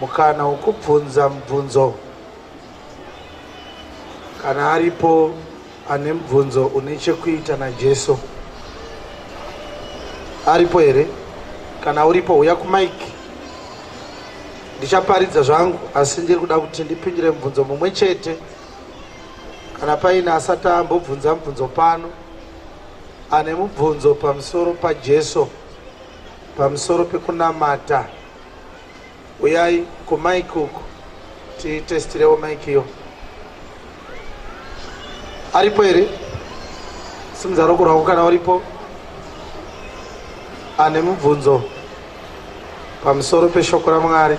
Mukana wokubvunza mubvunzo. Kana aripo ane mubvunzo une chekuita naJesu. Aripo here? Kana uripo huya kumaiki. Ndichaparidza zvangu asi ndiri kuda kuti ndipindure mubvunzo mumwe chete. Kana paine asati ambobvunza mubvunzo pano ane mubvunzo pamusoro paJesu, pamusoro pekunamata, uyai kumaiki uku titestirewo maiki iyo. Aripo here? Simudza ruoko rwako kana uripo ane mubvunzo pamusoro peshoko raMwari.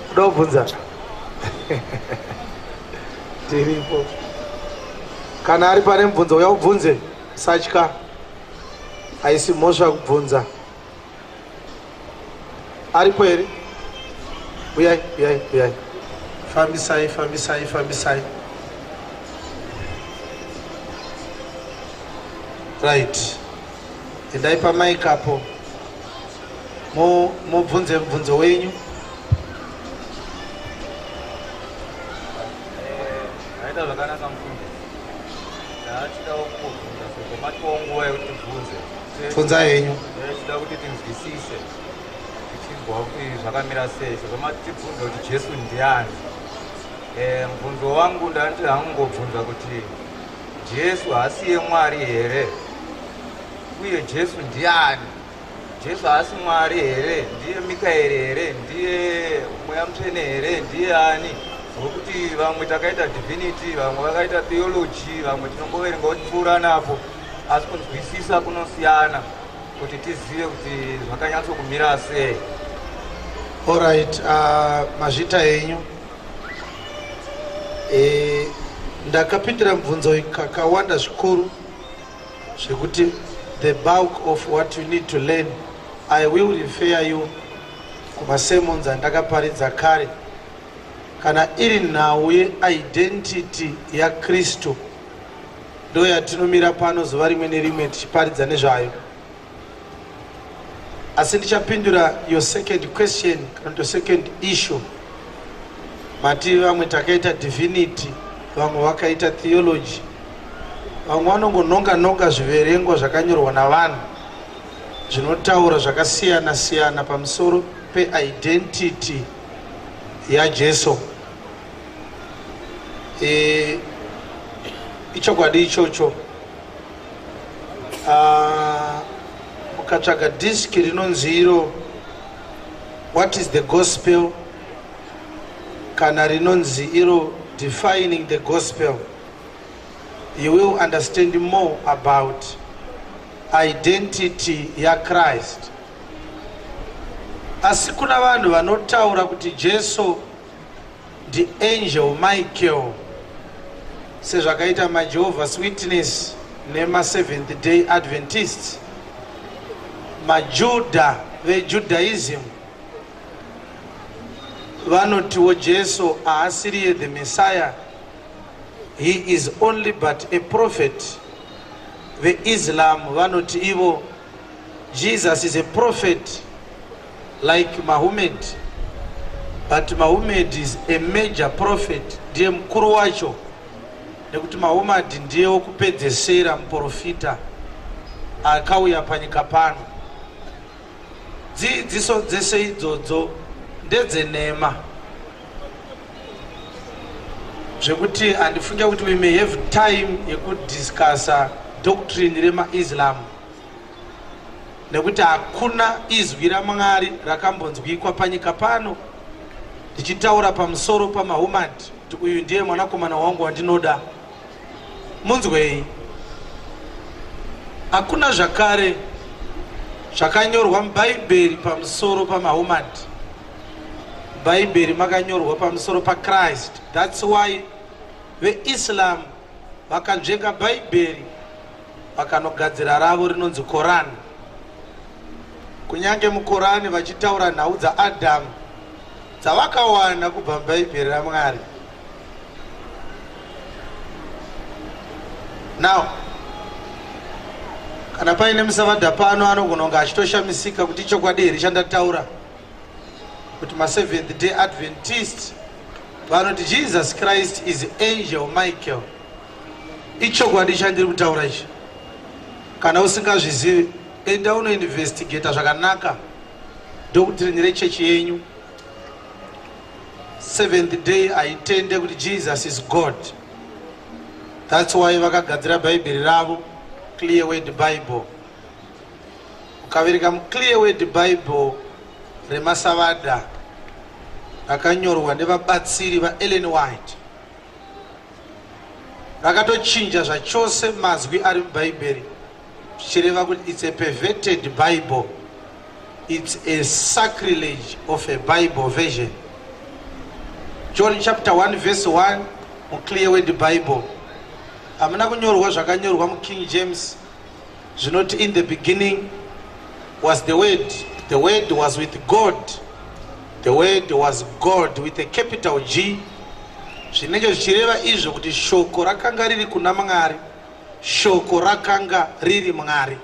Kuda kubvunza? Tiripo. Kana ari pane mubvunzo uya ubvunze, satya. Haisi mhosva kubvunza. Aripo here? Uyai, uyai, uyai. Fambisai, fambisai, fambisai. Right. Endai pamic apo. Mubvunze mubvunzo wenyu. Aita zvakanaka mufundisi. Ndachida kungobvunza sezvo matipawo nguva yekuti tibvunze. Bvunza henyu. Ndachida kuti tinzwisise tichinzwa kuti zvakamira sei sezvo matibvunza kuti Jesu ndiani. Mubvunzo wangu ndanditi hangungobvunza kuti Jesu haasiye Mwari here? Uye Jesu ndiani? Jesu haasi Mwari here? Ndiye Mikaeri here? Ndiye Mweya Mutsvene here? Ndiye ani? Nokuti vamwe takaita divinity, vamwe vakaita theology, vamwe tinongoverenga kuti napo, asi kunzwisisa kunosiyana kuti tizive kuti zvakanyatsokumira sei. Alright, mazvita henyu. Ndakapindura mubvunzo kakawanda zvikuru zvekuti the bulk of what you need to learn, I will refer you kumasermons andakaparidza kare. Kana iri nhau yeidentity yaKristu, ndo yatinomira pano zuva rimwe nerimwe tichiparidza nezvayo. Asi ndichapindura your second question, kana kuti second issue. Mati vamwe takaita divinity, vamwe vakaita theology, vamwe vanongononga nonga zviverengwa zvakanyorwa navanhu zvinotaura zvakasiyana siyana pamusoro peidentity yaJesu. Ichokwadi ichocho. Mukatsvaga diski rinonzi iro What is the Gospel, kana rinonzi iro Defining the Gospel, you will understand more about identity yaChrist. Asi kuna vanhu vanotaura kuti Jesu ndiAngel Michael, sezvakaita maJehovah's Witness nemaSeventh Day Adventists. MaJudha veJudaism vanotiwo Jesu haasiriye the Messiah, he is only but a prophet. VeIslam vanoti ivo Jesus is a prophet like Muhammad, but Muhammad is a major prophet, ndiye mukuru wacho, nekuti Muhammad ndiye wokupedzesera muprofita akauya panyika pano. Dzidziso dzese idzodzo ndedzenhema, zvekuti handifunge kuti we may have time yekudiscussa doctrine remaIslam, nekuti hakuna izwi raMwari rakambonzwikwa panyika pano ndichitaura pamusoro paMahummad kuti uyu ndiye mwanakomana wangu wandinoda, munzwei. Hakuna zvakare zvakanyorwa muBhaibheri pamusoro paMahummad. Bhaibheri makanyorwa pamusoro paChrist. That's why veIslam vakanzvenga Bhaibheri vakanogadzira ravo rinonzi Koran. Kunyange muKorani vachitaura nhau dzaAdhamu dzavakawana kubva muBhaibheri raMwari. Now, kana paine musavadha pano anogona kunge achitoshamisika kuti ichokwadi here chandataura. Kuti maSeventh Day Adventist vanoti Jesus Christ is Angel Michael. Ichokwadi chandiri kutaura ichi. Kana usingazvizivi, enda unoinvestigata zvakanaka doctrine rechechi yenyu. Seventh Day haitende kuti Jesus is God. That's why vakagadzira bhaibheri ravo, Clear Word Bible. Ukaverenga muClear Word Bible remaSavada rakanyorwa nevabatsiri vaEllen White, rakatochinja zvachose mazwi ari mubhaibheri, zvichireva kuti it's a perverted Bible, it's a sacrilege of a Bible version. John chapter 1 verse 1 muClear Word Bible hamuna kunyorwa zvakanyorwa muKing James zvinoti, "In the beginning was the Word, the Word was with God, the Word was God," with a capital G, zvinenge zvichireva izvo kuti shoko rakanga riri kuna Mwari, shoko rakanga riri Mwari.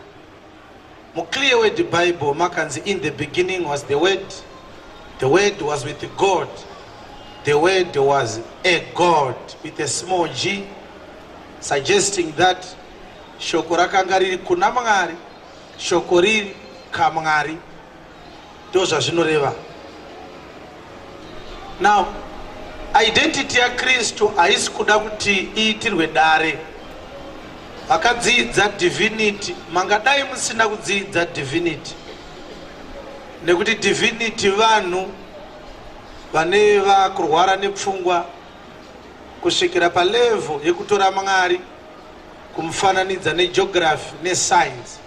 MuClear Word Bible makanzi, "In the beginning was the Word, the Word was with God, the Word was a God," with a small g, suggesting that shoko rakanga riri kuna Mwari, shoko riri kamwari. Ndo zvazvinoreva. Now, identity yaKristu haisi kuda kuti iitirwe dare. Vakadzidza divinity, mangadai musina kudzidza divinity, nekuti divinity vanhu vane vakurwara nepfungwa kusvikira palevel yekutora Mwari kumufananidza negeography nescience,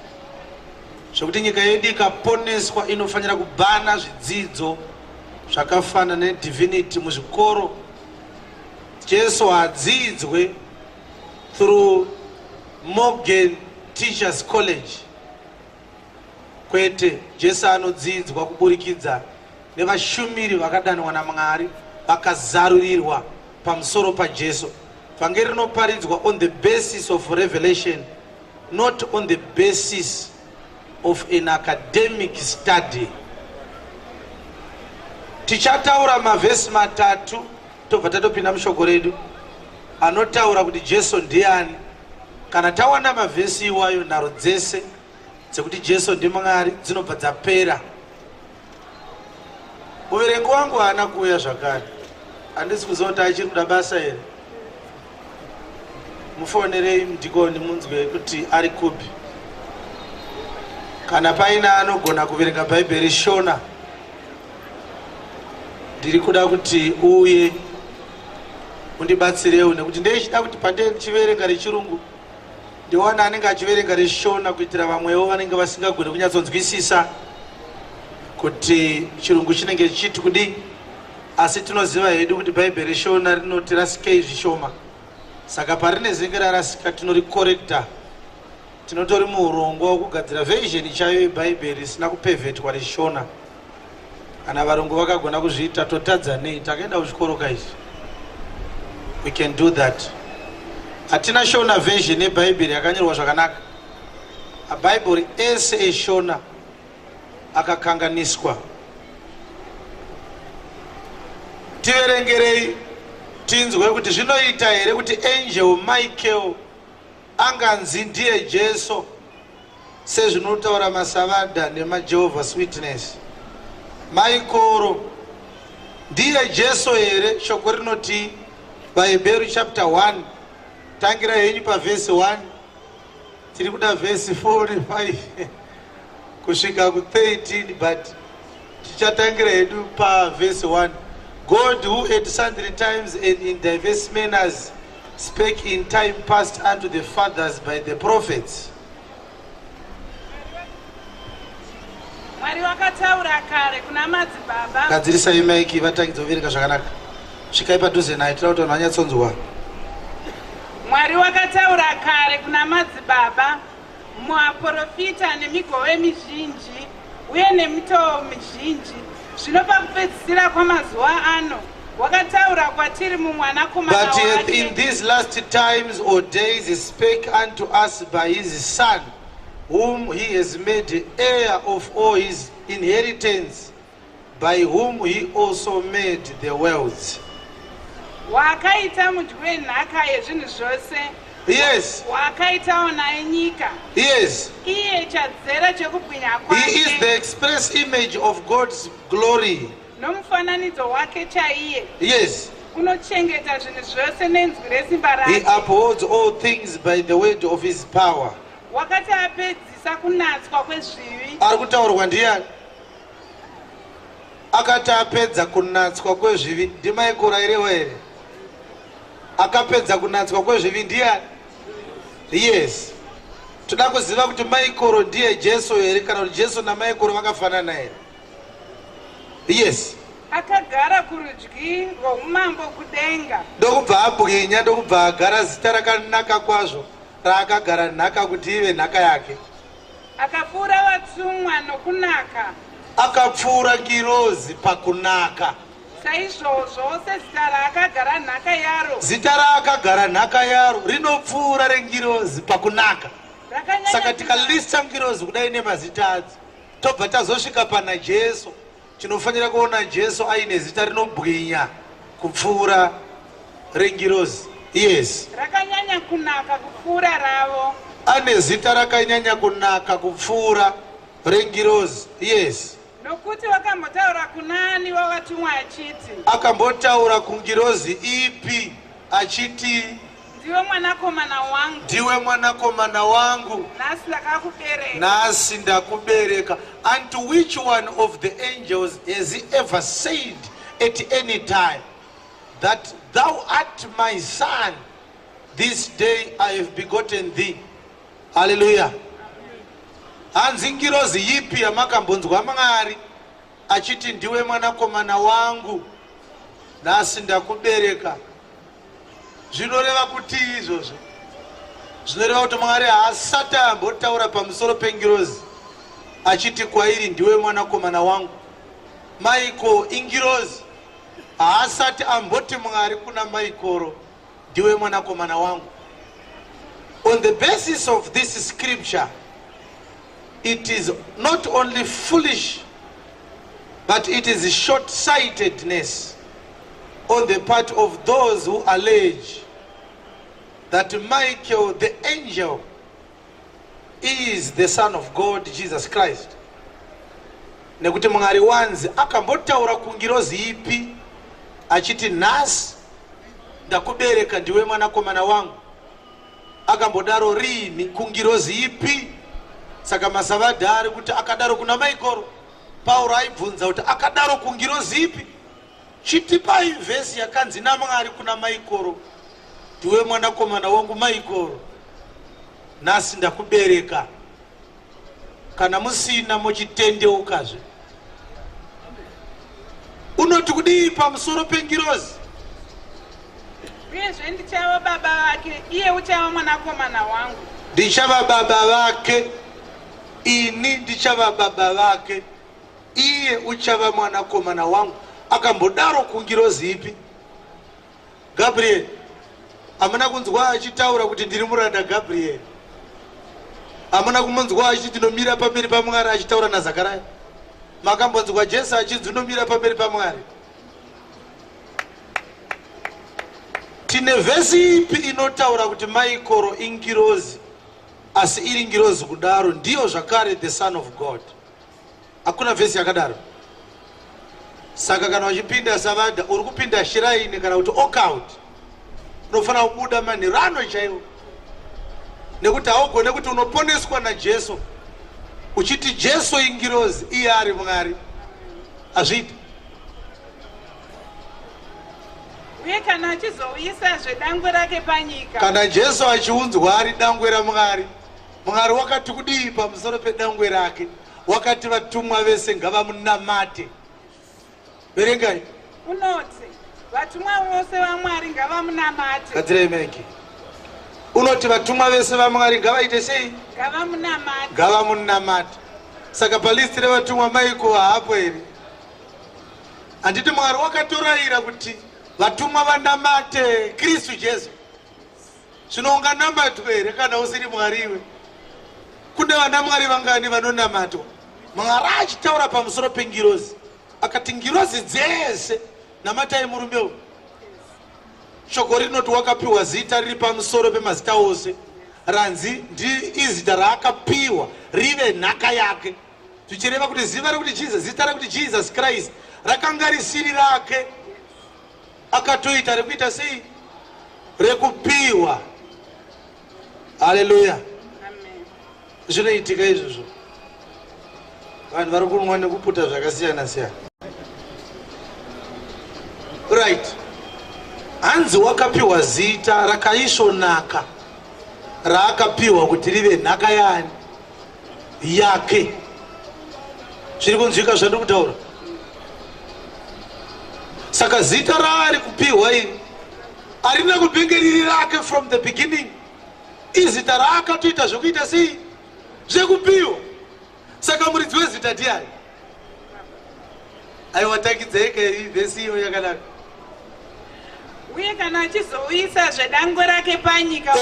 zvekuti nyika yedu ikaponeswa inofanira kubhana zvidzidzo zvakafanana nedivinity muzvikoro. Jesu hadzidzwe through Morgan Teachers College, kwete. Jesu anodzidzwa kuburikidza nevashumiri vakadanwa naMwari, vakazarurirwa pamusoro paJesu. Vhangeri rinoparidzwa on the basis of revelation, not on the basis of an academic study. Tichataura mavhesi matatu, tobva tatopinda mushoko redu, anotaura kuti Jesu ndiani. Kana tawana mavhesi iwayo, nharo dzese dzekuti Jesu ndimwari dzinobva dzapera. Muverengi wangu haana kuuya zvakare. Handisi kuziva kuti achiri kuda basa here. Mufonerei mudhikoni munzwe kuti ari kupi. Kana paine anogona kuverenga Bhaibheri Shona, ndiri kuda kuti uuye undibatsirewo, nekuti ndeichida kuti pandee ndichiverenga rechirungu ndiwana anenge achiverenga reShona, kuitira vamwewo vanenge vasingagoni kunyatsonzwisisa kuti chirungu chinenge chichiti kudii. Asi tinoziva hedu kuti Bhaibheri reShona rinoti rasikei zvishoma, saka parinezenge rarasika tinoricorrecta. Tinotori muurongwa wekugadzira version chaiyo yebhaibheri risina kupervertwa reShona. Kana varungu vakagona kuzviita, totadza nei? Takaenda kuchikoro kaizvi, we can do that. Hatina Shona version yebhaibheri yakanyorwa zvakanaka. Mabhaibheri ese eShona akakanganiswa. Tiverengerei tinzwe kuti zvinoita here kuti Angel Michael anganzi ndiye Jesu sezvinotaura maSavada nemaJehovah's Witness. Maikoro ndiye Jesu here? Shoko rinoti, VaHebheru chapter 1, tangira henyu pavhesi 1. Tiri kuda vhesi 45 kusvika ku13, but tichatangira hedu pavhesi 1. "God, who at sundry times and in diverse manners spake in time past unto the fathers by the prophets." Mwari wakataura kare kuna madzibaba. Gadzirisai maiki, vatangidza kuverenga zvakanaka. Svikai padhuze naye, tira kuti vanhu vanyatsonzwa. Mwari wakataura kare kuna madzibaba muaprofita nemigove mizhinji uye nemitoo mizhinji. Zvino pakupedzisira kwamazuva ano wakataura kwatiri mumwanakomana "But hath in wake. these last times or days he spake unto us by his Son, whom he has made heir of all his inheritance." By whom he also made the worlds. Waakaita mudyi wenhaka yezvinhu zvose. Waakaitawo naye nyika. Iye chadzera chekubwinya He is kwake the express image of God's glory. Nomufananidzo wake chaiye. Unochengeta zvinhu zvose nenzwi resimba He rake. Upholds all things by the word of his power. Wakati apedzisa kunatswa kwezvivi, Ari kutaurwa ndiani? Akati apedza kunatswa kwezvivi ndiMaikoro airewa here? Akapedza kunatswa kwezvivi ndiani? Yes, toda kuziva kuti Maikoro ndiye Jesu here, kana kuti Jesu naMaikoro vakafanana here? Yes. Akagara kurudyi rwoumambo kudenga. Ndokubva abwinya, ndokubva agara zita rakanaka kwazvo raakagara nhaka kuti ive nhaka yake. Akapfuura vatumwa nokunaka. Akapfuura ngirozi pakunaka. Saizvozvo sezita raakagara nhaka yaro Zita raakagara nhaka yaro rinopfuura rengirozi pakunaka. Rakanyanya Saka kunaka. Tikalista ngirozi kudai nemazita adzo, tobva tazosvika pana Jesu, tinofanira kuona Jesu aine zita rinobwinya kupfuura rengirozi. Yes. Rakanyanya kunaka kupfuura ravo. Ane zita rakanyanya kunaka kupfuura rengirozi. Yes. Nokuti wakambotaura kuna ani wavatumwa achiti, Akambotaura kungirozi ipi achiti, "Ndiwe mwanakomana wangu, "Ndiwe mwanakomana wangu, nhasi ndakakubereka"? Nhasi ndakubereka"? Unto which one of the angels has he ever said at any time that, "Thou art my son, this day I have begotten thee"? Haleluya! Hanzi ngirozi yipi yamakambonzwa Mwari achiti, "Ndiwe mwanakomana wangu, nhasi ndakubereka"? Zvinoreva kuti izvozvo zvinoreva kuti Mwari haasati ambotaura pamusoro pengirozi achiti kwairi, "Ndiwe mwanakomana wangu." Maiko ingirozi. Haasati amboti Mwari kuna Maikoro, "Ndiwe mwanakomana wangu." On the basis of this scripture, it is not only foolish, but it is short-sightedness on the part of those who allege that Michael the angel is the Son of God, Jesus Christ, nekuti Mwari wanzi akambotaura kungirozi ipi achiti, "Nhasi ndakubereka, ndiwe mwanakomana wangu"? Akambodaro riini, kungirozi ipi? Saka masavadha ari kuti akadaro kuna Maikoro. Pauro aibvunza kuti akadaro kungirozi ipi? Chitipai vhesi yakanzi naMwari kuna Maikoro, "Ndiwe mwanakomana wangu Maikoro, nhasi ndakubereka." Kana musina, muchitendeukazve. Unoti kudii pamusoro pengirozi? Uyezve, "Ndichava baba vake, iye uchava mwanakomana wangu." Ndichava baba vake, ini ndichava baba vake, iye uchava mwanakomana wangu. Akambodaro kungirozi ipi? Gabriel hamuna kunzwa achitaura kuti, "Ndiri muranda Gabriel"? Hamuna kumunzwa achiti, "Ndinomira pamberi paMwari," achitaura naZakaraya? Makambonzwa Jesu achinzi unomira pamberi paMwari? Tine vhesi ipi inotaura kuti Maikoro ingirozi, asi iri ngirozi kudaro ndiyo zvakare the Son of God? Hakuna vhesi yakadaro. Saka kana uchipinda savadha, uri kupinda shrine kana kuti occult. Unofanira kubuda manheru ano chaiwo, nekuti haugone kuti unoponeswa naJesu uchiti Jesu ingirozi, iye ari Mwari. Hazviiti. Uye kana achizouyisazve dangwe rake panyika, Kana Jesu achiunzwa ari dangwe raMwari, Mwari wakati kudii pamusoro pedangwe rake? Wakati vatumwa vese ngavamunamate. Verengai. Unoti, "Vatumwa vose vaMwari ngavamunamate." Gadzirei meke. Unoti vatumwa vese vaMwari ngavaite sei? Ngavamunamate. Ngavamunamate. Saka palisti revatumwa Maiko haapo here? Handiti Mwari wakatorayira kuti vatumwa vanamate Kristu Jesu? Zvino unganamatwe here kana usiri Mwari iwe? Kune vana Mwari vangani vanonamatwa, Mwari achitaura pamusoro pengirozi? Akati ngirozi dzese namatai murume uyu. Shoko rinoti wakapiwa zita riri pamusoro pemazita ose, ranzi izita raakapiwa rive nhaka yake, zvichireva kuti ziva rekuti Jesus, zita rekuti Jesus Christ rakanga risiri rake, akatoita rekuita sei? Rekupiwa. Haleluya. Zvinoitika izvozvo, vanhu vari kunwa nekuputa zvakasiyana siyana. Right, hanzi wakapiwa zita rakaisvonaka raakapiwa kuti rive nhaka yani? Yake. Zviri kunzwika zvandiri kutaura? Saka zita raari kupiwa iri harina kubvenge riri rake from the beginning. Izita raakatoita zvekuita sei? Zvekupiwa. Saka muridzi wezita ndiani? Aiwa, tangidzai vhesi iyo yakanaka. Uye kana achizouyisa zvedangwe rake panyika,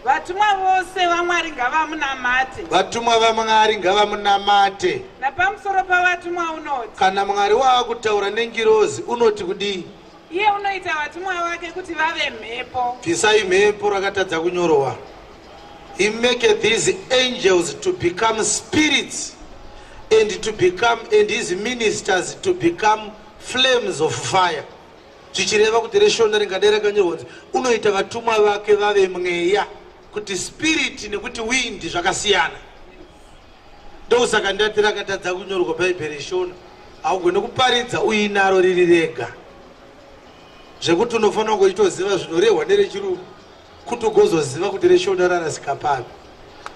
vatumwa vose vaMwari ngavamunamate. Vatumwa vaMwari ngavamunamate. Napamusoro pavatumwa unoti, Kana Mwari waakutaura nengirozi unoti kudii? Iye unoita vatumwa vake kuti vave mhepo. Bvisai mhepo, rakatadza kunyorwa. He make these angels to become spirits and to become and his ministers to become flames of fire, zvichireva kuti reShona ringadai rakanyorwa kunzi unoita vatumwa vake vave mweya, kuti spirit nekuti wind zvakasiyana. Ndokusaka ndati rakatadza kunyorwa Bhaibheri Shona. Haugoni kuparidza uinaro riri rega, zvekuti unofanira kuchitoziva zvinorehwa nereChirungu kuti ugozoziva kuti reShona rarasika papi.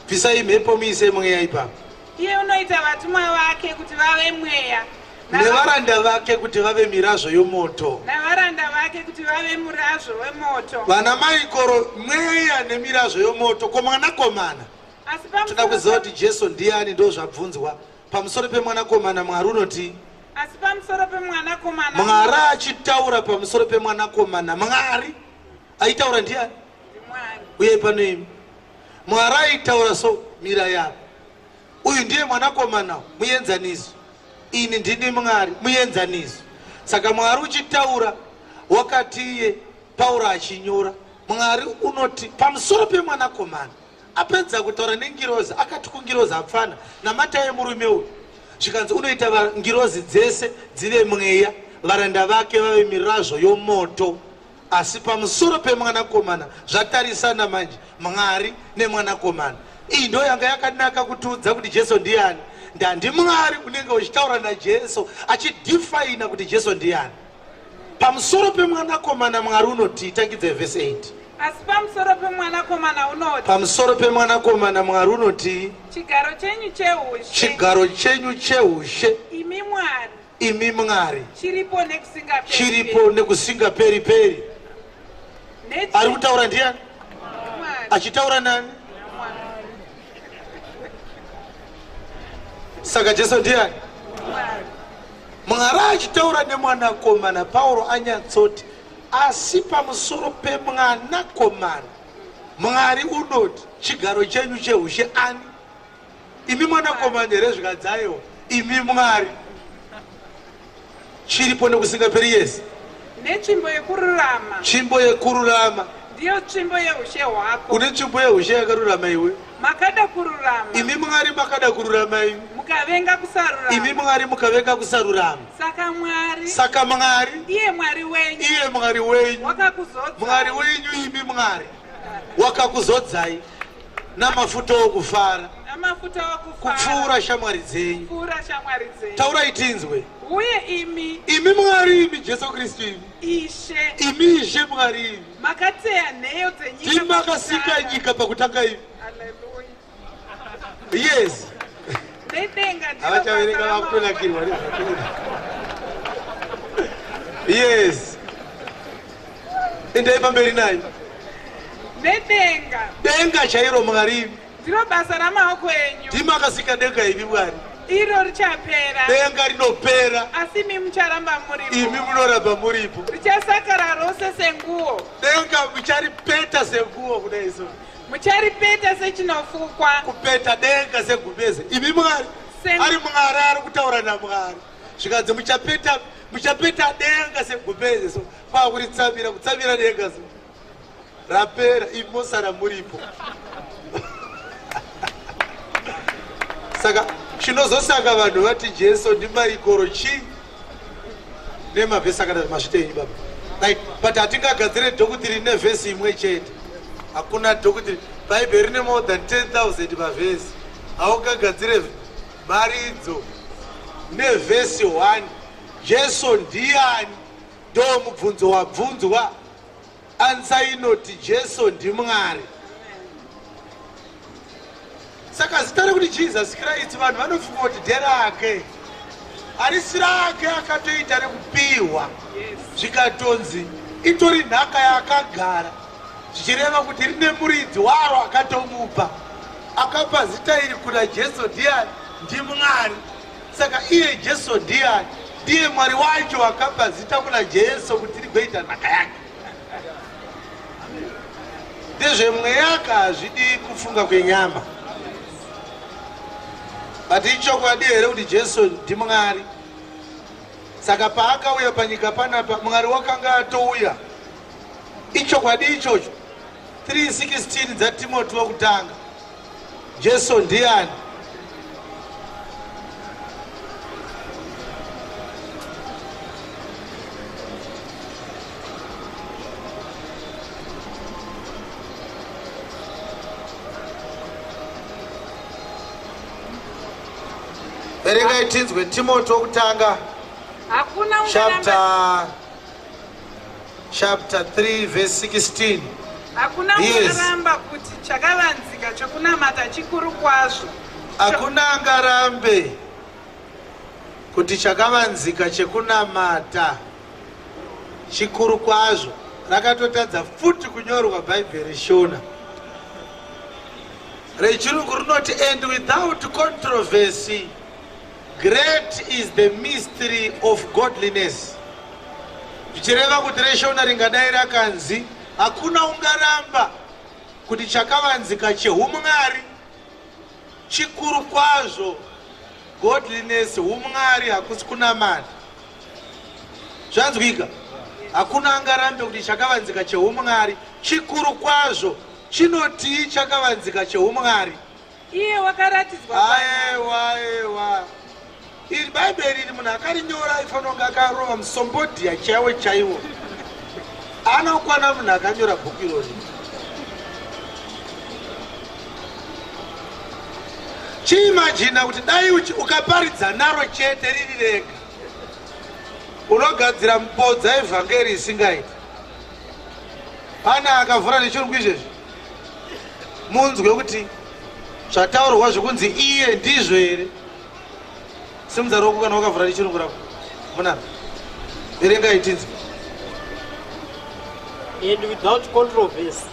Bvisai mhepo, muise mweya ipapo. Iye unoita vatumwa vake kuti vave mweya, nevaranda vake kuti vave mirazvo yomoto. Navaranda vake kuti vave murazvo wemoto. Vana maikoro, mweya nemirazvo yomoto. Ko mwanakomana? Asi Toda kuziva kuti Jesu ndiani, ndo zvabvunzwa. Pamusoro pemwanakomana Mwari unoti, Asi pamusoro pemwanakomana, Mwari achitaura pamusoro pemwanakomana, Mwari aitaura ndiani? Mwari. Uye pano imi, Mwari aitaura so, mira yavo, uyu ndiye mwanakomana, muenzaniso. Ini ndini Mwari, muenzaniso. Saka Mwari uchitaura wakati iye Pauro achinyora, Mwari unoti pamusoro pemwanakomana, apedza kutaura nengirozi, akati kungirozi, "Hapfana namatai murume uyu." Zvikanzi unoita ngirozi dzese dzive mweya, varanda vake vave mirazvo yomoto. Asi pamusoro pemwanakomana zvatarisana manje, Mwari nemwanakomana. Iyi ndo yanga yakanaka kutiudza kuti Jesu ndiani. Ndandi Mwari unenge uchitaura naJesu achidefina kuti Jesu ndiani. Pamusoro pemwanakomana Mwari unoti, tangidzai vhesi 8. Asi pamusoro pemwanakomana unoti, Pamusoro pemwanakomana Mwari unoti, Chigaro chenyu cheushe, Chigaro chenyu cheushe, imi Mwari, imi Mwari, chiripo nekusingaperi. Chiripo nekusingaperi peri. Ari kutaura ndiani? Mwari. Achitaura nani? Mwari. Saka Jesu ndiani? Mwari. Mwari achitaura nemwanakomana, Pauro anyatsoti, asi pamusoro pemwanakomana Mwari unoti, chigaro chenyu cheushe ani? Imi mwanakomana here? Zvikadzaiwo, imi Mwari, chiripo nekusingaperi. Yes. Netsvimbo yekururama, Tsvimbo yekururama ndiyo tsvimbo yeushe hwako. Une tsvimbo yeushe yakarurama iwe. Makada kururama, Imi Mwari makada kururama imi, mukavenga imi kusarurama. Mwari mukavenga kusarurama. Saka Mwari, Saka Mwari, iye Mwari wenyu, iye Mwari wenyu, wakakuzodza Mwari wenyu, imi Mwari, wakakuzodzai namafuta okufara namafuta okufara kupfuura shamwari dzenyu. Kupfuura shamwari dzenyu. Taurai tinzwe. Uye imi, Imi Mwari, imi Jesu Kristu, imi, Ishe, imi Ishe Mwari, imi, makateya nheyo dzenyika ndimakasika pakutanga. nyika pakutanga imi. Haleluya. Yes. Nedenga ndiro Havachaverenga, basa vakutonakirwa nezvakuita. Yes, endai pamberi nayo. Nedenga Denga chairo, Mwari imi, ndiro basa ramaoko enyu. Ndimakasika denga imi Mwari. Iro richapera, Denga rinopera, asi imi mucharamba muripo. Imi munoramba muripo. Richasakara rose senguo. Denga mucharipeta senguo kudai so. Mucharipeta sechinofukwa. Kupeta denga segumbeze, imi Mwari. Ari Mwari ari kutaura naMwari. Zvikanzi muchapeta muchapeta denga segumbeze so kwakuritsamira kutsamira denga so rapera imosara muripo. Saka chinozosaka vanhu vati Jesu ndiMaikoro chii? Nemavhesi akadaro mazvitenyi baba. Right, but hatingagadzire doctrine nevhesi imwe chete. Hakuna doctrine. Bhaibheri rine more than 10,000 mavhesi. Haungagadzire mharidzo nevhesi 1. Jesu ndiani? Ndo mubvunzo wabvunzwa. Answer inoti Jesu ndiMwari. Saka zita rekuti Jesus Christ vanhu vanofunga kuti nderake. Harisi rake, akatoita rekupiwa. Zvikatonzi itori nhaka yaakagara, zvichireva kuti rine muridzi waro akatomupa. Akapa zita iri kuna Jesu ndiani? NdiMwari. Saka iye Jesu ndiani? Ndiye Mwari wacho akapa zita kuna Jesu kuti rigoita nhaka yake. Ndezvemweyaka, hazvidi kufunga kwenyama. But ichokwadi here kuti Jesu ndiMwari? Saka paakauya panyika panapa Mwari wakanga atouya. Ichokwadi ichocho. 3:16 dzaTimoti wokutanga. Jesu ndiani? Verengai tinzwe Timoti wokutanga Hakuna ungaramba chapter 3 verse 16. Hakuna ungaramba kuti chakavanzika chokunamata chikuru kwazvo. Hakuna angarambe kuti chakavanzika chekunamata chikuru kwazvo. Rakatotadza futi kunyorwa Bhaibheri Shona. Rechirungu rinoti, "And without controversy, great is the mystery of godliness." Zvichireva kuti reShona ringadai rakanzi hakuna ungaramba kuti chakavanzika chehumwari chikuru kwazvo. Godliness, humwari, hakusi kunamata. Zvanzwika? Hakuna angarambe kuti chakavanzika chehumwari chikuru kwazvo. Chinotii chakavanzika chehumwari? Iye wakaratidzwa Aiwa, aiwa, iri Bhaibheri iri munhu akarinyora aifanira kunge akarova musombodhiya chaiwo chaiwo. Anokwana munhu akanyora bhuku irori. Chiimagina kuti dai ukaparidza naro chete riri rega, unogadzira mupodza evhangeri isingaiti. Pane akavhura nechirungu izvezvi, munzwe kuti zvataurwa zvekunzi iye ndizvo here. Simudza ruoko kana wakavhura nechirungu rako. Munana, verengai tinzwe. And without controversy,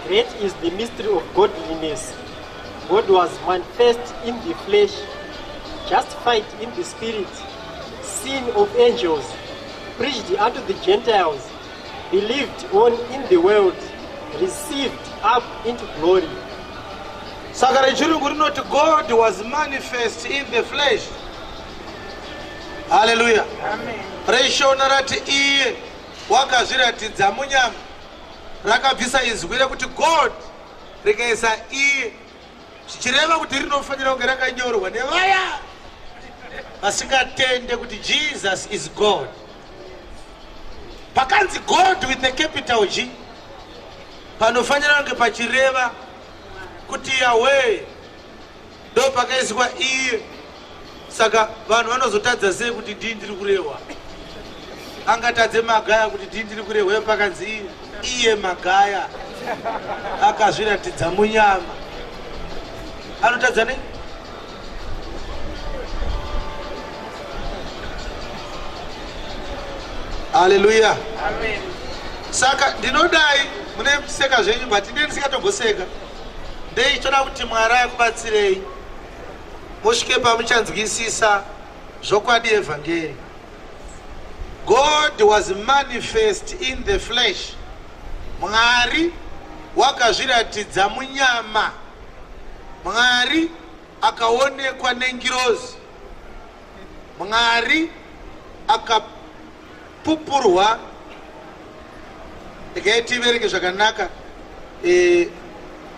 great is the mystery of godliness. God was manifest in the flesh, justified in the spirit, seen of angels, preached unto the Gentiles, believed on in the world, received up into glory. Saka rechirungu rinoti God was manifest in the flesh. Haleluya. ReShona rati iye wakazviratidza munyama. Rakabvisa izwi rekuti God rikaisa iye, zvichireva kuti rinofanira kunge rakanyorwa nevaya vasingatende kuti Jesus is God. Pakanzi God with a capital G panofanira kunge pachireva kuti Yahweh. Ndo pakaiswa iye. Saka vanhu vanozotadza sei kuti ndii ndiri kurehwa? Angatadze Magaya kuti ndii ndiri kurehwa pakanzi iye? Iye Magaya akazviratidza munyama, anotadza nei? Haleluya. Amen. Saka ndinodai mune seka zvenyu, but ndine ndisingatomboseka. Ndeichitoda kuti Mwari akubatsirei musvike pamuchanzwisisa zvokwadi yevhangeri. God was manifest in the flesh. Mwari wakazviratidza munyama. Mwari akaonekwa nengirozi. Mwari Akapupurwa, regai tiverenge zvakanaka.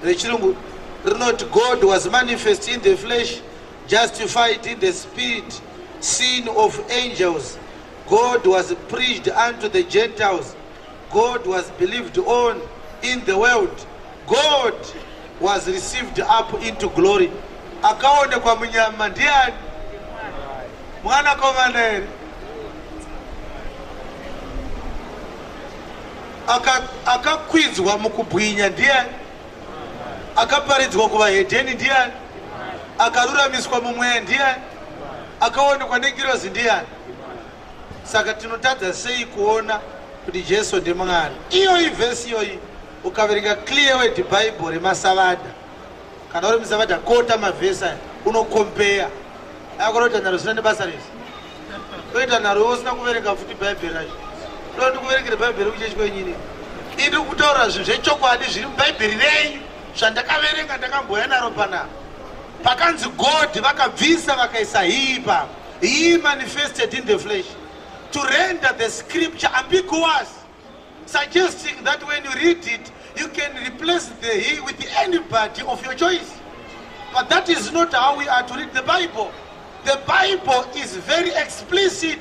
Rechirungu rinoti, "God was manifest in the flesh, justified in the spirit, seen of angels. God was preached unto the Gentiles. God was believed on in the world. God was received up into glory." Akaonekwa munyama ndiani? Mwanakomana here? Akakwidzwa mukubwinya ndiani? Akaparidzwa kuvahedheni ndiani? Akaruramiswa mumweya ndiani? Akaonekwa nengirozi ndiani? Saka tinotadza sei kuona kuti Jesu ndemwari? Iyoyi vhesi iyoyi, ukaverenga Clear Word Bible remasavadha, kana uri musavadha, kota mavhesi aya, unokompeya. Akona nharo zvisina nebasa rese, toita nharo usina kuverenga futi Bhaibheri racho. Toda ndikuverengere Bhaibheri kuchechi kwenyini? Iri kutaura zvinhu zvechokwadi zviri mubhaibheri renyu zvandakaverenga. Ndakamboya naro panapa. Pakanzi God, vakabvisa vakaisa "he" ipapo. "He manifested in the flesh", to render the scripture ambiguous, suggesting that when you read it, you can replace the "he" with anybody of your choice. But that is not how we are to read the Bible. The Bible is very explicit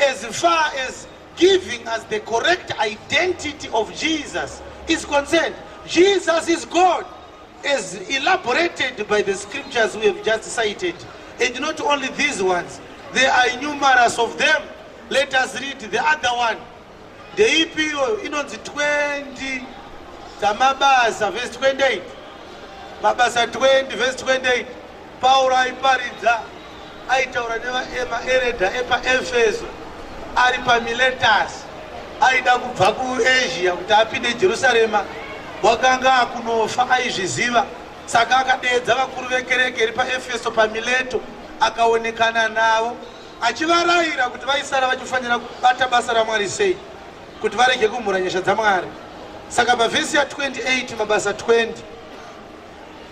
as far as giving us the correct identity of Jesus is concerned. Jesus is God, as elaborated by the scriptures we have just cited. And not only these ones, there are numerous of them. Let us read the other one. Ndeipi iyoyo? Inonzi 20 dzamabasa, vhesi 28. Mabasa 20 vhesi 28. Pauro aiparidza, aitaura nemaeredha epaEfeso ari paMiletus. Aida kubva kuAsia kuti apinde Jerusarema. Wakanga akunofa, aizviziva. Saka akadeedza vakuru vekereke iri paEfeso, paMileto, akaonekana navo achivarayira kuti vaisara vachifanira kubata basa raMwari sei, kuti varege kumhura nyasha dzaMwari. Saka pavhesi ya28, Mabasa 20,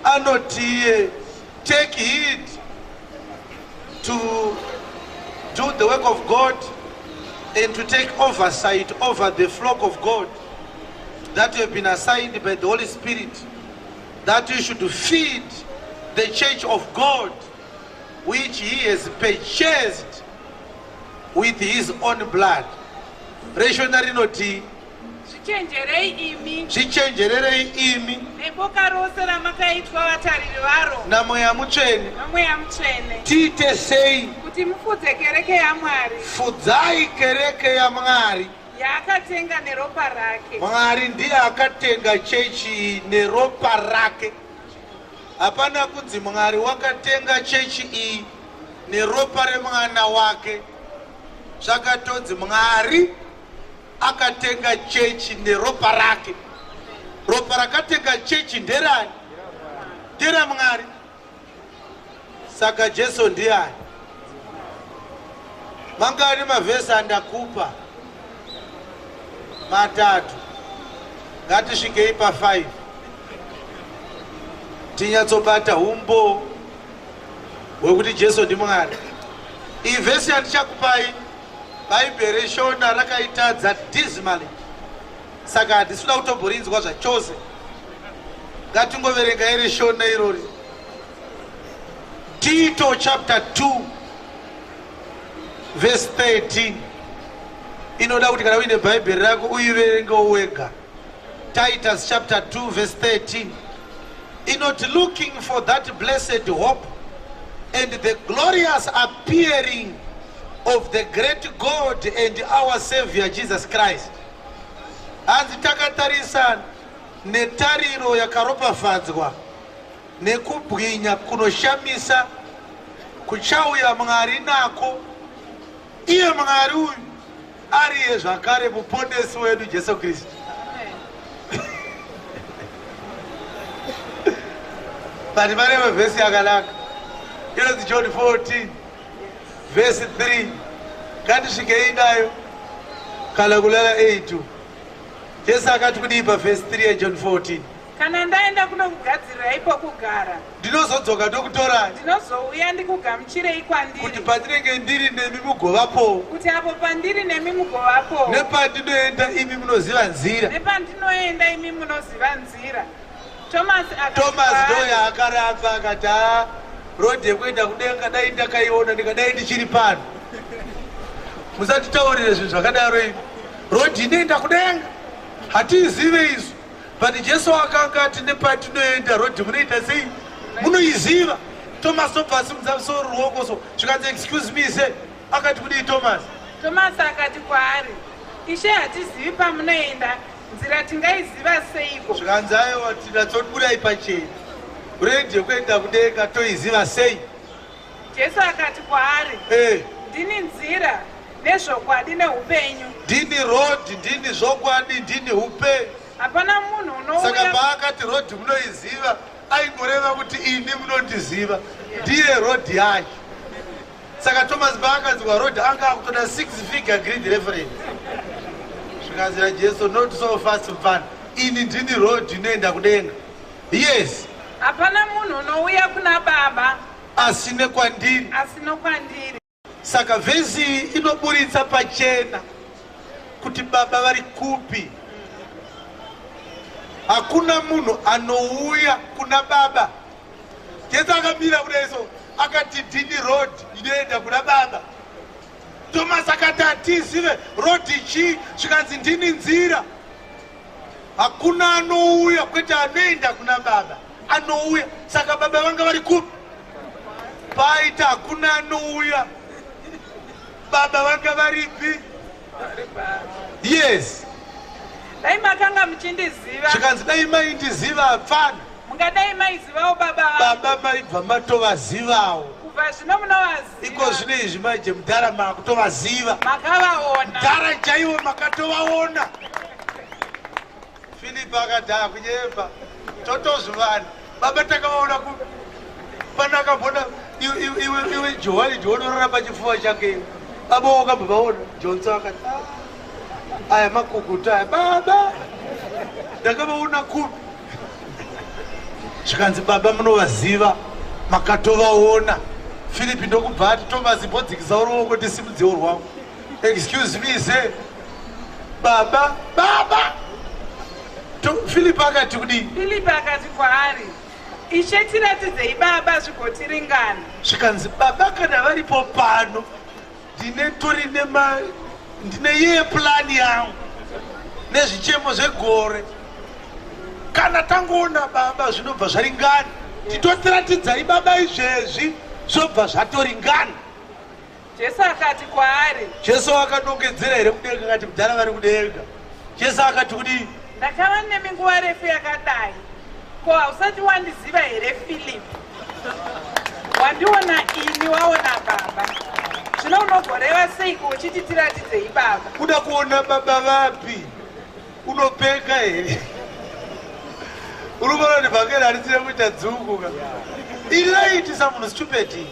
anotiye, "Take heed to do the work of God and to take oversight over the flock of God that have been assigned by the Holy Spirit, that you should feed the church of God, which he has purchased with his own blood." ReShona rinoti, Zvichenjerei imi Zvichenjererei imi neboka rose ramakaitwa vatariri varo naMweya Mutsvene noMweya Mutsvene tiite sei? Kuti mufudze kereke yaMwari Fudzai kereke yaMwari yaakatenga neropa rake. Mwari ndiye akatenga chechi iyi neropa rake. Hapana kunzi Mwari wakatenga chechi iyi neropa remwana wake. Zvakatonzi Mwari akatenga chechi neropa rake. Ropa rakatenga chechi nderani? NderaMwari. Saka Jesu ndiani? Mangani mavhesi andakupa? Matatu. Ngatisvikei pa5, tinyatsobata umbo hwekuti Jesu ndimwari. Iyi vhesi yandichakupai, Bhaibheri reShona rakaitadza dismally, saka handisi kuda kutomborinzwa zvachose. Ngatingoverengai reShona irori, Tito chapter 2 verse 13. Inoda kuti kana uine Bhaibheri rako uiverengewo wega. Titus chapter 2 verse 13 inoti, "Looking for that blessed hope and the glorious appearing of the great God and our Savior Jesus Christ." Hanzi takatarisa netariro yakaropafadzwa nekubwinya kunoshamisa kuchauya Mwari nako, iye Mwari uyu ariye zvakare Muponesi wedu Jesu Kristu. But pane mavhesi yakanaka inonzi John 14 vhesi 3. Ngatisvikei nayo kana kulala 8. Jesu akati kudii pavhesi 3 yeJohn 14? Kana ndaenda kunokugadzirirai pokugara, Ndinozodzoka ndokutorai. Ndinozouya ndikugamuchirei kwandiri. Kuti pandinenge ndiri nemi mugovapowo. Kuti apo pandiri nemi mugovapowo. Nepandinoenda imi munoziva nzira. Nepandinoenda imi munoziva nzira. Thomas akati Thomas kwaari, ndoyaakaramba akati haa road yekuenda kudenga dai ndakaiona ndikadai ndichiri pano. Musatitaurire zvinhu zvakadaro imi. Road inoenda kudenga hatiizive isu. But Jesu akanga ati nepatinoenda road munoita sei? Munoiziva. Thomas obva asimudza musoro ruoko so zvikanzi excuse me sir. Akati kudii Thomas? Thomas akati kwaari, Ishe hatizivi pamunoenda, nzira tingaiziva seiko? Zvikanzi aiwa tinatsoburai pachena. Road yekuenda kudenga toiziva sei? Jesu akati kwaari, Eh. Ndini nzira, nezvokwadi neupenyu. Ndini road, ndini zvokwadi, ndini upenyu. Hapana munhu Saka unouya paakati road munoiziva, aingoreva kuti ini munondiziva. Ndiye road yacho. Saka Thomas paakanzwa road anga akutoda 6 figure grid reference. Zvikanzi naJesu, not so fast mfana. Ini ndini road inoenda kudenga. Yes. Hapana munhu unouya kuna Baba asi nekwandiri. Asi nokwandiri. Saka vhesi iyi inoburitsa pachena kuti Baba vari kupi. Hakuna munhu anouya kuna Baba. Jesu akamira kudai so akati ndini road inoenda kuna Baba. Thomas akati hatizive road chii, zvikanzi ndini nzira. Hakuna anouya kwete anoenda kuna Baba, anouya. Saka Baba vanga vari kupi? Paita hakuna anouya, Baba vanga varipi? Yes. Dai makanga muchindiziva. Zvikanzi dai maindiziva hapfana. Mungadai maizivawo Baba vangu. Baba maibva matovazivawo. Kubva zvino munovaziva. Iko zvino izvi manje mudhara makutovaziva. Makavaona. Mudhara chaiwo makatovaona. Philip akati akunyepa. Totozvivana. Baba takavaona kupi? Pana akambona iwe iwe Johani ndionorora pachifuva chake iwe. Baba wakambavaona. Johnson akati ah, aya makukuta aya baba. Ndakavaona kupi? Zvikanzi baba munovaziva makatovaona. Philip ndokubva ati Thomas mbodzikisa ruoko ndisimudzewo rwangu. Excuse me sir. Baba, baba. Philip akati kudii? Philip akati kwaari, Ishe tiratidzei Baba zvigotiringana. Zvikanzi baba kana varipo pano ndine tori nema ndine yeye plan yangu nezvichemo zvegore. Kana tangoona baba zvinobva zvaringana. Titotiratidzai baba izvezvi zvobva zvatoringana. Jesu akati kwaari. Jesu akanongedzera here kudenga akati mudhara vari kudenga. Jesu akati kudii? Ndakava nemi nguva refu yakadai, ko hausati wandiziva here Filipi? Wandiona ini waona Baba. Zvino unogoreva seiko uchiti tiratidzei Baba? Kuda kuona baba vapi? Unopenga here? Unoona kuti vhangeri harisire kuita dzungu ka? Iri raiitisa munhu stupid.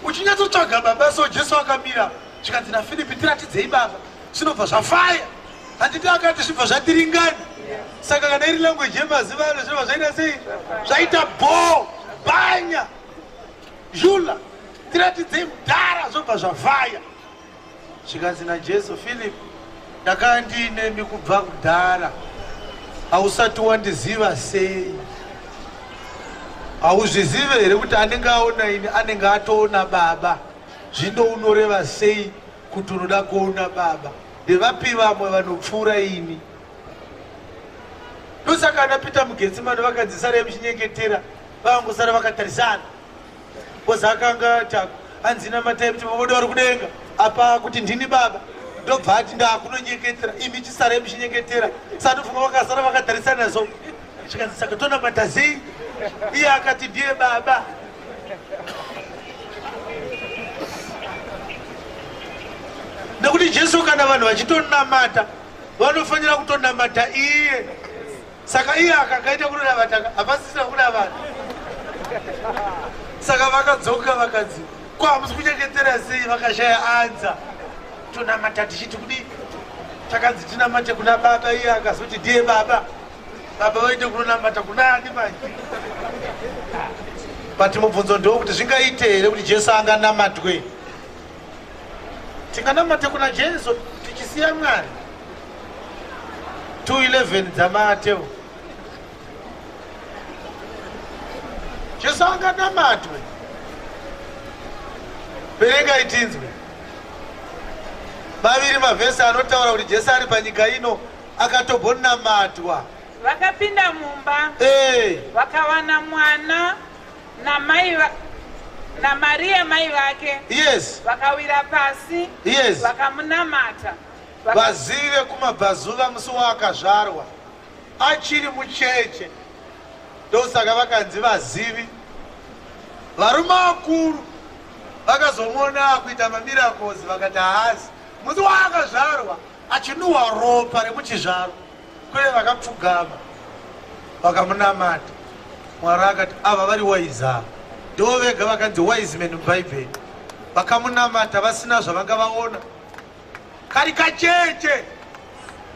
Uchinyatsotsvaga baba so Jesu akamira zvikanzi naFilipi tiratidzei baba. Zvinobva zvafaya. Handiti akati zvibva zvatiringana. Saka kana iri language yemazuva ano zvinobva zvaita sei? Zvaita bho, banya, zhula. Tiratidzei mudhara zvobva zvafaya. Zvikanzi naJesu, Philip, ndakanga ndiinemi kubva kudhara, hausati wandiziva sei? Hauzvizive here kuti anenge aona ini anenge atoona Baba? Zvino unoreva sei kuti unoda kuona Baba? Ndevapi vamwe vanopfuura ini? Ndosaka ana Peter muGetsemane vakanzi sarai muchinyengetera, vangosara vakatarisana. Because akanga ati hanzi namatai kuti baba vari kudenga apa kuti ndini baba ndobva ati ndakunonyengetera imi chisarai muchinyengetera satofunga vakasara vakatarisana so zvikanzi saka tonamata sei iye akati ndiye baba. Nekuti Jesu kana vanhu vachitonamata vanofanira kutonamata iye. Saka iye akakaita kunonamata hapasisina kunamata. Saka vakadzoka vakanzi ko hamusi kunyengetera sei? Vakashaya anza. Tonamata tichiti kudii? Takanzi tinamate kuna baba, iye akazoti ndiye baba. Baba vaite kunonamata kunani manje? But mubvunzo ndewokuti zvingaite here kuti Jesu anganamatwe? Tinganamate kuna Jesu tichisiya Mwari? 2:11 dzaMateo. Jesu anganamatwe? Verengai tinzwe. Maviri mavhesi anotaura kuti Jesu ari panyika ino akatobonamatwa. Vakapinda mumba vakawana mwana namai naMariya mai vake. Vakawira pasi vakamunamata. Vazivi vekumabvazuva musi waakazvarwa achiri mucheche, ndosaka vakanzi vazivi. Varume vakuru vakazomuona kuita mamiracles, vakati haazi. Musi waakazvarwa achinuhwa ropa remuchizvaro, kune vakapfugama vakamunamata. Mwari akati ava vari wise ava, ndo vega vakanzi wise men mubhaibheri, vakamunamata vasina zvavanga vaona. Kari kacheche.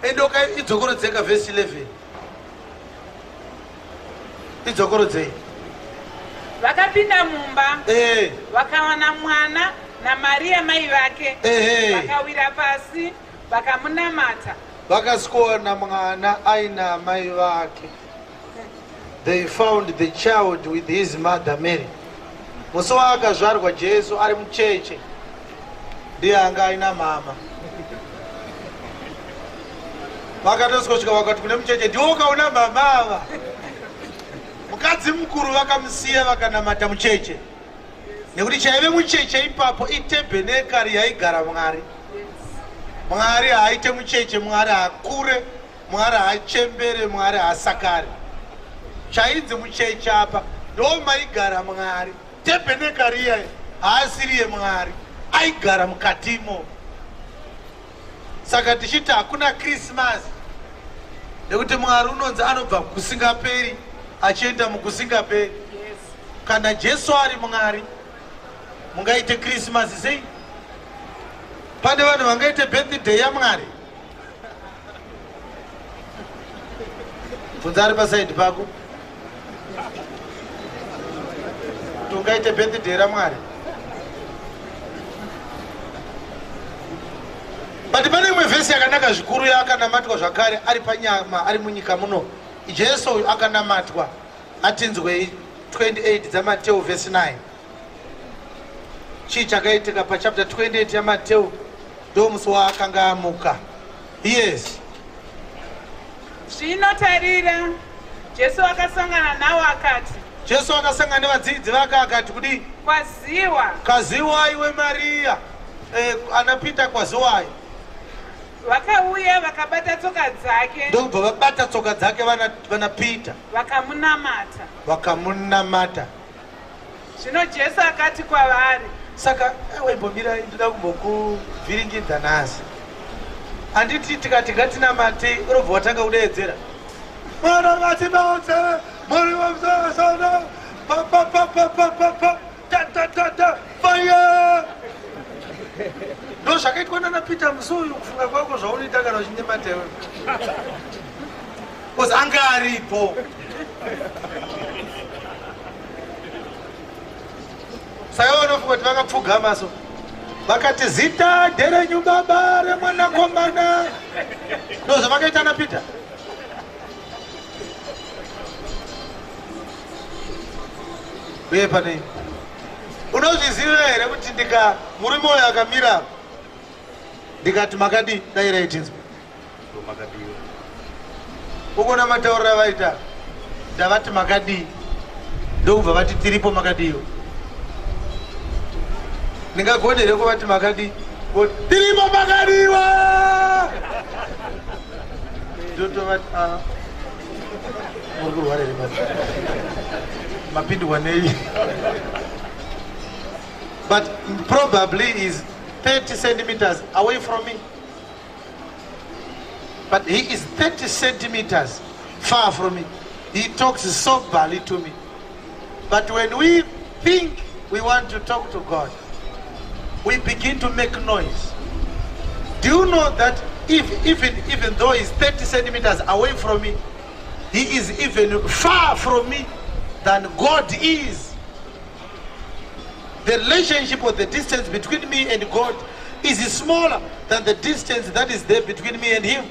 Endoka idzokorodzeka vhesi 11, idzokorodzei. Vakapinda mumba vakawana mwana naMariya mai vake. Vakawira pasi vakamunamata. Vakasikuona mwana aina mai vake. They found the child with his mother Mary. Musi waakazvarwa Jesu ari mucheche, ndiye anga aina mama. Vakatosvika vakati kune mucheche, ndiwo ukaona mama ava. Mukadzi mukuru vakamusiya, vakanamata mucheche, nekuti chaive mucheche ipapo itebhenekari yaigara Mwari. Mwari haaite mucheche, Mwari haakure, Mwari haachembere, Mwari haasakari. Chainzi mucheche apa ndo maigara Mwari. Tebhenekari iyayi haasiriye Mwari aigara mukatimo. Saka tichiti hakuna Krismasi, nekuti Mwari unonzi anobva kusingaperi achienda mukusingaperi. Kana Jesu ari Mwari, mungaite Krismasi sei? Pane vanhu vangaite birthday yaMwari? Bvunza ari pasaidi pako kuti ungaite birthday raMwari? But pane imwe vhesi yakanaka zvikuru yaakanamatwa zvakare ari panyama, ari munyika muno. Jesu uyu akanamatwa. Atinzwei 28 dzaMateo vhesi 9. Chii chakaitika pachapter 28 yaMateo? Ndo musi waakanga amuka. Yes. Zvino tarira, Jesu akasangana nawo akati, Jesu akasangana nevadzidzi vake akati kudii? Kwaziwa. Kaziwai weMariya. Ana Peter, kwaziwai. Vakauya vakabata tsoka dzake. Ndokubva vabata tsoka dzake vana Peter. Vakamunamata. Vakamunamata. Zvino Jesu akati kwavari, Saka waimbomira, ndoda kumbokuvhiringidza nhasi. Handiti tikati ngatinamate, urobva watanga kudeedzera, "Mwana vatibautse muri wamusana papapapapapa tatatata fire"? Ndo zvakaitwa nana Peter musi uyu. Kufunga kwako zvaunoita kana uchinyematewe, because anga aripo. Saka vanofunga kuti vakapfugama, so vakati, "Zita nderenyu Baba, remwanakomana." Ndo zvavakaita naPeter. Uye pane unozviziva here kuti ndika murume uyo akamira apa, ndikati makadii, dairai tinzwa. Makadiwa. Ukuona matauriro avaita, ndavati makadii, ndokubva vati tiripo, makadiwa. Ndingagone here kuvati makadii, voti tiripo, makadiwa? Ndotovati, "Ah, muri kurwara here? Basi mapindwa nei?" But probably is 30 centimeters away from me, but he is 30 centimeters far from me. He talks soberly to me. But when we think we want to talk to God, we begin to make noise. Do you know that if even though he's 30 centimeters away from me, He is even far from me than God is. The relationship or the distance between me and God is smaller than the distance that is there between me and him.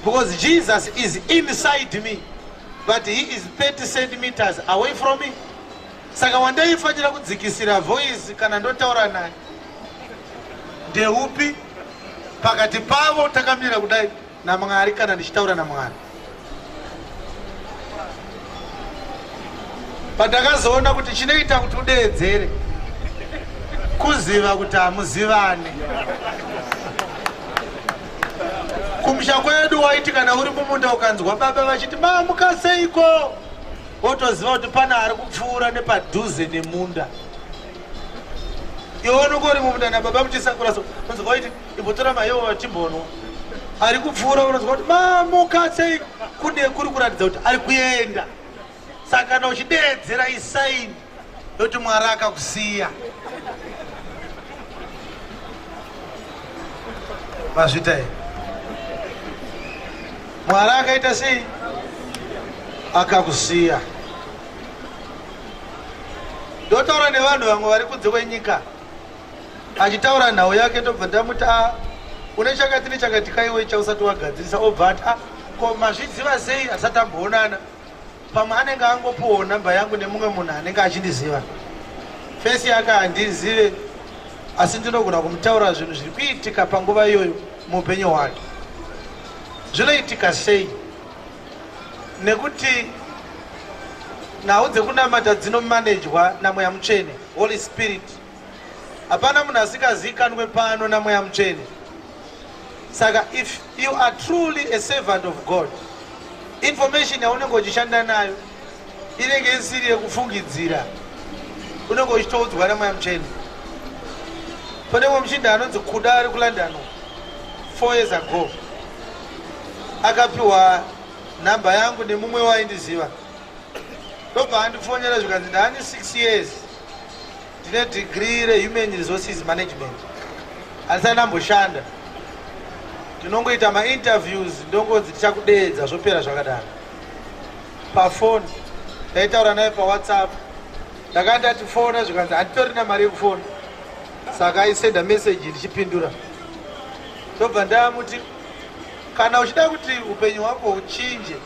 Because Jesus is inside me, but he is 30 centimeters away from me. Saka wandaifanira kudzikisira voice kana ndotaura naye ndeupi pakati pavo takamira kudai naMwari kana ndichitaura naMwari? Pandakazoona kuti chinoita kuti udeedzere kuziva kuti hamuzivane. Kumusha kwedu waiti kana uri mumunda ukanzwa baba vachiti mamuka seiko, wotoziva kuti pane ari kupfuura nepadhuze nemunda. Iwe unonge uri mumunda nababa muchisakura so, unonzwa waiti imbotora maiwo vachimbonwa. Ari kupfuura unonzwa kuti mamuka sei, kune kuri kuratidza kuti ari kuenda. Saka kana uchideedzera isaini yoti Mwari akakusiya. Mazvita here? Mwari akaita sei? Akakusiya. Ndotaura nevanhu vamwe vari kunze kwenyika, achitaura nhau yake, ndobva ndamuti, a une chakati nechakati kaiwe chausati wagadzirisa. Obva ati, a ko mazviziva sei asati amboonana? Pamwe anenge angopiwawo namba yangu nemumwe munhu anenge achindiziva. Face yake handizive, asi ndinogona kumutaura zvinhu zviri kuitika panguva iyoyo muupenyu hwake. Zvinoitika sei? Nekuti nhau dzekunamata dzinomanejwa naMweya Mutsvene, Holy Spirit. Hapana munhu asingazivikanwe pano naMweya Mutsvene. Saka if you are truly a servant of God, information yaunenge uchishanda nayo inenge isiri yekufungidzira, unenge uchitoudzwa naMweya Mutsvene. Pane mumwe muchinda anonzi Kuda ari kuLondon, 4 years ago akapiwa nhamba yangu nemumwe waindiziva, ndobva andifonera, zvikanzi ndaani 6 years ndine degree rehuman resources management, handisati ndamboshanda, ndinongoita mainterviews, ndongonzi tichakudeedza, zvopera zvakadaro. Pafoni ndaitaura naye paWhatsApp, ndakanga ndati fona, zvikanzi handitorina mari yekufona, saka aisenda meseji ndichipindura. Ndobva ndamuti, kana uchida kuti upenyu hwako uchinje,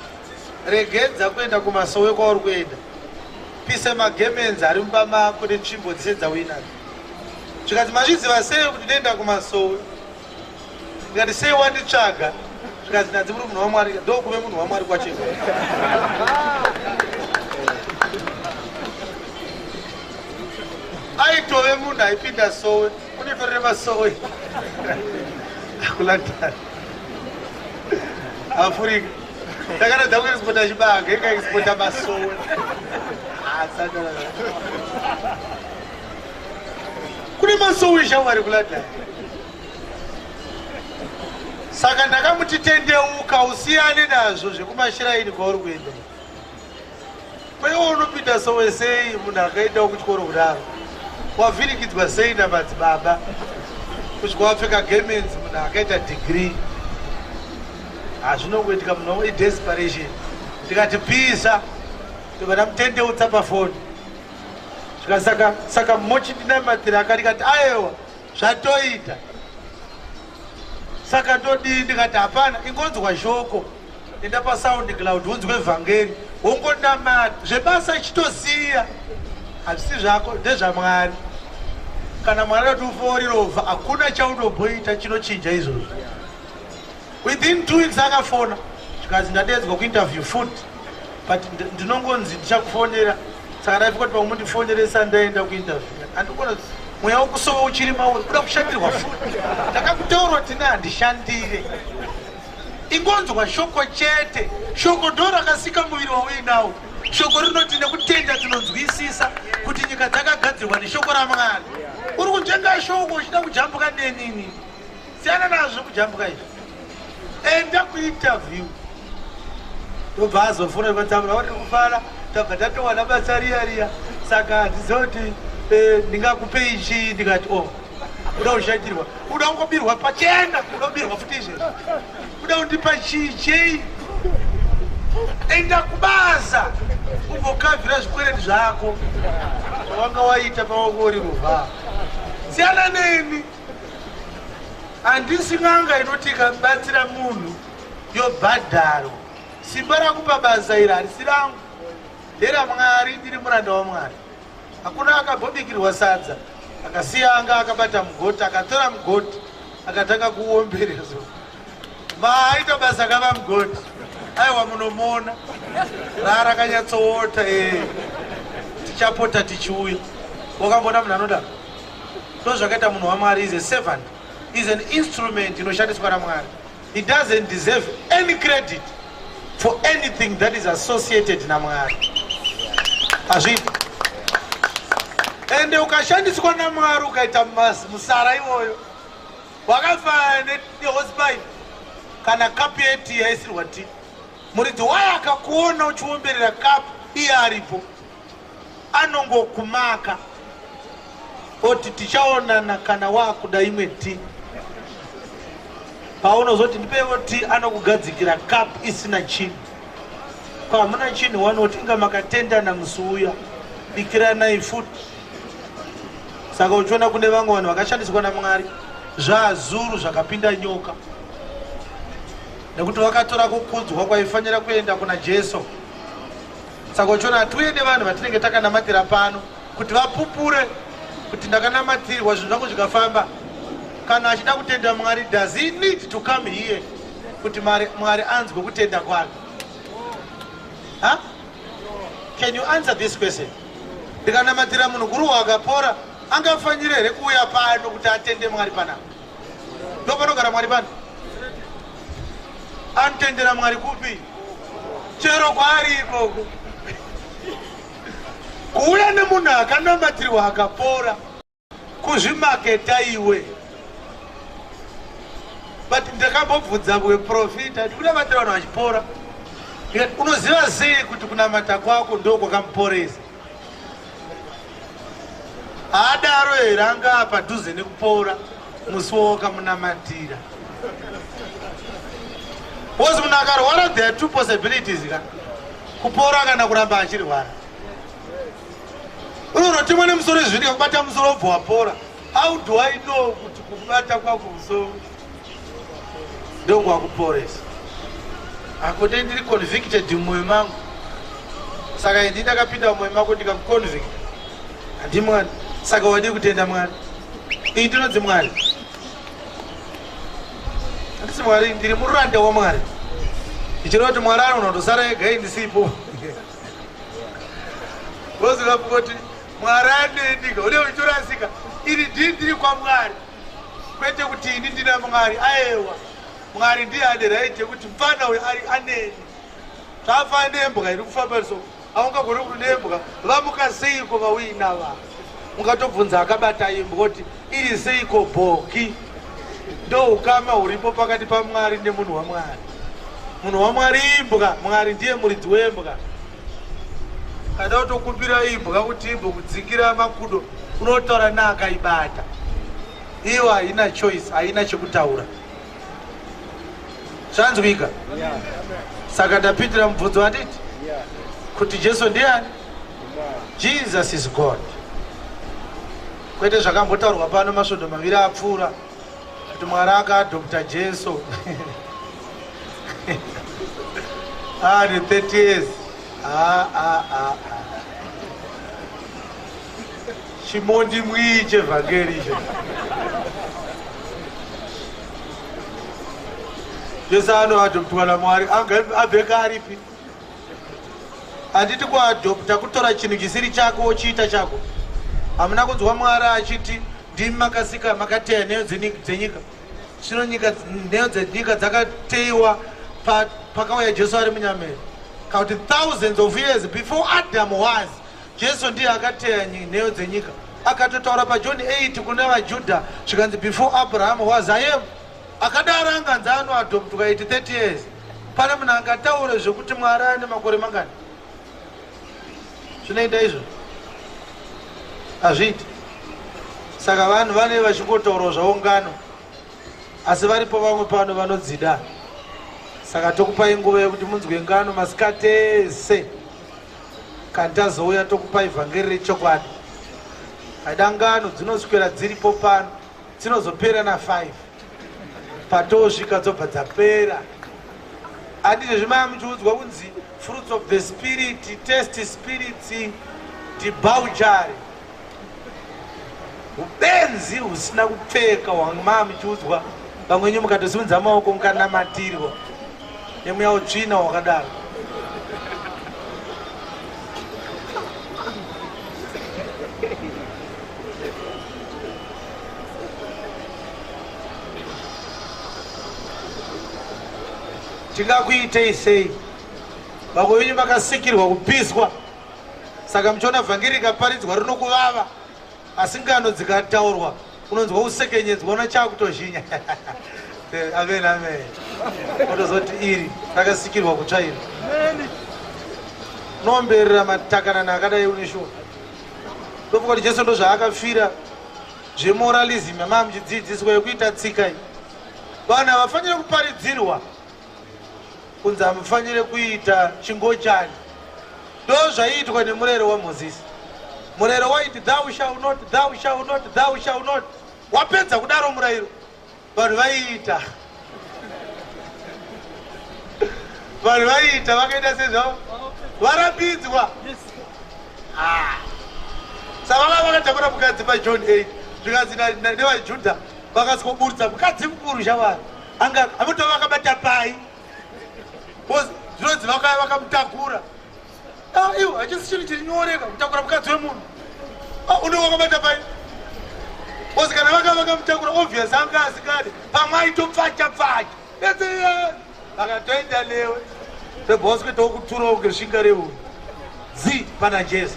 regedza kuenda kumasowe kwauri kuenda, pise magemenzi ari mumba mako netsvimbo dzese dzauinadzo. Zvikanzi, mazviziva sei kuti ndoenda kumasowe? Ndikati, sei wanditsvaga? Zvikanzi, ndanzi muri munhu waMwari. Ndokuve munhu waMwari kwacho. Aitove munhu aipinda sowe, kunetorere masowe kuLondon, Africa. Ndakaratidza kuexporta chibage, ikaexporta masowe. Kune masowe shamwari kuLondon. Saka ndakamuti, tendeuka, usiyane nazvo zvekumashiraini kwauri kuenda. Kweiwo unopinda sowe sei, munhu akaendawo kuchikoro kudaro? Wavhirikidzwa sei namadzibaba kusvika wapfeka gemenzi, munhu akaita degree? Hazvinongoitika, munhu idesperation. Ndikati pisa, ndobva ndamutendeutsa pafoni. Zvika saka mochindinamatira akandikati, aiwa, zvatoita, saka ndodii? Ndikati hapana, ingonzwa shoko, enda paSoundCloud unzwe vhangeri, wongonamata. Zvebasa ichitosiya, hazvisi zvako, ndezvaMwari. Kana Mwari ati ufoorirovha, hakuna chaunomboita chinochinja izvozvo. Within 2 weeks akafona, zvikanzi ndadeedzwa kuinterview futi, but ndinongonzi ndichakufonera, saka ndaifunga kuti pamwe mundifoneresa ndaenda kuinterview. Handikona mweya wokusova uchiri mauri, kuda kushandirwa futi. Ndakakutaura kuti ne handishandire, ingonzwa shoko chete. Shoko ndo rakasika muviri wauinawo. Shoko rinoti nekutenda tinonzwisisa kuti nyika dzakagadzirwa neshoko raMwari. Uri kunzvenga shoko uchida kujambuka nenini? Siyana nazvo kujambuka izvi, enda kuinterview. Ndobva azofona, vatsamura vari kufara, tabva tatowana basa riya riya, saka handiziva kuti ndingakupei chii. Ndikati, o uda kushatirwa, uda kungobirwa pachena, unobirwa futi izvezvi. Uda kundipa chii chei? Enda kubasa umbokavhira zvikwereti zvako zvawanga waita pawanga uri ruvha. Siyana neni. Handisi n'anga inoti ikabatsira munhu yobhadharwa. Simba rakupa basa iri harisi rangu, nderaMwari. Ndiri muranda waMwari. Hakuna akambobikirwa sadza akasiya anga akabata mugoti, akatora mugoti akatanga kuomberezwa. Maaita basa kava mugoti, aiwa, munomuona raa rakanyatsoota. Tichapota tichiuya. Wakambona munhu anodaro? Ndo zvakaita munhu waMwari. Is a servant, is an instrument inoshandiswa naMwari. He doesn't deserve any credit for anything that is associated naMwari. Hazviiti. Ende ukashandiswa naMwari ukaita musara iwoyo, wakafanana nehosepipe kana kapu yetii yaisirwa tii. Muridzi wayo akakuona uchiomberera kapu iye aripo, anongokumaka oti, "Tichaonana kana waakuda imwe tii." Paunozoti, "Ndipewo tii," anokugadzikira kapu isina chinhu. Kwamuna chinhu wanoti, "Inga makatendana musi uya, bikiranai futi." Saka uchiona kune vamwe vanhu vakashandiswa naMwari, zvazuru zvakapinda nyoka, nekuti vakatora kukudzwa kwaifanira kuenda kuna Jesu. Saka uchiona hatiuye nevanhu vatinenge takanamatira pano kuti vapupure kuti ndakanamatirwa, zvinhu zvangu zvikafamba. Kana achida kutenda Mwari, does he need to come here kuti Mwari anzwe kutenda kwake? Huh? Can you answer this question? Ndikanamatira munhu guruwa akapora, angafanire here kuuya pano kuti atende Mwari panapa? Ndo panogara Mwari pano? Anotendera Mwari kupi? Chero kwaari ikoko. Kuuya nemunhu akanamatirwa akapora kuzvimaketa iwe. But ndakambobvunza weprofita, ndikunamatira vanhu vachipora, ndikati, "Unoziva sei kuti kunamata kwako ndo kwakamuporesa?" Haadaro here? Anga padhuze nekupora musi wawakamunamatira. Because munhu akarwara, there are two possibilities ka: kupora kana kuramba achirwara. Unonotemwa nemusoro izvi, ndikakubata musoro wobva wapora, how do I know kuti kukubata kwako musoro ndokwakuporesa? Akuti ndiri convicted mumwoyo mangu. Saka indi ndakapinda mumwoyo mako ndikakuconvict, handi Mwari? Saka wadii kutenda Mwari? Iyi ndinonzi Mwari? Handisi Mwari, ndiri muranda waMwari. Ndichireva kuti Mwari anonotosara ega indisipo. Wozovapo kuti Mwari anendika, une uchitorasika. Ini ndii ndiri kwaMwari, kwete kuti ini ndina Mwari. Aewa, Mwari ndiye ane right yekuti mufana uyu ari aneni. Zvafana nembwa iri kufamba so, haungagoni kuti nembwa vamuka seiko vauinava. Ungatobvunza akabata imbwa kuti iri seiko bhoki. Ndo ukama huripo pakati paMwari nemunhu waMwari. Munhu waMwari imbwa, Mwari ndiye muridzi wembwa. Kada kutokumbira imbwa kuti imbokudzikira makudo, unotaura neakaibata. Iyo haina choice, haina chekutaura. Zvanzwika? Saka ndapindira mubvunzo, handiti, kuti Jesu ndiani? Jesus is God, kwete zvakambotaurwa pano masvondo 2 apfuura kuti Mwari akaadopta Jesu ane 30 years. Ah, ah, ah, ah. Chimondi mwii chevhangeri icho. Jesu anoadoptwa naMwari abveka aripi? Handiti kuadopta kutora chinhu chisiri chako wochiita chako? Hamuna kunzwa Mwari achiti, "Ndimi makasika, makateya nheyo dzenyika"? Zvino nyika, nheyo dzenyika dzakateiwa pakauya Jesu ari munyameri, kana kuti thousands of years before Adam was, Jesu ndiye akateya nheyo dzenyika. Akatotaura paJohn 8 kune vaJudha, zvikanzi, "Before Abraham was, I am." Akadaro anganzi anoadoptwa 80 30 years. Pane munhu angataure zvekuti Mwari ane makore mangani? Zvinoita izvo? Hazviiti. Saka vanhu vane vachingotaurawo zvavo ngano, asi varipo vamwe pano vanodzida. Saka tokupai nguva yekuti munzwe ngano masikati ese. Kana tazouya tokupai vhangeri rechokwadi. Haida ngano dzinoswera dziripo pano dzinozopera na5 patosvika dzobva dzapera. Handizvo zvimaya muchiudzwa kunzi fruits of the spirit, test spirits, debauchery. Ubenzi husina kupfeka hwamaa muchiudzwa, vamwe nyu mukatosimudza maoko mukanamatirwa nemweya utsvina wakadaro. Tingakuitei sei? Vamwe venyu makasikirwa kupiswa, saka muchiona vhangeri rikaparidzwa rinokuvava, asi ngano dzikataurwa unonzwa usekenyedzwa, una chakutozhinya. Amen, amen. Otozoti iri rakasikirwa kutsva iri. Unoomberera matakanana akadai une shuwa. Ndofunga kuti Jesu ndozvaakafira zvemoralism yamaa muchidzidziswa yekuita tsika iyi. Vanhu havafaniri kuparidzirwa kunzi hamufanire kuita chingochani. Ndozvaiitwa nemurayiro waMozisi. Murayiro waiti thou shall not, thou shall not, thou shall not. Wapedza kudaro murayiro, vanhu vaiita. Vanhu vaiita vakaita sezvavo varambidzwa. Saka vanga vakatakura mukadzi paJohn 8, zvikanzi nevaJudha vakasikoburitsa mukadzi mukuru shamwari. Anga amutova vakabata pai. Zvinonzi vakaya vakamutakura. Iwo hachisi chinhu chiri nyoreka kutakura mukadzi wemunhu. Unenge wakabata pai. Because kana vanga vakamutakura obvious anga asikadi pamwe aitopfacha pfacha. Vakatoenda newe. Tobva waswetawo kuturawo kunge rehuni. Zi pana Jesu.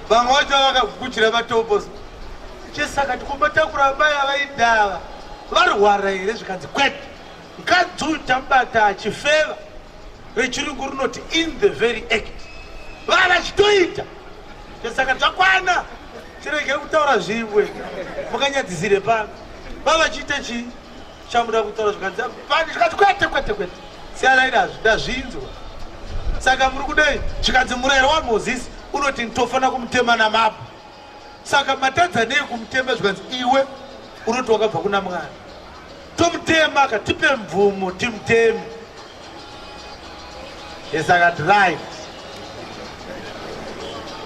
Vamwe vacho vakagukuchira matombo. Jesu akati kumatakura amai avaindava varwara here? Zvikanzi kwete. Mukadzi uyu tamubata achifeva. Rechirungu rinoti in the very act. Vava vachitoita. Jesu akati zvakwana. Chirege kutaura zvimwe. Mukanyadzisire pano. Vava vachiita chii? Chamuda kutaura zvikanzi pane zvikanzi kwete kwete kwete. Siyanai nazvo ndazvinzwa. Saka muri kudei? Zvikanzi murayiro waMozisi unoti tofanira kumutema namabwe. Saka matadza nei kumutema? Zvikanzi iwe unoti wakabva kuna Mwari. Tomutema akatipe mvumo timuteme. Jesu akati right.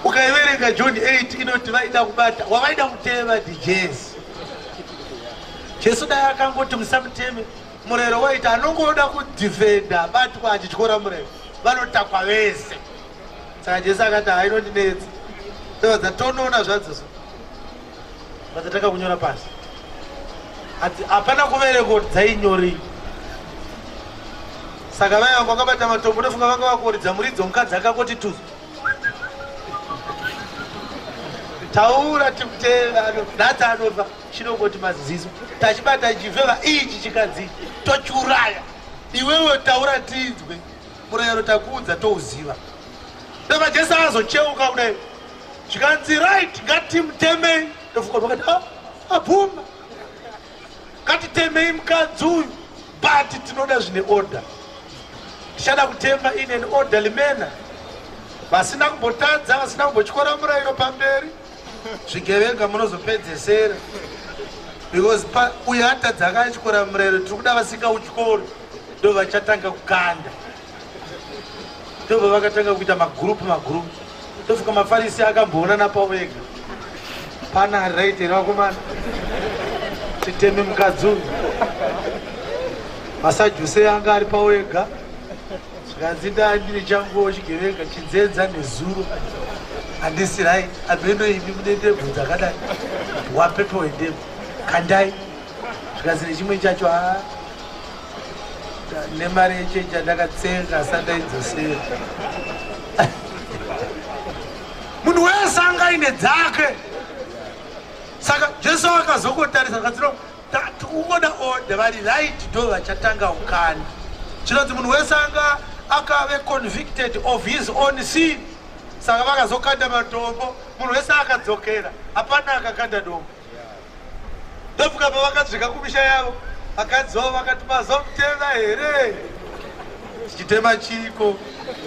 Ukaiverenga John 8 inoti vaida kubata, wavaida kutema ndiJesu. Jesu dai akangoti musamuteme, murayiro waiti anongoda kudhifenda abatwa achityora murayiro, vanotakwa vese. Saka Jesu akati hainondinetsa. Tobva tonoona zvadzo so. Vadzatanga kunyora pasi. Ati hapana kuverenga kuti dzainyorei. Saka vaya vanga vakabata matombo ndofunga vanga vakuridza muridzo mukadzi akangoti tuzu. Taura timuteva nhasi anofa chinongoti maziso. Tachibata chifeva ichi chikadzi tochiuraya. Iwewe taura tinzwe. Murayiro takuudza touziva. Ndobva Jesu azocheuka kudai. Zvikanzi right ngatimutemei. Ndofunga vakati abvuma. Ngatitemei mukadzi uyu but tinoda zvine order. Tichada kutema in an orderly manner. Vasina kumbotadza, vasina kumbotyora murayiro pamberi. Zvigevenga munozopedzesera. Because uyu atadza akatyora murayiro, tiri kuda vasingautyori ndo vachatanga kukanda. Ndobva vakatanga kuita magurupu magurupu. Ndofuka mafarisi akamboonana pavo ega. Pana right here vakomana? Titeme mukadzi uyu. Masadhuse anga ari pavo ega. Zvikanzi ndandine changuwo chigevenga chinzenza nezuro. Handisi right. Ameno imi mune ndebvu dzakadai. Wapepo wendebvu. Kandai. Zvikanzi nechimwe chacho nemari yechechi yandakatsenga sandaidzosera. Munhu wese anga aine dzake. Saka Jesu akazongotarisa akati no, tikungoda order, vari right ndo vachatanga kukanda. Chinonzi munhu wese anga akave convicted of his own sin. Saka vakazokanda matombo, munhu wese akadzokera, hapana akakanda dombo. Ndofuka pavakasvika kumisha yavo, vakadzi vavo vakati mazomutema here? Tichitema chiko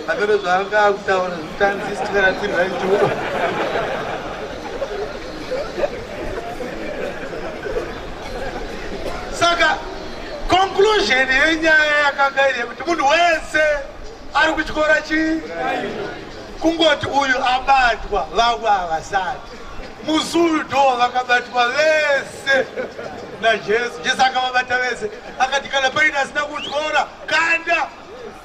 apero zvaanga akutaura zvitanzisi tikana tiri raitio. Saka conclusion yenyaya yakanga iri yekuti munhu wese ari kutyora chii? Kungoti uyu abatwa, vamwe havasati. Musi uyu ndo vakabatwa vese naJesu. Jesu akavabata vese, akati kana paine asina kutyora kanda.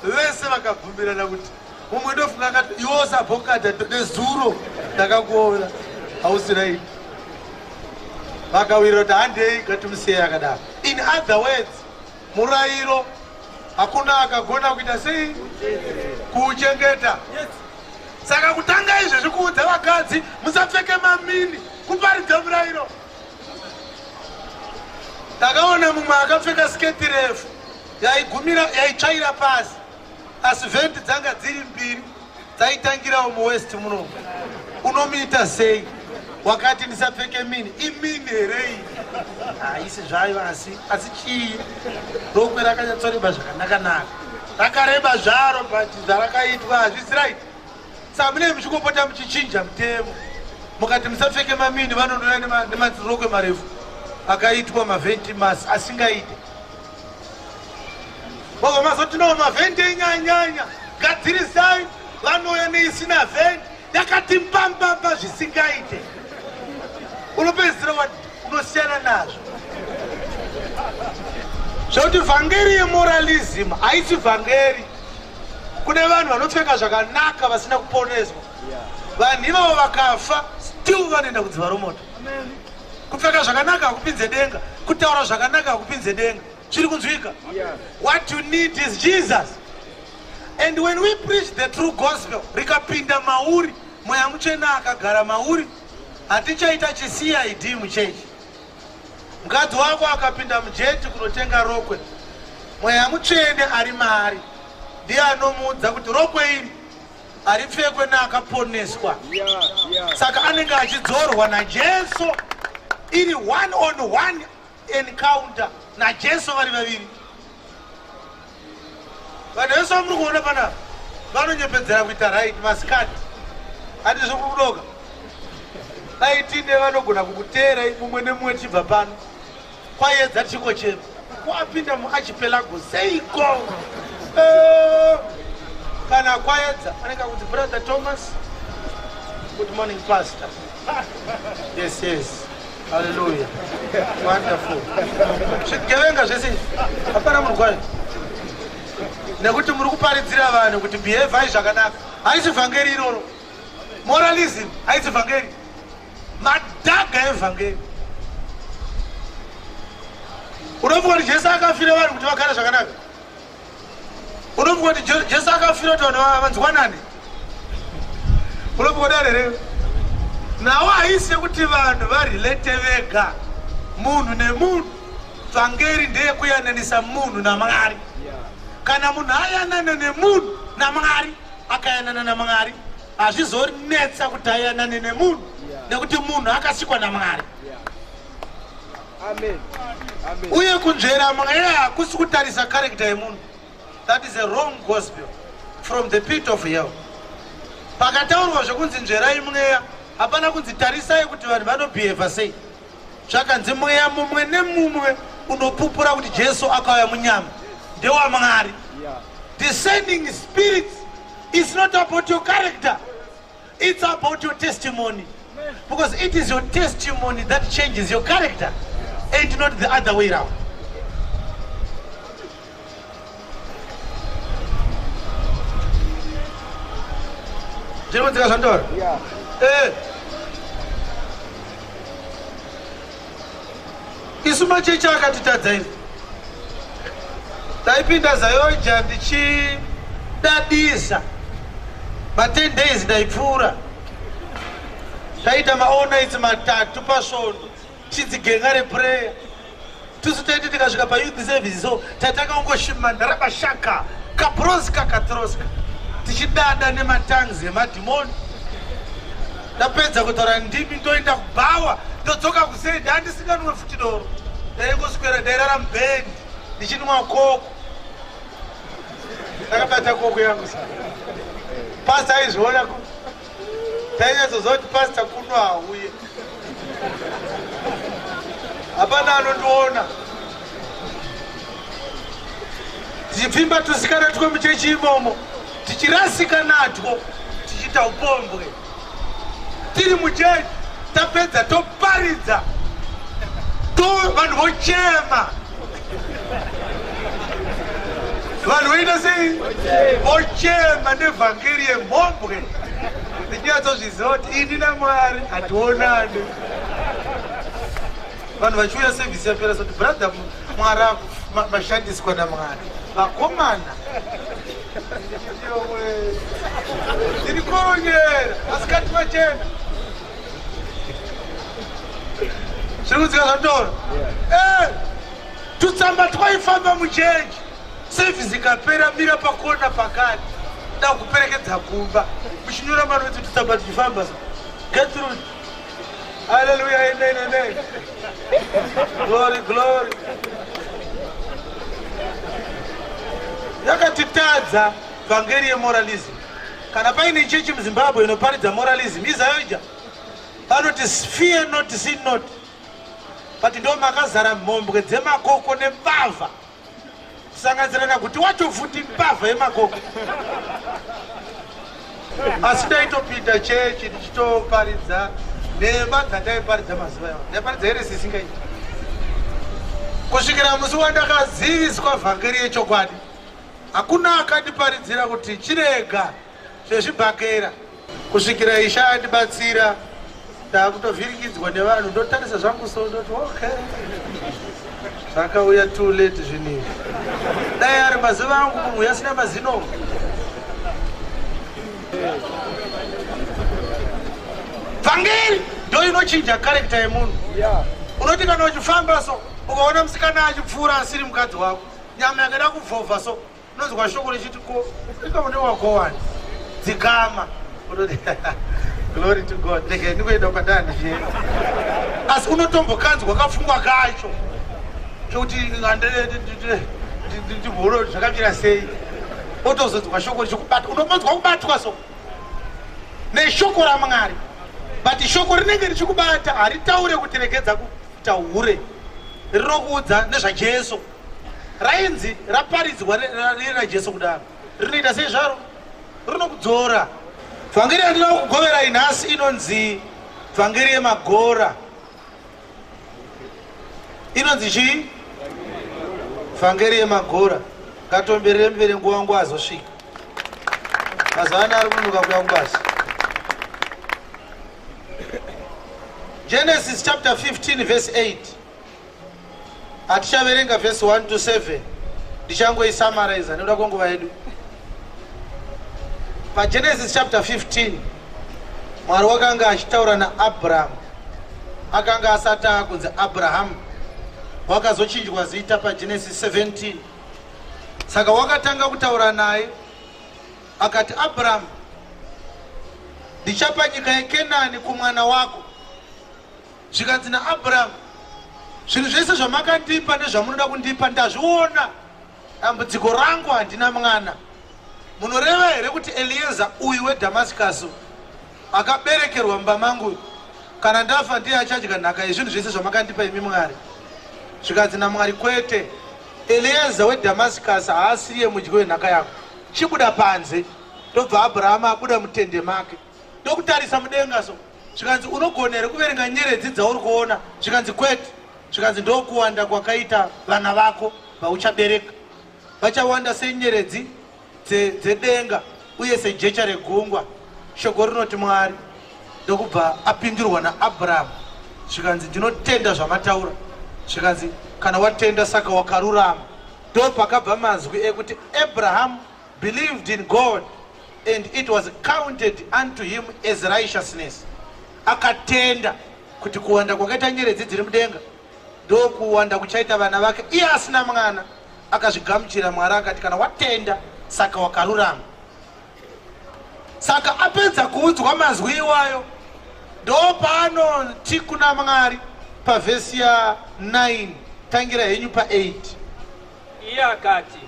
Vese vakabvumirana kuti mumwe ndofunga akati iwe usabhokata nezuro ndakakuona hausi right. Vakawirira kuti handei ngatimusiyei akadaro. In other words, murayiro hakuna akagona kuita sei kuuchengeta. Saka kutanga izvezvi kuudza vakadzi musapfeke mamini, kuparidza murayiro. Ndakaona mumwe akapfeka siketi refu yaigumira yaitsvaira pasi, asi vhenti dzanga dziri mbiri dzaitangirawo muwest muno. Unomuita sei? Wakati ndisapfeke mini, imini here iyi? Haisi zvayo, asi chii? Rokwe rakanyatsoreba zvakanaka-naka, rakareba zvaro, but zvarakaitwa hazvisi right. Saka munenge muchingopota muchichinja mutemo, mukati musapfeke mamini, vanonouya nemarokwe marefu akaitwa mavhenti masi asingaite. Vobva mazotinawo mavhenti enyanyanya, gadzirisai. Vanouya neisina vhenti yakati mbambamba zvisingaite. Unopedzisira unosiyana nazvo. Zvekuti vhangeri yemoralism haisi vhangeri. Kune vanhu vanopfeka zvakanaka vasina kuponeswa. Vanhu ivavo vakafa still vanoenda kudziva romoto. Kupfeka zvakanaka hakupinze denga, kutaura zvakanaka hakupinze denga. Zviri kunzwika? What you need is Jesus. And when we preach the true gospel, rikapinda mauri, Mweya Mutsvene akagara mauri, hatichaita chiCID muchechi. Mukadzi wako akapinda mujeti kunotenga rokwe, Mweya Mutsvene ari maari ndiye anomuudza kuti rokwe iri haripfekwe neakaponeswa. Saka anenge achidzorwa naJesu, iri one on one encounter naJesu vari vaviri. Vanhu vese vamuri kuona panapa vanonyepedzera kuita right masikati, handi zvekukudoka. Dai tine vanogona kukuteerai mumwe nemumwe tichibva pano kwayedza tichikochema kwapinda muarchipelago seiko? Kana kwayedza anenge akuti Brother Thomas, good morning pastor. Yes, yes, hallelujah, wonderful. Zvigevenga zvese hapana munhu kwayo, nekuti muri kuparidzira vanhu kuti behavai zvakanaka. Haisi vhangeri iroro. Moralism haisi vhangeri, madhaga evhangeri. Unofunga kuti Jesu akafira vanhu kuti vagare zvakanaka? Unofunga kuti Jesu akafira kuti vanhu vanzwanane? Unofunga kudaro here? Nawo haisi yekuti vanhu varelate vega, munhu nemunhu. Vhangeri ndeyekuyananisa munhu naMwari. Kana munhu ayanana nemunhu naMwari, akayanana naMwari, hazvizonetsa kuti ayanane nemunhu, nekuti munhu akasikwa naMwari. Uye kunzvera mweya hakusi kutarisa character yemunhu. That is a wrong gospel from the pit of hell. Pakataurwa zvekunzi nzverai mweya, hapana kunzi tarisai kuti vanhu vanobhihevha sei. Zvakanzi mweya mumwe nemumwe unopupura kuti Jesu akauya munyama ndewaMwari. Discerning spirits is not about your character, it's about your testimony, because it is your testimony that changes your character and not the other way round. Zvinodzika zvandaura. Isu machechi akatitadza izvi. Ndaipinda Zayoja ndichidadisa, ma10 days ndaipfuura, ndaita maall nights 3 pasvondo, tichidzigenga reprayer. Tusu taiti tikasvika payouth service, so tatakangoshima ndarabashaka kabroska katroska, tichidada nematongues emadhimoni. Ndapedza kutaura ndimi, ndoenda kubhawa, ndodzoka kusei, ndandisinganwe futi doro. Ndaingoswera ndairara mubhendi ndichinwa koko. Ndakabata koko yangu sa. Pastor aizviona ku. Tainyatsoziva kuti pastor kuno hauye. Hapana anondiona. Tichipfimba tusikana twemuchechi imomo, tichirasika natwo, tichiita upombwe. Tiri muchechi, tapedza toparidza. To vanhu vochema. Vanhu voita sei? Vochema nevhangeri yemhombwe. Ndichinyatsozviziva kuti ini naMwari hationani. Vanhu vachiuya sevhisi yapera soti brother Mwari mashandiswa naMwari. Vakomana. Ndiri koronyera masikati machena. Zviri kudzika zvatora. Tutsamba twaifamba muchechi. Sevhisi ikapera mira pakona pakati. Ndakuperekedza kumba. Muchinyora manoti tutsamba tuchifamba so. Gertrude. Hallelujah, amen, amen. Glory, glory. Yakatitadza vhangeri yemoralism. Kana paine chechi muZimbabwe inoparidza moralism, iZAOGA. Vanoti fear not, sin not. But ndo makazara mhombwe dzemakoko nembavha. Kusanganisira kuti wacho futi mbavha yemakoko. Asi ndaitopinda chechi ndichitoparidza nhema dzandaiparidza mazuva iwayo. Ndaiparidza here sisingaiti. Kusvikira musi wandakaziviswa vhangeri yechokwadi. Hakuna akandiparidzira kuti chirega zvezvibhakera. Kusvikira Ishe andibatsira, ndakutovhiringidzwa nevanhu, ndotarisa zvangu so ndoti okay. Zvakauya too late zvinhu izvi. Dai ari mazuva angu munhu uyu asina mazino. Vhangeri ndo inochinja character yemunhu. Unoti kana uchifamba so ukaona musikana achipfuura asiri mukadzi wako, nyama yakada kuvhovha so unonzwa shoko richiti ko inga une wako wani dzikama. Unoti glory to God, rege ndikuenda kwadani ndichienda. Asi unotombokanzwa kapfungwa kacho kekuti ndimboona kuti zvakamira sei, otozonzwa shoko richikubata, unombonzwa kubatwa so neshoko raMwari. But shoko rinenge richikubata haritaure kuti regedza kuita hure, rinokuudza nezvaJesu. Rainzi raparidzwa riri raJesu kudaro, rinoita sei zvaro? Rinokudzora. Vhangeri yandinoda kugoverai nhasi inonzi vhangeri yemagora. Inonzi chii? Vhangeri yemagora. Ngatomberere muverengo wangu azosvika. Mazuva ano ari kunonoka kuya kubasa. Genesis chapter 15 verse 8. Hatichaverenga verse 1 to 7. Ndichangoisamaraiza nekuda kwenguva yedu. PaGenesis chapter 15 Mwari wakanga achitaura naAbraham. Akanga asati akunzi Abraham. Wakazochinjwa zita paGenesis 17. Saka wakatanga kutaura naye akati, Abraham, ndichapa nyika yeKenani kumwana wako. Zvikanzi naAbraham, zvinhu zvese zvamakandipa nezvamunoda kundipa ndazviona. Dambudziko rangu handina mwana. Munoreva here kuti Eliezer uyu weDhamascus akaberekerwa mumba mangu, kana ndafa ndiye achadya nhaka yezvinhu zvese zvamakandipa imi Mwari? Zvikanzi naMwari, kwete, Eliezer weDhamascus haasiriye mudyi wenhaka yako. Chibuda panze. Ndobva Abraham abuda mutende make ndokutarisa mudenga so. Zvikanzi, unogona here kuverenga nyeredzi dzauri kuona? Zvikanzi, kwete. Zvikanzi, ndokuwanda kwakaita vana vako vauchabereka. Vachawanda senyeredzi dzedenga uye sejecha regungwa. Shoko rinoti Mwari ndokubva apindurwa naAbraham. Zvikanzi, ndinotenda zvamataura. Zvikanzi, kana watenda saka wakarurama. Ndopakabva mazwi ekuti Abraham believed in God and it was counted unto him as righteousness. Akatenda kuti kuwanda kwakaita nyeredzi dziri mudenga ndokuwanda kuchaita vana vake, iye asina mwana. Akazvigamuchira. Mwari akati, kana watenda saka wakarurama. Saka apedza kuudzwa mazwi iwayo, ndopaanoti kuna Mwari pavhesi ya 9, tangira henyu pa 8. Iye akati,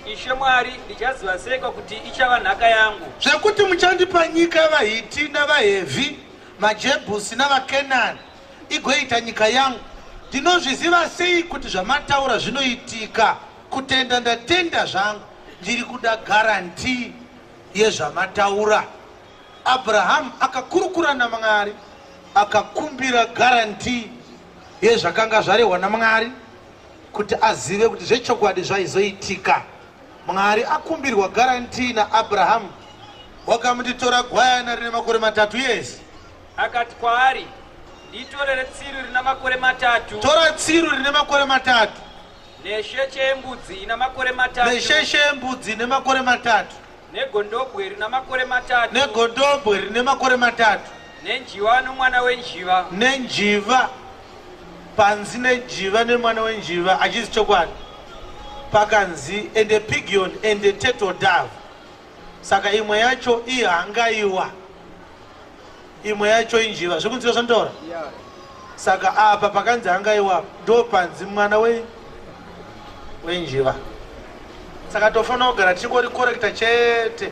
Ishe Mwari, ndichaziva seiko kuti ichava nhaka yangu? Zvekuti muchandipa nyika yavaHiti navaHevhi, maJebhusi navaKenani, igoita nyika yangu, ndinozviziva sei kuti zvamataura zvinoitika? Kutenda ndatenda zvangu, ndiri kuda guarantee yezvamataura. Abrahamu akakurukura naMwari, akakumbira guarantee yezvakanga zvarehwa naMwari kuti azive kuti zvechokwadi zvaizoitika. Mwari akumbirwa guarantee naAbrahamu, wakamuti tora gwayana rine makore 3. Yes. Akati kwaari, Nditorere tsiru rina makore 3. Tora tsiru rine makore 3. Nesheche yembudzi ina makore 3. Nesheshe yembudzi ine makore 3. Negondobwe rina makore 3. Negondobwe rine makore 3. Nenjiva nomwana wenjiva. Nenjiva. Panzi nenjiva nemwana wenjiva achisi chokwadi. Pakanzi and a pigeon and a turtle dove. Saka imwe yacho ihangaiwa, imwe yacho injiva. Zviri kunzwika zvandotaura? Saka apa pakanzi hangaiwa ndo panzi mwana wenjiva. Saka tofanira kugara tichingorikorekta chete.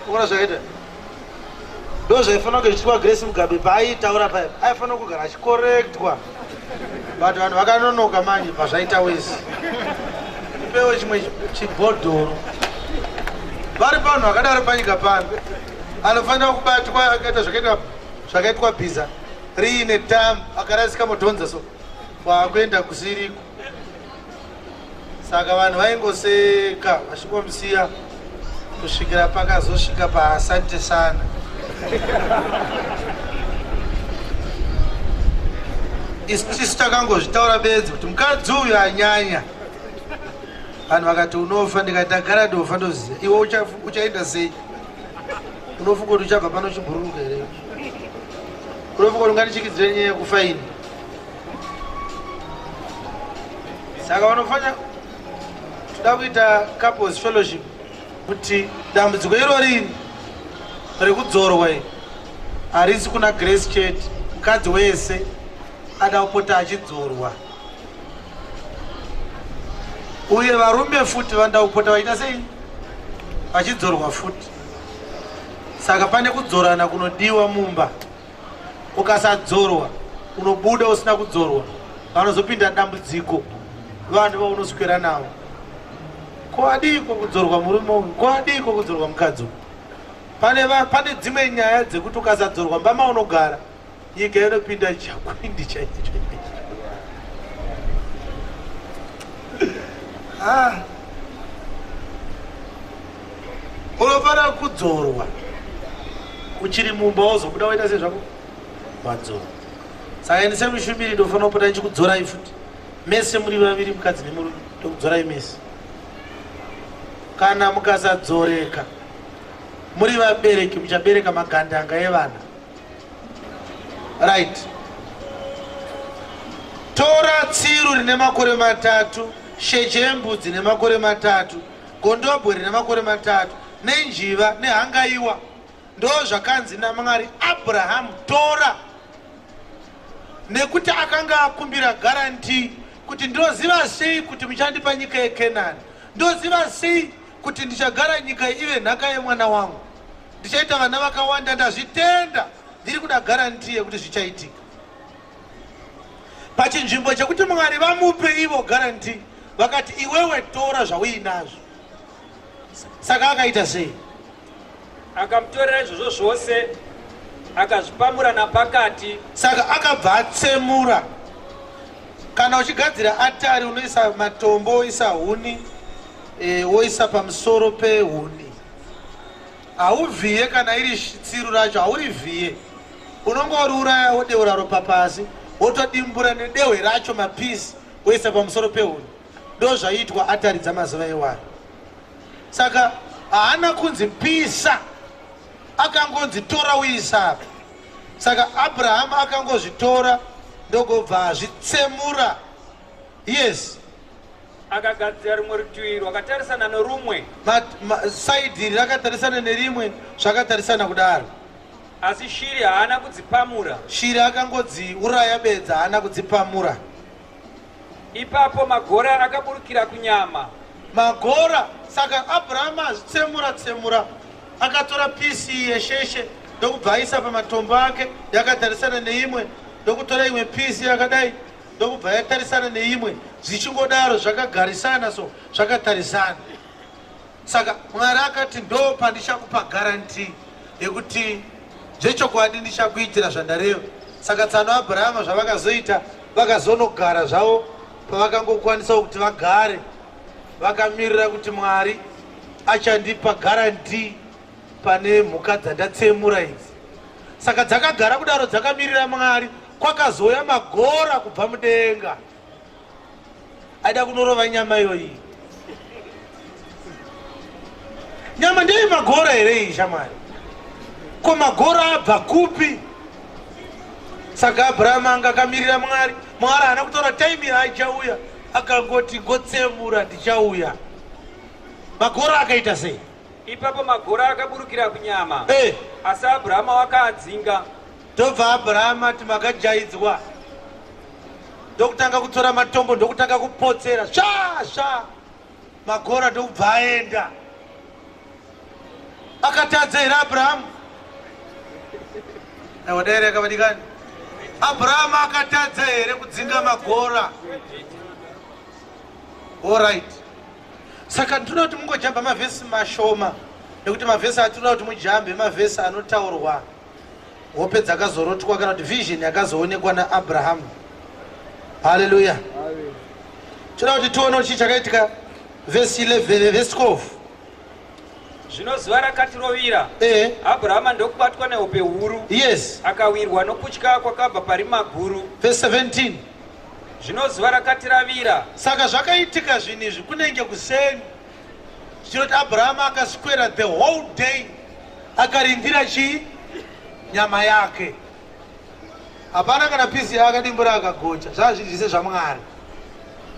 Uona zvakaita? Ndo zvaifanira kunge zvichiitwa Grace Mugabe paaitaura paya, aifanira kugara achikorektwa, but vanhu vakanonoka manje pazvaita wese. Ipewo chimwe chibhodhoro. Vari vanhu vakadaro panyika pano, anofanira kubatwa akaita zvakaitwa bhiza riine tambo, akarasika modhonza so waakuenda kusiriko. Saka vanhu vaingoseka vachingomusiya kusvikira pakazosvika paasante sana. Isu takangozvitaura bedzi kuti mukadzi uyu anyanya. Vanhu vakati unofa, ndikati ndagara ndofa ndoziva. Iwe uchaenda sei? Unofunga kuti uchabva pano uchibhururuka here? Unofunga kuti ungandichikidzire nyaya yekufa ini? Saka vanofanira toda kuita couples fellowship kuti dambudziko irori rekudzorwa iri harisi kuna Grace chete. Mukadzi wese ada kupota achidzorwa, uye varume futi vanoda kupota vachiita sei? Vachidzorwa futi. Saka pane kudzorana kunodiwa mumba. Ukasadzorwa unobuda usina kudzorwa, vanozopinda dambudziko vanhu vaunoswera navo. Ko adiko kudzorwa murume uyu? Ko adiko kudzorwa mukadzi uyu? Pane dzimwe nyaya dzekuti ukasadzorwa mbama unogara, nyika inopinda chakwindi chaicho. Unofanira kudzorwa uchiri mumba, wozobuda waita sezvako wadzorwa. Saka ini semushumiri ndofanira kupota ndichikudzorai futi mese muri vaviri, mukadzi nemurume, ndokudzorai mese. Kana mukasadzoreka muri vabereki, muchabereka magandanga evana. Right. Tora tsiru rine makore 3, sheche yembudzi nemakore 3, gondobwe rine makore 3, nenjiva nehangaiwa. Ndo zvakanzi naMwari, Abrahamu tora, nekuti akanga akumbira guarantee kuti ndinoziva sei kuti muchandipa nyika yeKenani, ndoziva sei kuti ndichagara nyika ive nhaka yemwana wangu, ndichaita vana vakawanda, ndazvitenda, ndiri kuda guarantee yekuti zvichaitika. Pachinzvimbo chekuti Mwari vamupe ivo guarantee, vakati iwewe tora zvauinazvo. Saka akaita sei? Akamutorera izvozvo zvose, akazvipamura napakati. Saka akabva atsemura. Kana uchigadzira atari unoisa matombo, woisa huni, woisa pamusoro pehuni. Hauvhiye kana iri tsiru racho, haurivhiye, unongoriuraya wodeura ropa pasi, wotodimbura nedehwe racho mapisi, woisa pamusoro pehuni. Ndo zvaiitwa atari dzamazuva iwayo. Saka haana kunzi pisa, akangonzi tora uisa apa. Saka Abrahamu akangozvitora ndokubva azvitsemura. Yes. Akagadzira rumwe rutivi rwakatarisana norumwe. Saidhi iri rakatarisana nerimwe, zvakatarisana kudaro. Asi shiri haana kudzipamura. Shiri akangodziuraya bedza, haana kudzipamura. Ipapo magora akaburukira kunyama. Magora. Saka Abrahama azvitsemura tsemura, akatora pisi yesheshe ndokubva aisa pamatombo ake yakatarisana neimwe, ndokutora imwe pisi yakadai ndokubva yatarisana neimwe, zvichingodaro zvakagarisana, so zvakatarisana. Saka Mwari akati, ndo pandichakupa guarantee yekuti zvechokwadi ndichakuitira zvandareva. Saka tsano Abrahama zvavakazoita, vakazonogara zvavo pavakangokwanisawo kuti vagare, vakamirira kuti Mwari achandipa guarantee pane mhuka dzandatsemura idzi. Saka dzakagara kudaro dzakamirira Mwari. Kwakazouya magora kubva mudenga, aida kunorova nyama iyoyi. Nyama ndeye magora here iyi, shamwari? Ko magora abva kupi? Saka Abrahama anga akamirira Mwari. Mwari haana kutaura time yaachauya, akangoti, "Ngotsemura, ndichauya." Magora akaita sei? Ipapo magora akaburukira kunyama, asi Abrahama wakaadzinga. Ndobva Abrahama ati, "Makajaidzwa." Ndokutanga kutora matombo, ndokutanga kupotsera sva sva, magora ndokubva aenda. Akatadza here Abrahamu? Aiwa, akavadikani, Abrahamu akatadza here kudzinga magora? Alright, saka ndinoda kuti mungojamba mavhesi mashoma, nekuti mavhesi atinoda kuti mujambe mavhesi anotaurwa hope dzakazorotwa kana kuti vision yakazoonekwa naAbrahamu. Haleluya! Toda kuti tione kuti chii chakaitika. Vhesi 11, vhesi 12. Zvino zuva rakati rovira, Abrahama ndokubatwa nehope huru, akawirwa nokutya kwakabva parima guru. Vhesi 17. Zvino zuva rakati ravira, Saka zvakaitika zvinhu izvi kunenge kuseni, zvichiroti Abrahama akaswera the whole day akarindira chii? Nyama yake. Hapana kana pisi yaakadimbura akagocha, zvaa zviri zvise zvaMwari.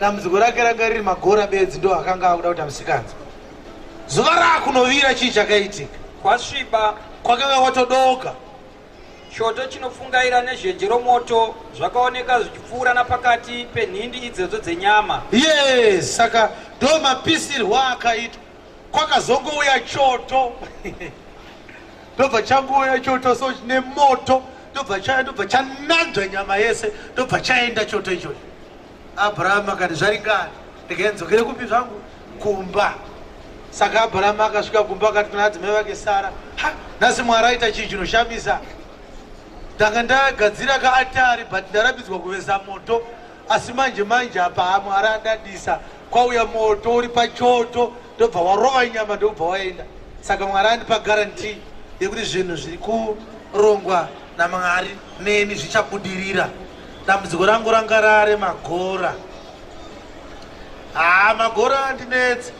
Dambudziko rake ranga riri magora bedzi, ndo akanga akuda kuti amusikanzwa. Zuva raakunovira, chii chakaitika? Kwasviba, Kwakanga kwatodoka. Choto chinopfungaira nezhenje romoto zvakaoneka zvichipfuura napakati penhindi idzodzo dzenyama. Yes, saka ndo mapisirwo akaitwa. Kwakazongouya choto, ndobva changouya choto so chine moto, ndobva chaya, ndobva chananzva nyama yese, ndobva chaenda choto ichocho. Abrahamu akati, "Zvaringana, ndikaenzokere kupi zvangu? Kumba." Saka Abrahamu akasvika kumba, akati kuna adzimai vake Sara, "Ha, nhasi Mwari aita chii chinoshamisa. Ndanga ndagadzira kaatari, but ndarambidzwa kuvesa moto, asi manje manje apa Mwari adadisa, kwauya moto uri pachoto, ndobva warova nyama, ndobva waenda. Saka Mwari andipa guarantee yekuti zvinhu zviri kurongwa naMwari neni zvichabudirira. Dambudziko rangu ranga rare magora. Haa, magora andinetsa,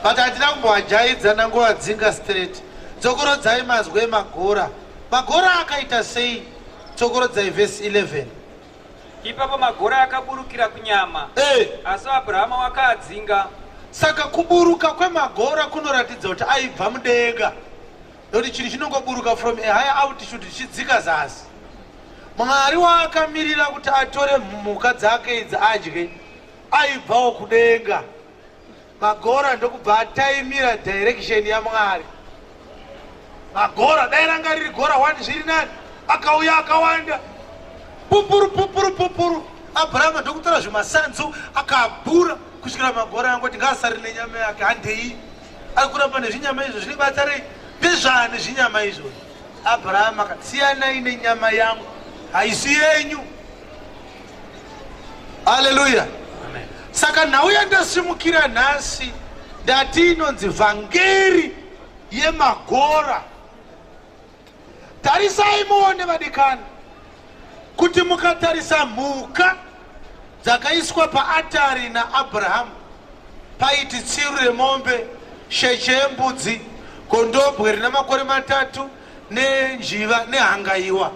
but handina kumboajaidza, ndangovadzinga straight." Dzokorodzai mazwi emagora. Magora akaita sei? Dzokorodzai vhesi 11. Ipapo magora akaburukira kunyama, asi Abrahama wakaadzinga. Saka kuburuka kwemagora kunoratidza kuti aibva mudenga, nekuti chinhu chinongoburuka from a higher altitude chichidzika zasi. Mwari waakamirira kuti atore mhuka dzake idzi adye aibvawo kudenga. Magora ndokubva ataimira direction yaMwari. Magora, dai ranga riri gora 1 zviri nani, akauya akawanda, pupuru pupuru pupuru. Abrahama ndokutora zvimasanzu akabhura kusvikira magora angoti ngaasari nenyama yake, handei. Ari kuramba nezvinyama izvo, zvine basa rei? Ndezvani zvinyama izvo? Abrahama akati, "Siyanai nenyama yangu, haisi yenyu." Haleluya! Saka nhau yandasimukira nhasi ndati inonzi vhangeri yemagora. Tarisai muone, vadikani, kuti mukatarisa mhuka dzakaiswa paatari naAbrahamu, paiti tsiru remombe, sheche yembudzi, gondobwe rina makore 3, nenjiva nehangaiwa.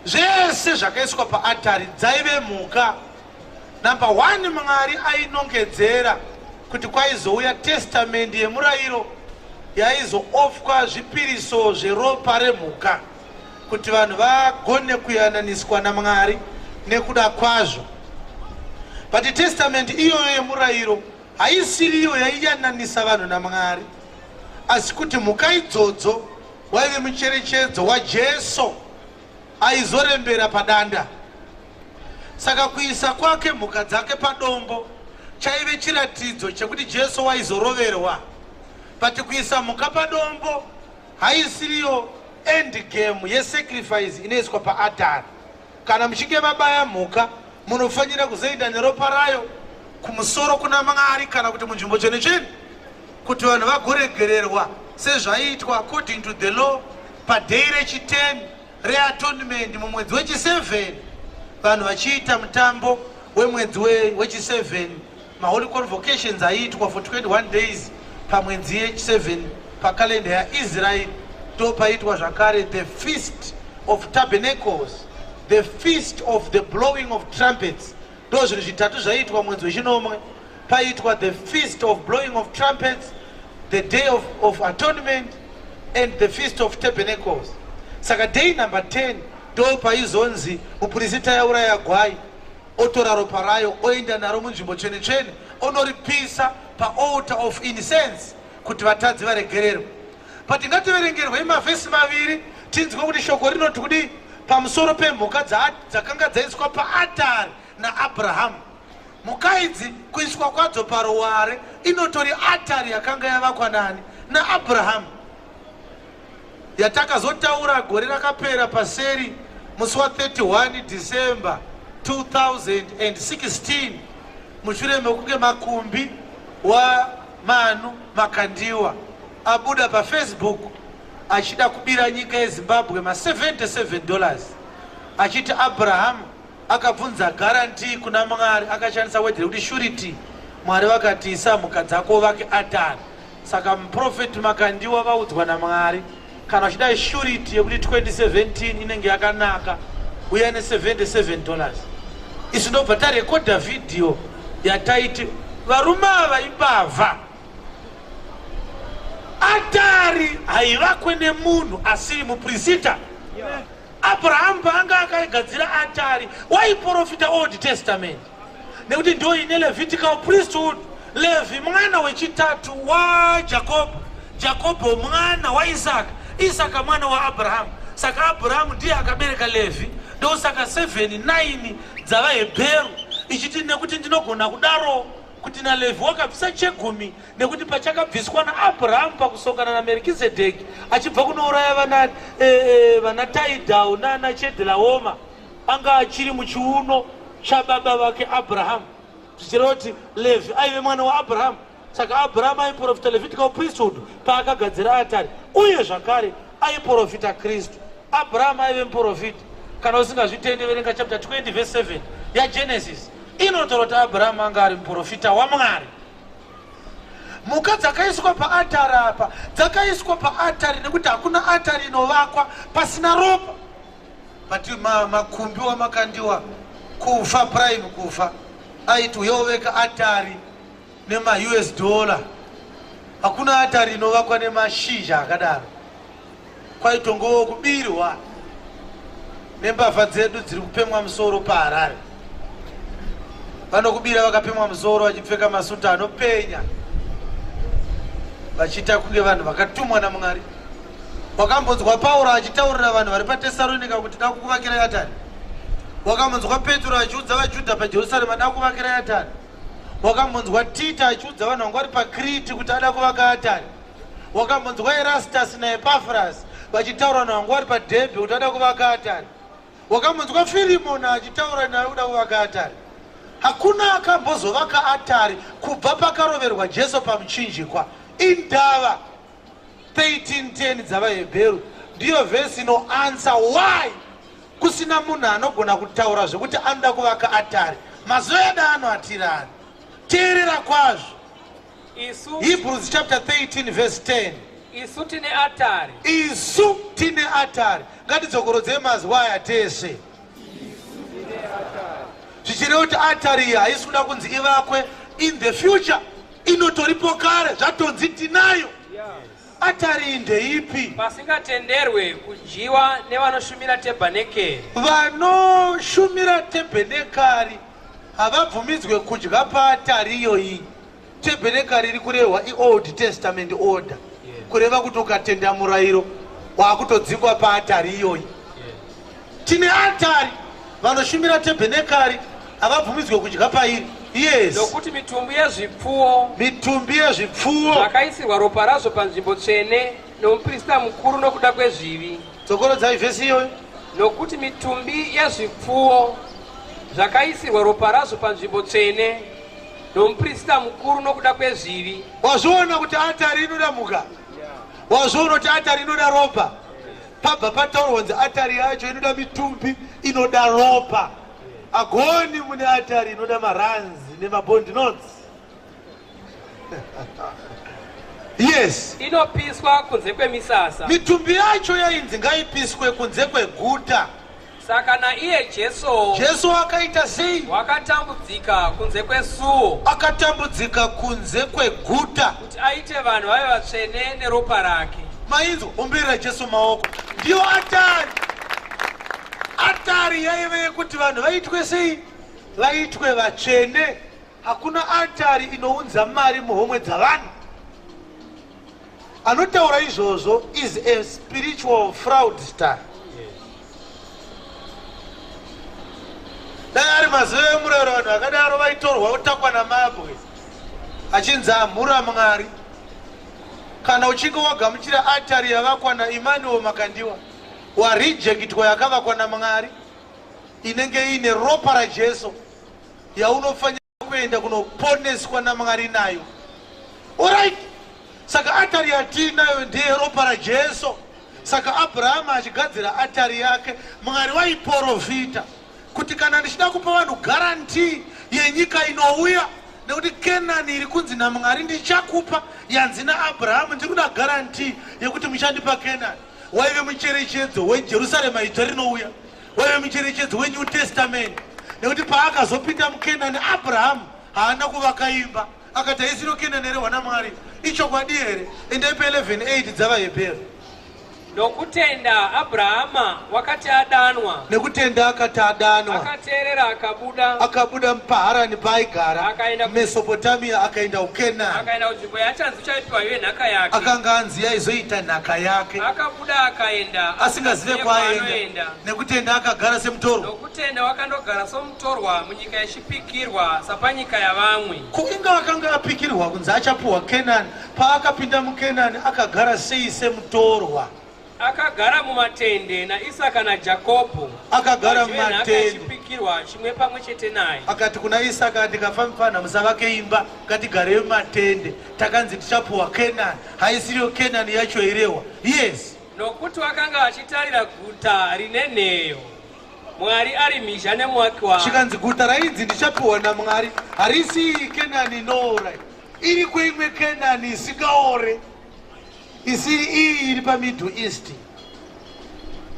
Zvese zvakaiswa paatari dzaive mhuka. Number 1, Mwari ainongedzera kuti kwaizouya testamendi yemurayiro yaizoofwa zvipiriso zveropa remhuka kuti vanhu vagone kuyananiswa naMwari nekuda kwazvo. But testamendi iyoyo yemurayiro Haisiriyo yaiyananisa vanhu naMwari, asi kuti mhuka idzodzo waive mucherechedzo waJesu aizorembera padanda. Saka kuisa kwake mhuka dzake padombo chaive chiratidzo chekuti Jesu waizoroverwa. But kuisa mhuka padombo haisiriyo end game yesacrifice inoiswa paatari. Kana muchinge mabaya mhuka, munofanira kuzoenda neropa rayo kumusoro kuna Mwari, kana kuti munzvimbo tsvene tsvene, kuti vanhu vagoregererwa sezvaiitwa according to the law paday rechi10 reatonement mumwedzi wechi7, vanhu vachiita mutambo wemwedzi wechi7. Maholy convocations aiitwa for 21 days pamwedzi yechi7 pakalenda yaIsraeri. Ndo paiitwa zvakare the Feast of Tabernacles, the Feast of the Blowing of Trumpets. Ndo zvinhu zvitatu zvaiitwa mwedzi wechinomwe. Paiitwa the Feast of Blowing of Trumpets, the Day of Atonement and the Feast of Tabernacles. Saka day number 10 ndo paizonzi mupurisita yauraya gwai, otora ropa rayo, oenda naro munzvimbo tsvene tsvene, onoripisa paaltar of incense kuti vatadzi varegererwe. But ngativerengerwei mavhesi maviri, tinzwe kuti shoko rinoti kudii pamusoro pemhuka dzakanga dzaiswa paatari naAbrahamu. Mhuka idzi, kuiswa kwadzo paruware, inotori atari yakanga yavakwa nani? NaAbrahamu, yatakazotaura gore rakapera paseri musi wa31 December 2016, mushure mekunge makumbi wamanu Makandiwa abuda paFacebook achida kubira nyika yeZimbabwe ma77 dollars, achiti Abrahamu akabvunza guarantee kuna Mwari, akashandisa word rekuti surety. Mwari vakati, "Isa mhuka dzako, vake atari." Saka muprofeti Makandiwa vaudzwa naMwari, kana uchida surety yekuti 2017 inenge yakanaka, uya ne77 dollars. Isu ndobva tarekodha vhidhiyo yataiti varume ava imbavha, atari haivakwe nemunhu asiri mupurisita. Abrahamu paanga akagadzira atari, waiprofita Old Testament, nekuti ndo ine Levitical priesthood. Levi mwana wechitatu waJakobho, Jakobho mwana waIsaka, Isaka mwana waAbrahamu. Saka Abrahamu ndiye akabereka Levhi. Ndosaka 79 dzavaHebheru ichiti, nekuti ndinogona kudaro kuti naLevhi wakabvisa chegumi, nekuti pachakabviswa naAbrahamu pakusongana naMerikizedheki achibva kunouraya vana vana Taidhau nana Chedhelaoma, anga achiri muchiuno chababa vake Abrahamu, zvichireva kuti Levhi aive mwana waAbrahamu. Saka Abrahamu aiprofita Levitical priesthood paakagadzira atari, uye zvakare aiprofita Kristu. Abrahamu aive muprofita. Kana usingazvitendi, verenga chapter 20 verse 7 yaGenesis, inotaura kuti Abrahamu anga ari muprofita waMwari. Mhuka dzakaiswa paatari apa dzakaiswa paatari nekuti hakuna atari inovakwa pasina ropa. But makumbi waMakandiwa, kufa prime kufa, aiti uyoveka atari nemaUS dollar. Hakuna atari inovakwa nemashizha akadaro. Kwaitongowo kubirwa nembavha dzedu dziri kupemwa musoro paHarare. Vanokubira vakapemwa musoro, vachipfeka masuta anopenya, vachiita kunge vanhu vakatumwa naMwari. Wakambonzwa Pauro achitaurira vanhu vari paTesaronika kuti da kukuvakira atari? Wakambonzwa Petro achiudza vaJudha paJerusarema, da kuvakira atari? Wakambonzwa Tita achiudza vanhu vanga vari paKriti kuti ada kuvaka atari? Wakambonzwa Erastus naEpafras vachitaura vanhu vanga vari paDhebhe kuti ada kuvaka atari? Wakambonzwa Firimoni achitaura naye kuda kuvaka atari? Hakuna akambozovaka atari kubva pakaroverwa Jesu pamuchinjikwa. Indava 1310 dzavaHebheru ndiyo vhesi inoanswer why kusina munhu anogona kutaura zvekuti anoda kuvaka atari. Mazuva edu ano atirani. Teerera kwazvo. Isu Hebrews chapter 13 verse 10. Isu tine atari. Isu tine atari. Ngatidzokorodzei mazwi aya tese, zvichireva kuti atari iyi haisi kuda kunzi ivakwe in the future, inotoripo kare, zvatonzi tinayo. Atari iyi ndeipi? Pasingatenderwe kudyiwa nevanoshumira tebhanekeri. Vanoshumira tebhenekari havabvumidzwe kudya paatari iyoyi. Tebhenekari iri kurehwa iOld Testament order, kureva kuti ukatenda murayiro waakutodzingwa paatari iyoyi. Tine atari, vanoshumira tebhenekari havabvumidzwe kudya pairi. Yes. Nokuti mitumbi yezvipfuwo, mitumbi yezvipfuwo zvakaisirwa ropa razvo panzvimbo tsvene nomuprista mukuru nokuda kwezvivi. Dzokorodzai vhesi iyoyo. Nokuti mitumbi yezvipfuwo zvakaisirwa ropa razvo panzvimbo tsvene nomuprista mukuru nokuda kwezvivi. Wazviona kuti atari inoda mhuka? Wazviona kuti atari inoda ropa? Pabva pataurwa kunzi atari yacho inoda mitumbi, inoda ropa. Agoni mune atari inoda maranzi nemabond notes. Yes. Inopiswa kunze kwemisasa. Mitumbi yacho yainzi ngaipiswe kunze kweguta. Saka naiye Jesu, Jesu akaita sei? Wakatambudzika kunze kwesuo. Akatambudzika kunze kweguta. Kuti aite vanhu vave vatsvene neropa rake. Mainzwa? Ombera Jesu maoko. Ndiyo atari. Atari yaive yekuti vanhu vaitwe sei? Vaitwe vatsvene. Hakuna atari inounza mari muhomwe dzavanhu. Anotaura izvozvo is a spiritual fraudster. Dai ari mazuva emurayiro, vanhu vakadaro vaitorwa votakwa namabwe achinzi amhura Mwari. Kana uchinge wagamuchira atari yavakwa naEmmanuel Makandiwa, warejectwa yakavakwa naMwari inenge iine ropa raJesu yaunofanira kuenda kunoponeswa naMwari nayo. Alright, saka atari yatiinayo ndeyeropa raJesu. Saka Abrahama achigadzira atari yake, Mwari waiprofita kuti kana ndichida kupa vanhu guarantee yenyika inouya, nekuti Kenani iri kunzi naMwari ndichakupa, yanzi naAbrahamu ndiri kuda guarantee yekuti muchandipa Kenani. Waive mucherechedzo weJerusarema idzva rinouya, waive mucherechedzo weNew Testament, nekuti paakazopinda muKenani Abrahamu haana kuvaka imba, akati haisiro Kenani here hwana Mwari? Ichokwadi here? Endai pa11:8 dzavaHebheru. Nokutenda Abrahama wakati adanwa, Nekutenda akati adanwa, akateerera akabuda, akabuda mupaHarani paaigara, Akaenda Mesopotamia, akaenda kuKenani. Akaenda kunzvimbo yachanzi uchaipiwa iwe nhaka yake. Akanga anzi yaizoita nhaka yake. Akabuda akaenda asingazive asingazive kwaaenda. Kwaanoenda. Nekutenda akagara semutorwa. Nokutenda wakandogara somutorwa munyika yechipikirwa, sapanyika yavamwe. Ko inga akanga apikirwa kunzi achapuhwa Kenani, paakapinda muKenani akagara sei semutorwa? Akagara mumatende naIsaka naJakobho, Akagara vadyi venhaka mumatende. yechipikirwa chimwe pamwe chete naye. Akati kuna Isaka, ndikafa mufana, musavake imba, ngatigarei mumatende, takanzi tichapuhwa Kenani. Haisiriyo Kenani yacho irehwa? Yes. Nokuti wakanga achitarira guta rine nheyo, Mwari ari mhizha nemuaki waro. Chikanzi guta rainzi ndichapiwa naMwari harisi iyi Kenani inoora, iri kweimwe Kenani isingaore, isiri iyi iri paMiddle East.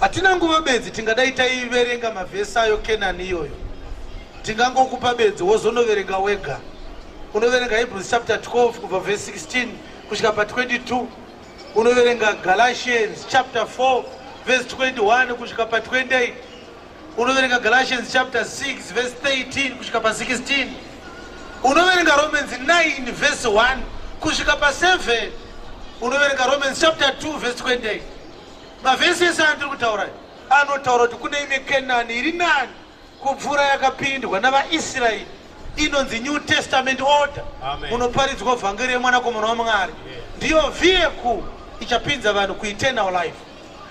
Hatina nguva bedzi, tingadai taiverenga mavhesi ayo Kenani iyoyo. Tingangokupa bedzi wozonoverenga wega. Unoverenga Hebrews chapter 12 kubva vhesi 16 kusvika pa22. Unoverenga Galatians chapter 4 verse 21 kusvika pa28. Unoverenga Galatians chapter 6 verse 13 kusvika pa16. Unoverenga Romans 9 verse 1 kusvika pa7. Unoverenga Romans chapter 2 verse 28. Mavhesi ese andiri kutaura anotaura kuti kune imwe Kenani iri nani kupfuura yakapindwa navaIsraeri, inonzi New Testament order, munoparidzwa vhangeri yemwanakomana waMwari. Ndiyo vehicle ichapinza vanhu kueternal life.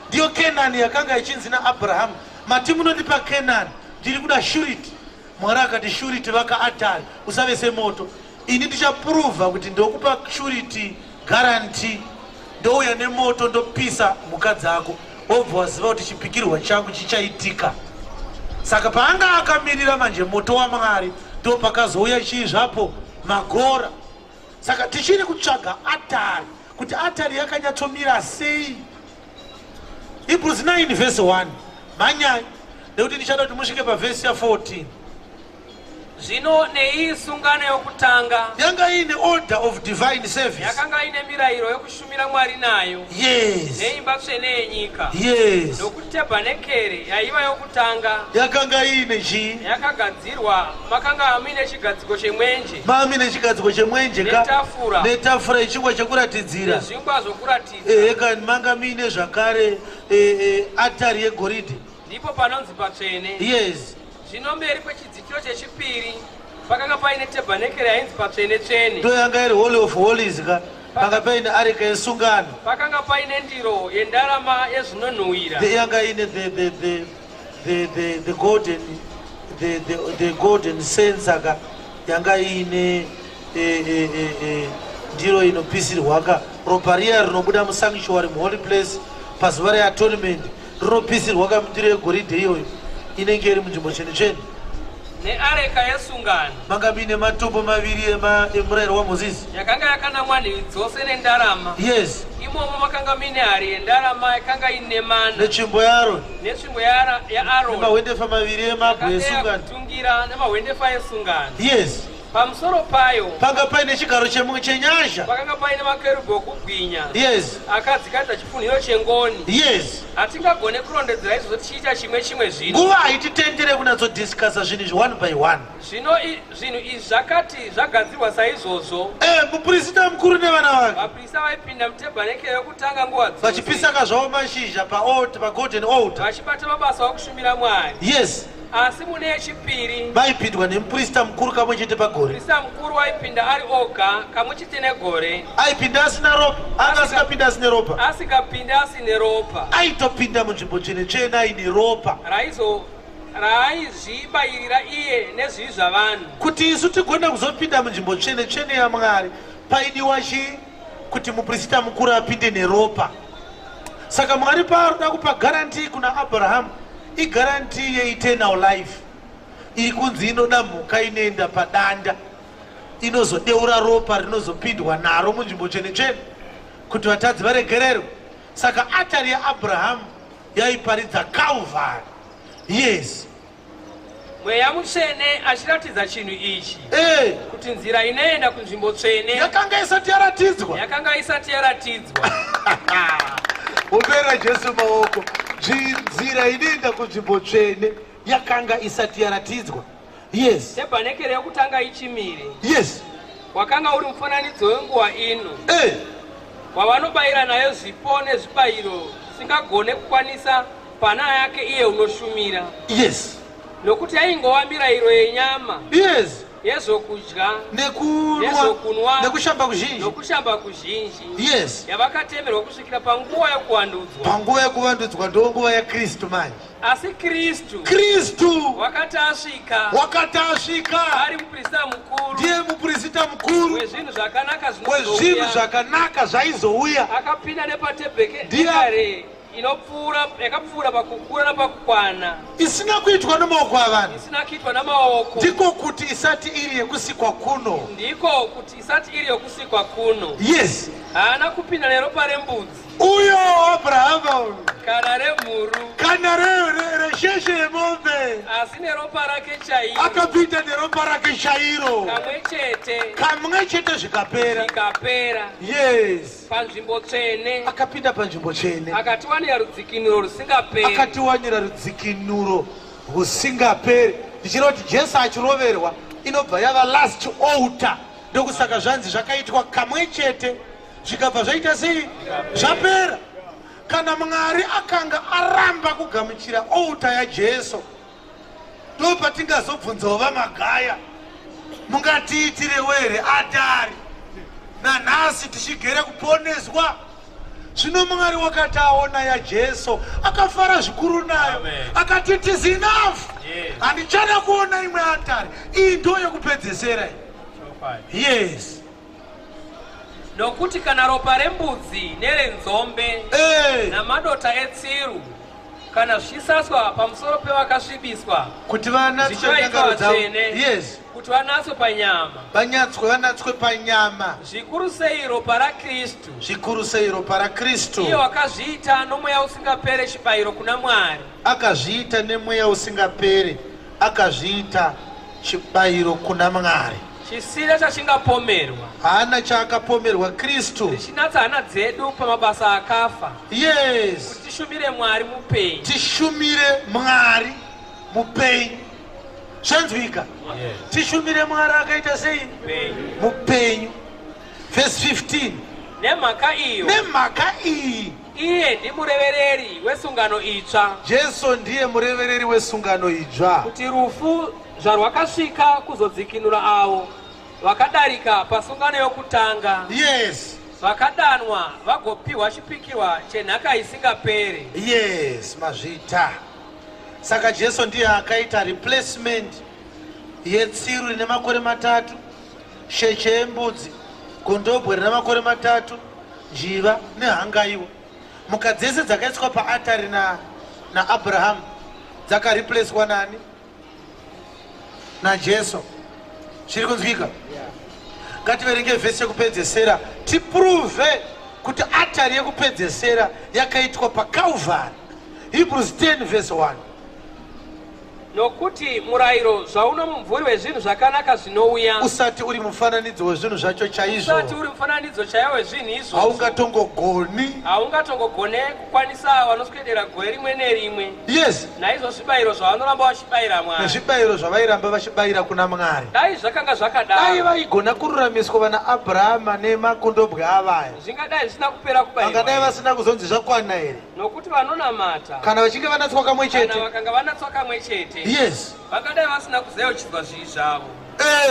Ndiyo Kenani yakanga ichinzi naAbrahamu, mati munondipa Kenani, ndiri kuda surety. Mwari akati, surety vaka atari, usave semoto. Ini ndichaprova kuti ndokupa surety guarantee, ndouya nemoto ndopisa mhuka dzako, wobva waziva kuti chipikirwa changu chichaitika. Saka paanga akamirira manje moto waMwari, ndo pakazouya chii zvapo? Magora. Saka tichiri kutsvaga atari, kuti atari yakanyatsomira sei. Hebrews 9 verse 1, mhanyai, nekuti ndichada kuti musvike pavhesi ya14. Zvino neiyi sungano yokutanga Yanga iine order of divine service. Yakanga ine mirayiro yokushumira Mwari nayo. Neimba tsvene yenyika. Nokuti tebhanekere yaiva yokutanga. Yakanga iine chii? Yakagadzirwa makanga muine chigadziko chemwenje. Mamuine chigadziko chemwenje ka. Netafura. Netafura yechingwa chekuratidzira. Nezvingwa zvokuratidza. Ehe kani, manga muine zvakare atari yegoridhe. Ndipo panonzi patsvene. Zvino mberi kwechidzitiro chechipiri pakanga paine tebhanekeri yainzi patsvene tsvene. Ndo yanga iri Holy of Holies ka. Panga paine areka yesungano. Pakanga paine ndiro yendarama yezvinonhuwira. Yanga ine the golden the golden censer ka. Yanga ine ndiro inopisirwa ka. Ropa riya rinobuda musanctuary, muholy place, pazuva reatonement, rinopisirwa ka mundiro yegoridhe iyoyo inenge iri munzvimbo tsvene tsvene. Neareka yesungano. Manga muine matombo maviri emurayiro waMozisi. Yakanga yakanamwa nhivi dzose nendarama. Imomo makanga muine hari yendarama yakanga ine mana. Netsvimbo yaAroni. Netsvimbo yaAroni. Nemahwendefa maviri emabwe esungano. Kutungira nemahwendefa esungano. Pamusoro payo panga paine chigaro chenyasha. Pakanga paine makerubhi okubwinya. Akadzikadza chifunhiro chengoni. Hatingagone kurondedzera izvozvo tichiita chimwe chimwe zvino. Nguva haititendere kunyatsodiscussa zvinhu izvi one by one. Zvino zvinhu izvi zvakati zvagadzirwa saizvozvo. Muprista mukuru nevana vake. Vaprista vaipinda mutebhanekeri yokutanga nguva dzose. Vachipisaka zvavo mashizha paaltar, pagolden altar. Vachibata mabasa okushumira Mwari. Asi mune yechipiri vaipindwa nemuprista mukuru kamwe chete pagore. Muprista mukuru waipinda ari oga kamwe chete negore. Aipinda asina ropa, anga asingapinda asine ropa. Asingapinde asine ropa. Aitopinda munzvimbo tsvene tsvene aine ropa. Raaizvibayirira iye nezvivi zvavanhu. Kuti isu tigone kuzopinda munzvimbo tsvene tsvene yaMwari, paidiwa chii? Kuti muprista mukuru apinde neropa. Saka Mwari paari kupa guarantee kuna Abrahamu, iguarantee yeeternal life iri kunzi inoda mhuka inoenda padanda, inozodeura ropa rinozopindwa naro munzvimbo tsvene tsvene kuti vatadzi varegererwe. Saka atari yaAbrahamu yaiparidza Calvary. Mweya Mutsvene achiratidza chinhu ichi, kuti nzira inoenda kunzvimbo tsvene yakanga isati yaratidzwa. Yakanga isati yaratidzwa. Ombera Jesu maoko. Nzira inoenda kunzvimbo tsvene yakanga isati yaratidzwa. Tebhanekeri yokutanga ichimire. Wakanga uri mufananidzo wenguva ino. Wavanobayira nayo zvipo nezvibayiro zvisingagone kukwanisa pana yake iye unoshumira. Nokuti yaingova mirayiro yenyama. Yezvokudya, nekunwa, nezvokunwa, nekushamba kuzhinji, nokushamba kuzhinji. Yavakatemerwa kusvikira panguva yokuvandudzwa. Panguva yekuvandudzwa ndo nguva yaKristu manje. Asi Kristu, Kristu wakati asvika, wakati asvika ari muprista mukuru, ndiye muprista mukuru wezvinhu zvakanaka wezvinhu zvinozouya, zvakanaka zvaizouya, akapinda nepatebheke Ndiye kare inopfuura, yakapfuura pakukura napakukwana, isina kuitwa nemaoko avanhu, isina kuitwa namaoko, ndiko kuti isati iri yekusikwa kuno, ndiko kuti isati iri yokusikwa kuno. Haana kupinda neropa rembudzi, Uyo Abrahama uyu, kana remhuru, kana resheshe yemombe, asi neropa rake chairo. Akapinda neropa rake chairo kamwe chete, kamwe chete zvikapera, zvikapera. Panzvimbo tsvene, Akapinda panzvimbo tsvene, akatiwanira rudzikinuro rusingaperi. Akatiwanira rudzikinuro rusingaperi. Ndichireva kuti Jesu achiroverwa inobva yava last altar. Ndokusaka zvanzi zvakaitwa kamwe chete zvikabva zvaita sei? Zvapera. Kana Mwari akanga aramba kugamuchira altar yaJesu, ndo patingazobvunzawo vaMagaya, mungatiitirewo here atari nanhasi tichigere kuponeswa? Zvino Mwari wakati aona yaJesu akafara zvikuru nayo, akati it is enough, handichada kuona imwe atari, iyi ndo yekupedzesera iyi. Nokuti kana ropa rembudzi nerenzombe namadota etsiru kana zvichisaswa pamusoro pevakasvibiswa, kuti vanatswe zvichivaita ndangaro dzavo, vatsvene, kuti vanatswe panyama, vanyatswe, vanatswe panyama, zvikuru sei ropa raKristu, zvikuru sei ropa raKristu, iye wakazviita nomweya usingapere chibayiro kuna Mwari. Akazviita nemweya usingaperi, akazviita Chibayiro kuna Mwari. Chisina chachingapomerwa. Haana chaakapomerwa Kristu. Richinatsa hana dzedu pamabasa akafa. Yes. Kuti tishumire Mwari mupenyu. Tishumire Mwari mupenyu. Zvanzwika? Yes. Tishumire Mwari akaita sei? Mupenyu. Verse 15. Nemhaka iyo. Nemhaka iyi. Iye ndimurevereri wesungano itsva. Jesu ndiye murevereri wesungano idzva. Kuti rufu zvarwakasvika kuzodzikinura avo vakadarika pasungano yokutanga. Yes. Vakadanwa vagopiwa chipikirwa chenhaka isingaperi. Yes, mazvita. Saka Jesu ndiye akaita replacement yetsiru rine makore matatu, sheche yembudzi, gondobwe rine makore matatu, njiva nehangaiwa. Mhuka dzese dzakaiswa paatari naAbrahamu na dzakareplacwa nani? NaJesu. Zviri kunzwika? Ngativerenge vhesi yekupedzesera tiprove kuti atari yekupedzesera yakaitwa paCalvary. Hebrews 10 verse 1. Nokuti murayiro zvauno mumvuri wezvinhu zvakanaka zvinouya, usati uri mufananidzo wezvinhu zvacho chaizvo, usati uri mufananidzo chaiwo wezvinhu izvozvo, haungatongogoni, haungatongogone kukwanisa vanoswedera gore rimwe nerimwe. Yes. Naizvo zvibayiro zvavanoramba vachibayira Mwari, nezvibayiro zvavairamba vachibayira kuna Mwari, dai zvakanga zvakadaro, dai vaigona kururamiswa vana Abrahama nemakondobwe avaya, zvingadai zvisina kupera kubayirwa, vangadai vasina kuzonzi zvakwana here? Nokuti vanonamata, kana vachinge vanatswa kamwe chete, kana vakanga vanatswa kamwe chete, yes, vangadai vasina kuzeyeuchidzwa zvivi zvavo.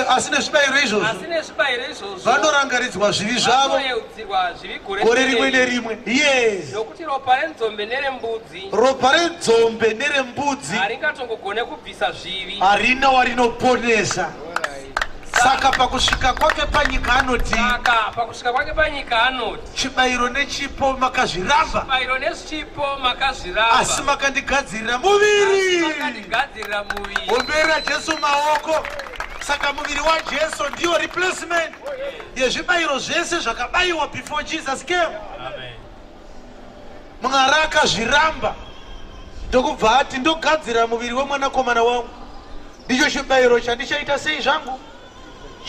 Asi nezvibayiro izvozvo, asi nezvibayiro izvozvo vanorangaridzwa zvivi zvavo, vanoyeudzirwa zvivi gore rimwe nerimwe. Yes. Nokuti ropa renzombe nerembudzi, ropa renzombe nerembudzi haringatongogone kubvisa zvivi, harina warinoponesa. Saka pakusvika kwake panyika anoti, saka pakusvika kwake panyika anoti, chibayiro nechipo makazviramba, chibayiro nechipo makazviramba, asi makandigadzirira muviri, makandigadzirira muviri. Ombera Jesu maoko. Saka muviri waJesu ndiyo replacement yezvibayiro zvese zvakabayiwa before Jesus came. Amen. Mwari akazviramba ndokubva ati ndogadzira muviri wemwanakomana wangu, ndicho chibayiro chandichaita sei zvangu,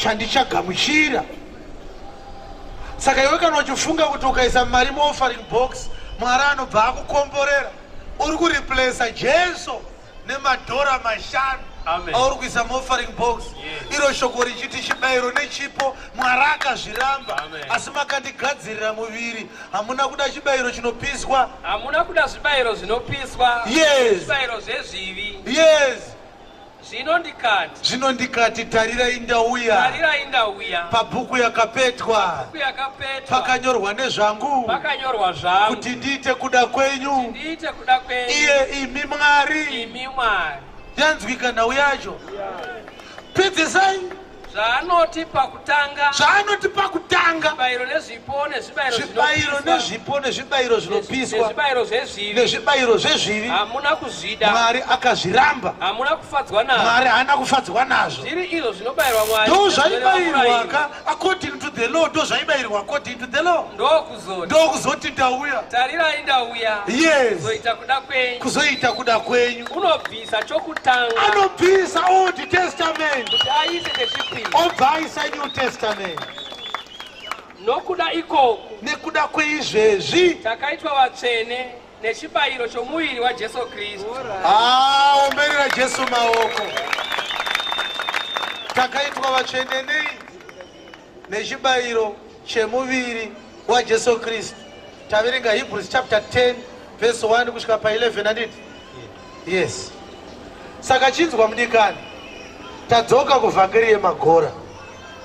chandichagamuchira. Saka iwe kana uchifunga kuti ukaisa mari muoffering box Mwari anobva akukomborera, uri kureplacer Jesu nemadhora 5 auri kuisa muoffering box. Iro shoko richiti chibayiro nechipo Mwari akazviramba, asi makandigadzirira muviri. Hamuna kuda chibayiro chinopiswa, hamuna kuda zvibayiro zvinopiswa, yes, zvibayiro zvezvivi, yes. Zvino ndikati, zvino ndikati, tarirai ndauya, tarirai ndauya, pabhuku yakapetwa, pakanyorwa nezvangu, pakanyorwa zvangu, kuti ndiite kuda kwenyu, ndiite kuda kwenyu, iye imi Mwari, imi Mwari. Yanzwika nhau yacho. Pedzesai. Zvaanoti pakutanga, zvaanoti pakutanga, zvibayiro nezvipo, nezvibayiro zvibayiro nezvipo, nezvibayiro zvinopiswa, nezvibayiro zvezvivi, nezvibayiro zvezvivi, hamuna kuzvida. Mwari akazviramba, hamuna kufadzwa nazvo, Mwari haana kufadzwa nazvo. Zviri izvo zvinobayirwa Mwari, ndo zvaibayirwa ka according to the law, ndo zvaibayirwa according to the law. Ndokuzoti ndauya, tarirai ndauya, yes, kuzoita kuda kwenyu, kuzoita kuda kwenyu. Unobvisa chokutanga, anobvisa Old Testament kuti aise chechipiri, obva aisa New Testament. Nokuda ikoku, nekuda kweizvezvi, takaitwa vatsvene nechibayiro chomuviri waJesu Kristu. Omberera Jesu maoko. Takaitwa vatsvene nei? Nechibayiro chemuviri waJesu Kristu. Taverenga Hebrews chapter 10 verse 1 kusvika pa11, handiti? Yes. Saka chinzwa mudikani, tadzoka kuvhangeri yemagora.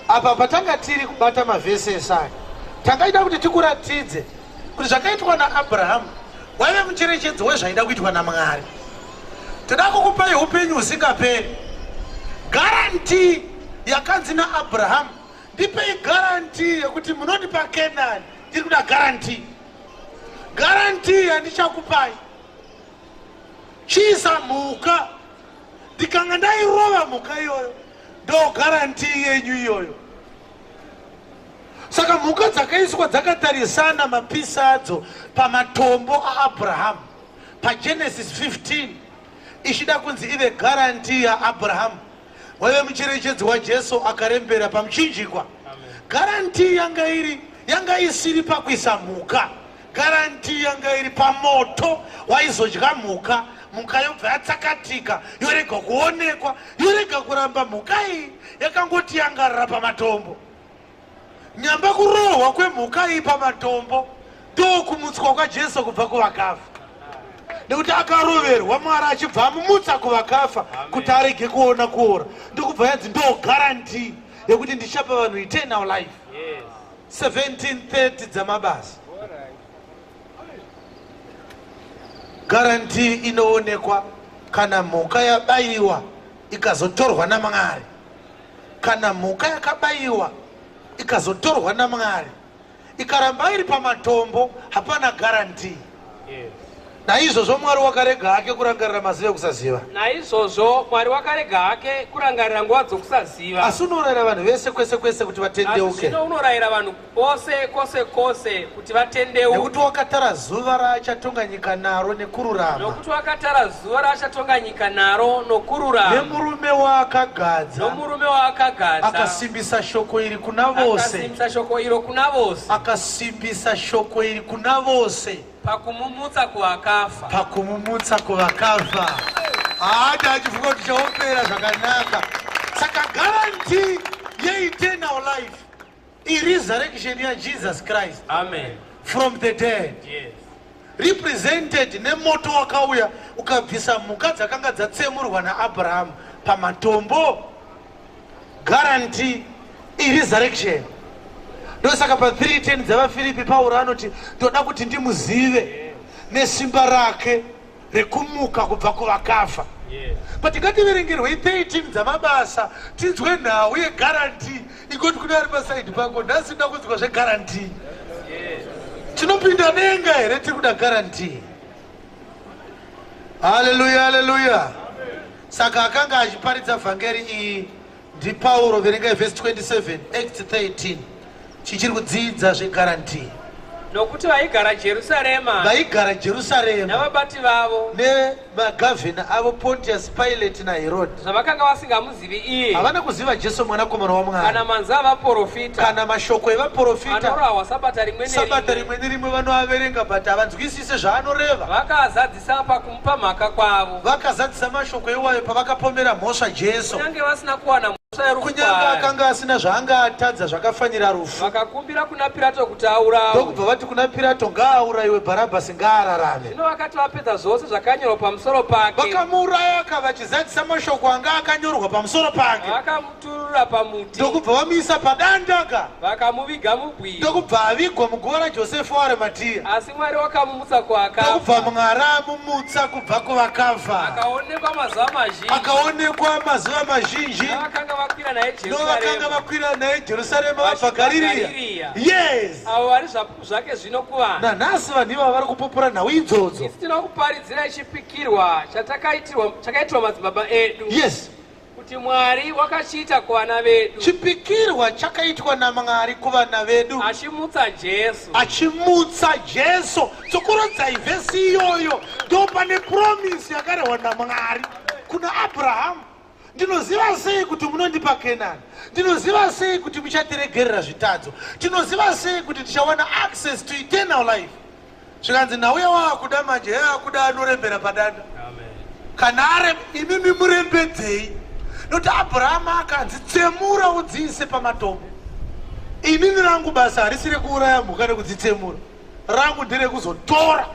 Apa patanga tiri kubata mavhesi esaya, tangaida kuti tikuratidze kuti zvakaitwa naAbrahamu waive mucherechedzo wezvaida kuitwa naMwari. Toda kukupai upenyu husingaperi. Guarantee yakanzi naAbrahamu, ndipei guarantee yekuti munondipa Kenani, ndiri kuda guarantee. Guarantee yandichakupai, chiisa mhuka, ndikanga ndairova mhuka iyoyo, ndo guarantee yenyu iyoyo. Saka mhuka dzakaiswa dzakatarisana mapisi adzo pamatombo aAbrahamu paGenesis 15, ichida kunzi ive guarantee yaAbrahamu. Waive mucherechedzo waJesu akarembera pamuchinjikwa. Garanti yanga iri yanga isiri pakuisa mhuka. Garanti yanga iri pamoto waizodya mhuka, mhuka yobva yatsakatika, yorega kuonekwa, yorega kuramba. Mhuka iyi yakangoti yangarara pamatombo. Nyamba kurohwa kwemhuka iyi pamatombo ndokumutswa kwaJesu kubva kuvakafa, nekuti akaroverwa Mwari achibva amumutsa kuvakafa kuti arege kuona kuora. Ndokubva yanzi ndo guarantee yekuti ndichapa vanhu eternal life. 1730 dzamabasa. Guarantee inoonekwa kana mhuka yabayiwa ikazotorwa naMwari. Kana mhuka yakabayiwa ikazotorwa naMwari, ikaramba iri pamatombo, hapana guarantee. Naizvozvo Mwari wakarega hake kurangarira mazuva ekusaziva. Naizvozvo Mwari wakarega hake kurangarira nguva dzokusaziva. Asi unorayira vanhu vese kwese kwese kuti Asi vatendeuke. zvino unorayira vanhu vose kwose kwose kuti vatendeuke. Nekuti wakatara zuva raachatonga nyika naro nekururama. Nokuti wakatara zuva raachatonga nyika naro nokururama. Nemurume waakagadza. Nomurume waakagadza. Akasimbisa shoko iri kuna vose. Akasimbisa shoko iro kuna vose. Akasimbisa shoko iri kuna vose. Pakumumutsa kuvakafa. Pakumumutsa kuvakafa. Haati achifunga kuti chaopera zvakanaka. Saka guarantee yeeternal life iresurrection yaJesus Christ. Amen. From the dead. Represented nemoto wakauya ukabvisa mhuka dzakanga dzatsemurwa naAbrahamu pamatombo. Guarantee iresurrection. Ndosaka pa310 dzavaFiripi Pauro anoti, ndoda kuti ndimuzive nesimba rake rekumuka kubva kuvakafa. But ngativerengerwei 13 dzamabasa, tinzwe nhau yeguarantee. Igoti kune ari pasaidi pako, nhasi nda kunzwa zveguarantee. Tinopinda denga here? Tiri kuda guarantee. Haleluya, haleluya. Saka akanga achiparidza vhangeri iyi ndiPauro. Verengai vhesi 27, Act 13. Chichiri kudzidza zveguarantee. Nokuti vaigara Jerusarema. Vaigara Jerusarema. Navabati vavo. Nemagavhina avo, Pontius Pilate naHerod. Zvavakanga vasingamuzivi iye. Havana kuziva Jesu mwanakomana waMwari. Kana manzwi avaprofita. Kana mashoko evaprofita. Anorahwa sabata rimwe. Sabata rimwe nerimwe vanoaverenga, but havanzwisise zvaanoreva. Vakaazadzisa pakumupa mhaka kwavo. Vakazadzisa mashoko iwayo pavakapomera mhosva Jesu. Kunyange vasina kuwana mhosva yerufu Kunyange kwaari. akanga asina zvaanga atadza zvakafanira rufu. Vakakumbira kuna Pirato kuti aurawe. Ndokubva vati kuna Pirato, ngaaurayiwe, Bharabhasi ngaararame. Zvino vakati vapedza zvose zvakanyorwa pamusoro pake, Vakamuuraya ka vachizadzisa mashoko anga akanyorwa pamusoro pake. Vakamuturura pamuti. Ndokubva vamuisa padanda ka. Vakamuviga mubwiro. Ndokubva avigwa muguva raJosefa waArimatiya. Asi Mwari wakamumutsa kuvakafa. Ndokubva Mwari amumutsa kubva kuvakafa. Akaonekwa mazuva mazhinji. Akaonekwa mazuva mazhinji. Navakanga vakwira naye Novakanga Jerusarema. vakwira naye Jerusarema vabva Garireya. Garireya. Yes. Avo vari zvapupu zvake zvino kuvanhu. Nanhasi vanhu ivava vari kupupura nhau idzodzo. Isu tinokuparidzirai chipikirwa chakaitirwa madzibaba edu. Kuti Mwari wakachiita kuvana vedu. Chipikirwa chakaitwa naMwari kuvana vedu. Achimutsa Jesu. Achimutsa Jesu. Tsokorodzai vhesi iyoyo. Ndo pane promise yakarehwa naMwari kuna Abrahamu. Ndinoziva sei kuti munondipa Kenani? Ndinoziva sei kuti muchatiregerera zvitadzo? Tinoziva sei kuti tichawana access to eternal life? Zvikanzi, nauya waakuda manje, yaakuda anorembera padanda. Kana are imimi, murembedzei, nokuti Abrahamu akanzi, tsemura udziise pamatombo. Inini rangu basa harisi rekuuraya mhuka nekudzitsemura, rangu nderekuzotora.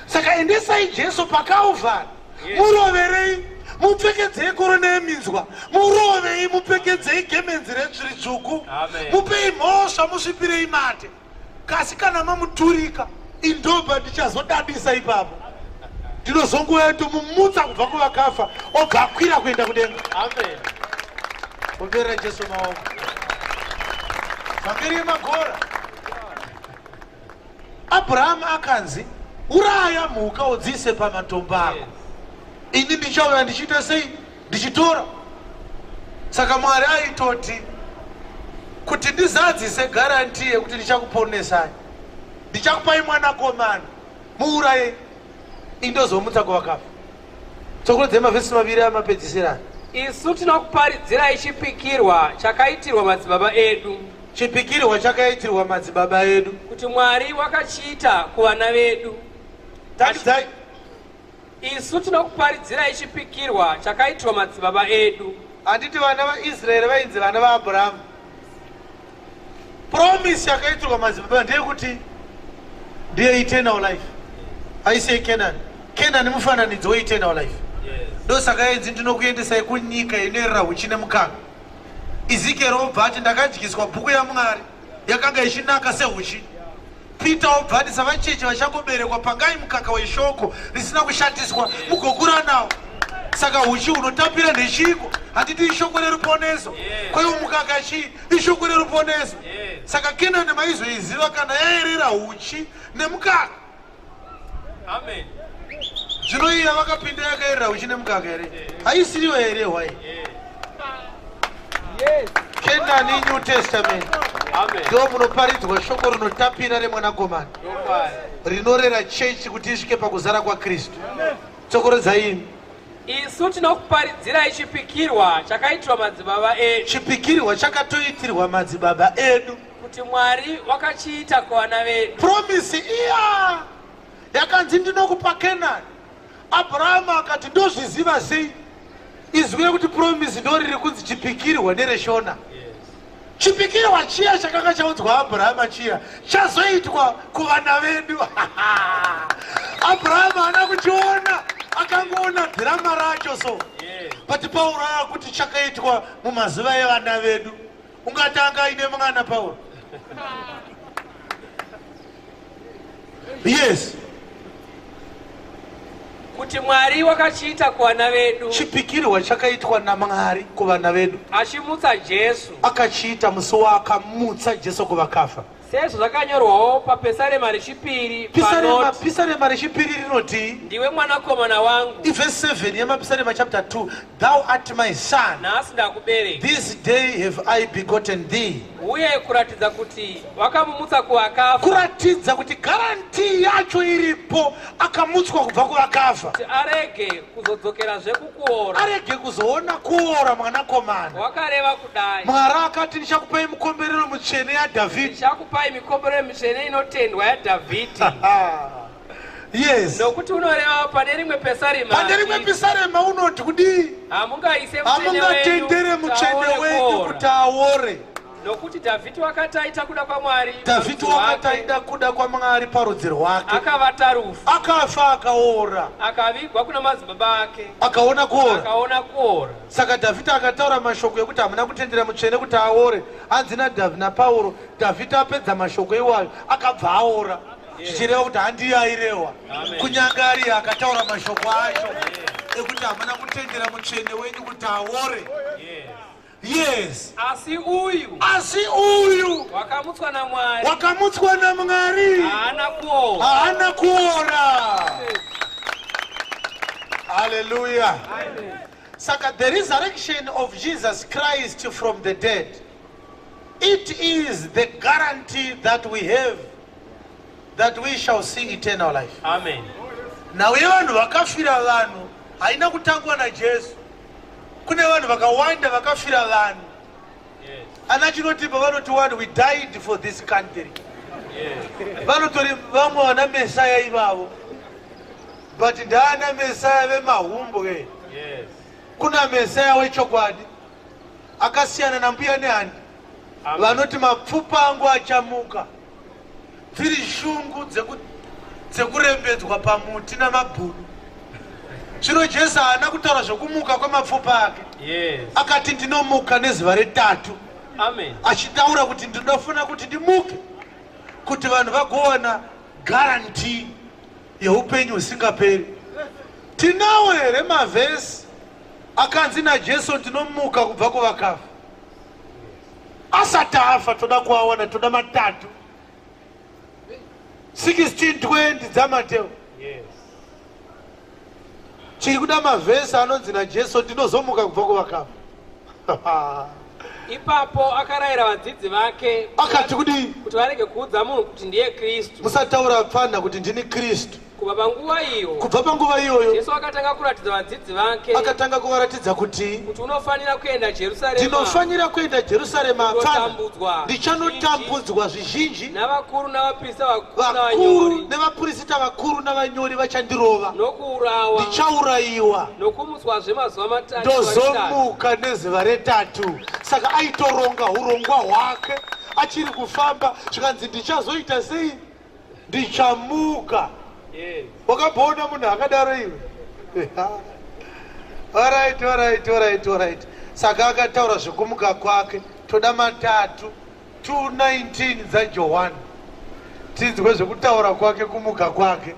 Saka endesai Jesu paKalvari, muroverei, mupfekedzei korona yeminzwa, murovei, mupfekedzei gemenzi ritsvuku, mupei mhosva, musvipirei mate. Kasi kana mamuturika, indobva ndichazodadisa ipapo. Ndinozonguva tomumutsa kubva kuvakafa, obva akwira kuenda kudenga. Amen. Omberera Jesu maoko. Vhangeri yemagora. Abrahamu akanzi, uraya mhuka udziise pamatombo ako, ini ndichauya ndichiita sei? Ndichitora. Saka Mwari aitoti, kuti ndizadzise guarantee yekuti ndichakuponesai, ndichakupai mwanakomana, muurayei, indozomutsa kuvakafa. Tsokorodze mavhesi maviri amapedzisirani. Isu tinokuparidzirai chipikirwa chakaitirwa madzibaba edu. Chipikirwa chakaitirwa madzibaba edu. Kuti Mwari wakachiita kuvana vedu. Tangidzai. Isu tinokuparidzirai chipikirwa chakaitirwa madzibaba edu. Handiti vana vaIsraeri vainzi vana vaAbrahamu. Promise yakaitirwa madzibaba ndeyekuti ndiye eternal life. Haisi yeCanaan. Canaan mufananidzo weeternal life. Ndosaka yainzi ndinokuendesai kunyika inoerera huchi nemukaka. Ezekiel obva ati ndakadyiswa bhuku yaMwari yakanga ichinaka sehuchi. Peter obva ati savacheche vachangoberekwa pangai mukaka weshoko risina kushatiswa mugokura nawo. Saka huchi hunotapira ndechiko? Handiti ishoko reruponeso. Kwaiwo mukaka chii? Ishoko reruponeso. Saka Kenani maizoiziva kana yaerera huchi nemukaka. Amen. Zvino iya vakapinda yakaerera huchi nemukaka here? Haisiriyo here hwai? Yes. Kenani New Testament. Amen. Ndo munoparidzwa shoko rinotapira remwanakomana rinorera chechi kuti isvike pakuzara kwaKristu. Tsokoredzai imi. Isu tinokuparidzirai chipikirwa chakaitirwa madzibaba edu. Chipikirwa chakatoitirwa madzibaba edu. Kuti Mwari wakachiita kuvana vedu. Promise iya yakanzi ndinokupa Kenani. Abrahamu akati ndozviziva sei? Izwi rekuti promise ndoriri kunzi chipikirwa nereshona. Chipikirwa chiya chakanga chaudzwa Abrahama chiya chazoitwa kuvana vedu. Abrahama haana kuchiona, akangoona dhirama racho so. But Pauro akuti chakaitwa mumazuva evana vedu. Ungati anga aine mwana Pauro? Yes. Kuti Mwari wakachiita kuvana vedu. Chipikirwa chakaitwa naMwari kuvana vedu. Achimutsa Jesu. Akachiita musi waakamutsa Jesu kuvakafa. Sezvo zvakanyorwawo paPesarema rechipiri panoti. Pisarema rechipiri rinoti. Ndiwe mwanakomana wangu. Ivhesi 7 yemaPisarema chapter 2. Thou art my son. Nhasi ndakubereka. This day have I begotten thee. Uye kuratidza kuti wakamumutsa kuvakafa. Kuratidza kuti guarantee yacho iripo, akamutswa kubva kuvakafa. Kuti arege kuzodzokerazve kukuora. Arege kuzoona kuora mwanakomana. Wakareva kudai. Mwari akati ndichakupai mikomberero mitsvene yaDhavhidhi. Ndichakupai mikomberero mitsvene inotendwa yaDhavhidhi. Yes. Nokuti unoreva pane rimwe pesarema. Pane rimwe pisarema unoti kudii? Hamungaise mutsvene wenyu. Hamungatendere mutsvene wenyu kuti aore. Nokuti Dhavhidhi wakati aita kuda kwaMwari. Dhavhidhi wakati aida kuda kwaMwari parudzi rwake. Akavata rufu. Akafa akaora. Akavigwa kuna madzibaba ake. Akaona kuora. Akaona kuora. Saka Dhavhidhi akataura mashoko ekuti hamuna kutendera mutsvene kuti aore. Hanzi naDhavhidhi naPauro, Dhavhidhi apedza mashoko iwayo akabva aora. Zvichireva kuti handiye airehwa. Kunyange ariye akataura mashoko acho ekuti hamuna kutendera mutsvene wenyu kuti aore. Yes. Asi uyu. Asi uyu. Wakamutswa naMwari. Wakamutswa naMwari. Haana kuora. Haana kuora. Hallelujah. Saka the resurrection of Jesus Christ from the dead, it is the guarantee that we have that we shall see eternal life. Amen. Nhau yevanhu vakafira vanhu haina kutangwa naJesu. Kune vanhu vakawanda vakafira vanhu. Ana chinotipa vanoti one we died for this country. Vanotori vamwe vana Mesaya ivavo. But ndaana Mesaya vemahumbwe. Kuna Mesaya wechokwadi akasiyana nambuya nehandi vanoti mapfupa angu achamuka. Dziri shungu dzekurembedzwa pamuti namabhunu. Zvino Jesu haana kutaura zvekumuka kwemapfupa ake. Akati ndinomuka nezuva retatu. Amen. Achitaura kuti ndinofuna kuti ndimuke kuti vanhu vagowana guarantee yeupenyu husingaperi. Tinawo here mavhesi akanzi naJesu ndinomuka kubva kuvakafa? Asati afa toda kuawana, toda matatu. 16:20 dzaMateo. Chiri kuda mavhesi anonzi naJesu ndinozomuka kubva kuvakafa. Ipapo akarayira vadzidzi vake Akati kudii? kuti varege kuudza munhu kuti ndiye Kristu. Musataura pfana kuti ndini Kristu. Kubva panguva iyo, Kubva panguva iyoyo, Jesu akatanga kuratidza vadzidzi vake akatanga kuvaratidza kuti kuti unofanira kuenda Jerusarema, ndinofanira kuenda Jerusarema pfana, kunotambudzwa ndichanotambudzwa zvizhinji, navakuru navaprista vakuru vakuru navanyori, nevapurisita vakuru navanyori vachandirova, nokuurawa, ndichaurayiwa, nokumutswazve mazuva matatu. Ndozomuka nezuva retatu. Saka aitoronga urongwa hwake achiri kufamba, zvikanzi ndichazoita sei? Ndichamuka. Wakamboona munhu akadaro iwe? Alright. Saka akataura zvekumuka kwake. Toda matatu 2:19 dzaJohani, tinzwe zvekutaura kwake, kumuka kwake.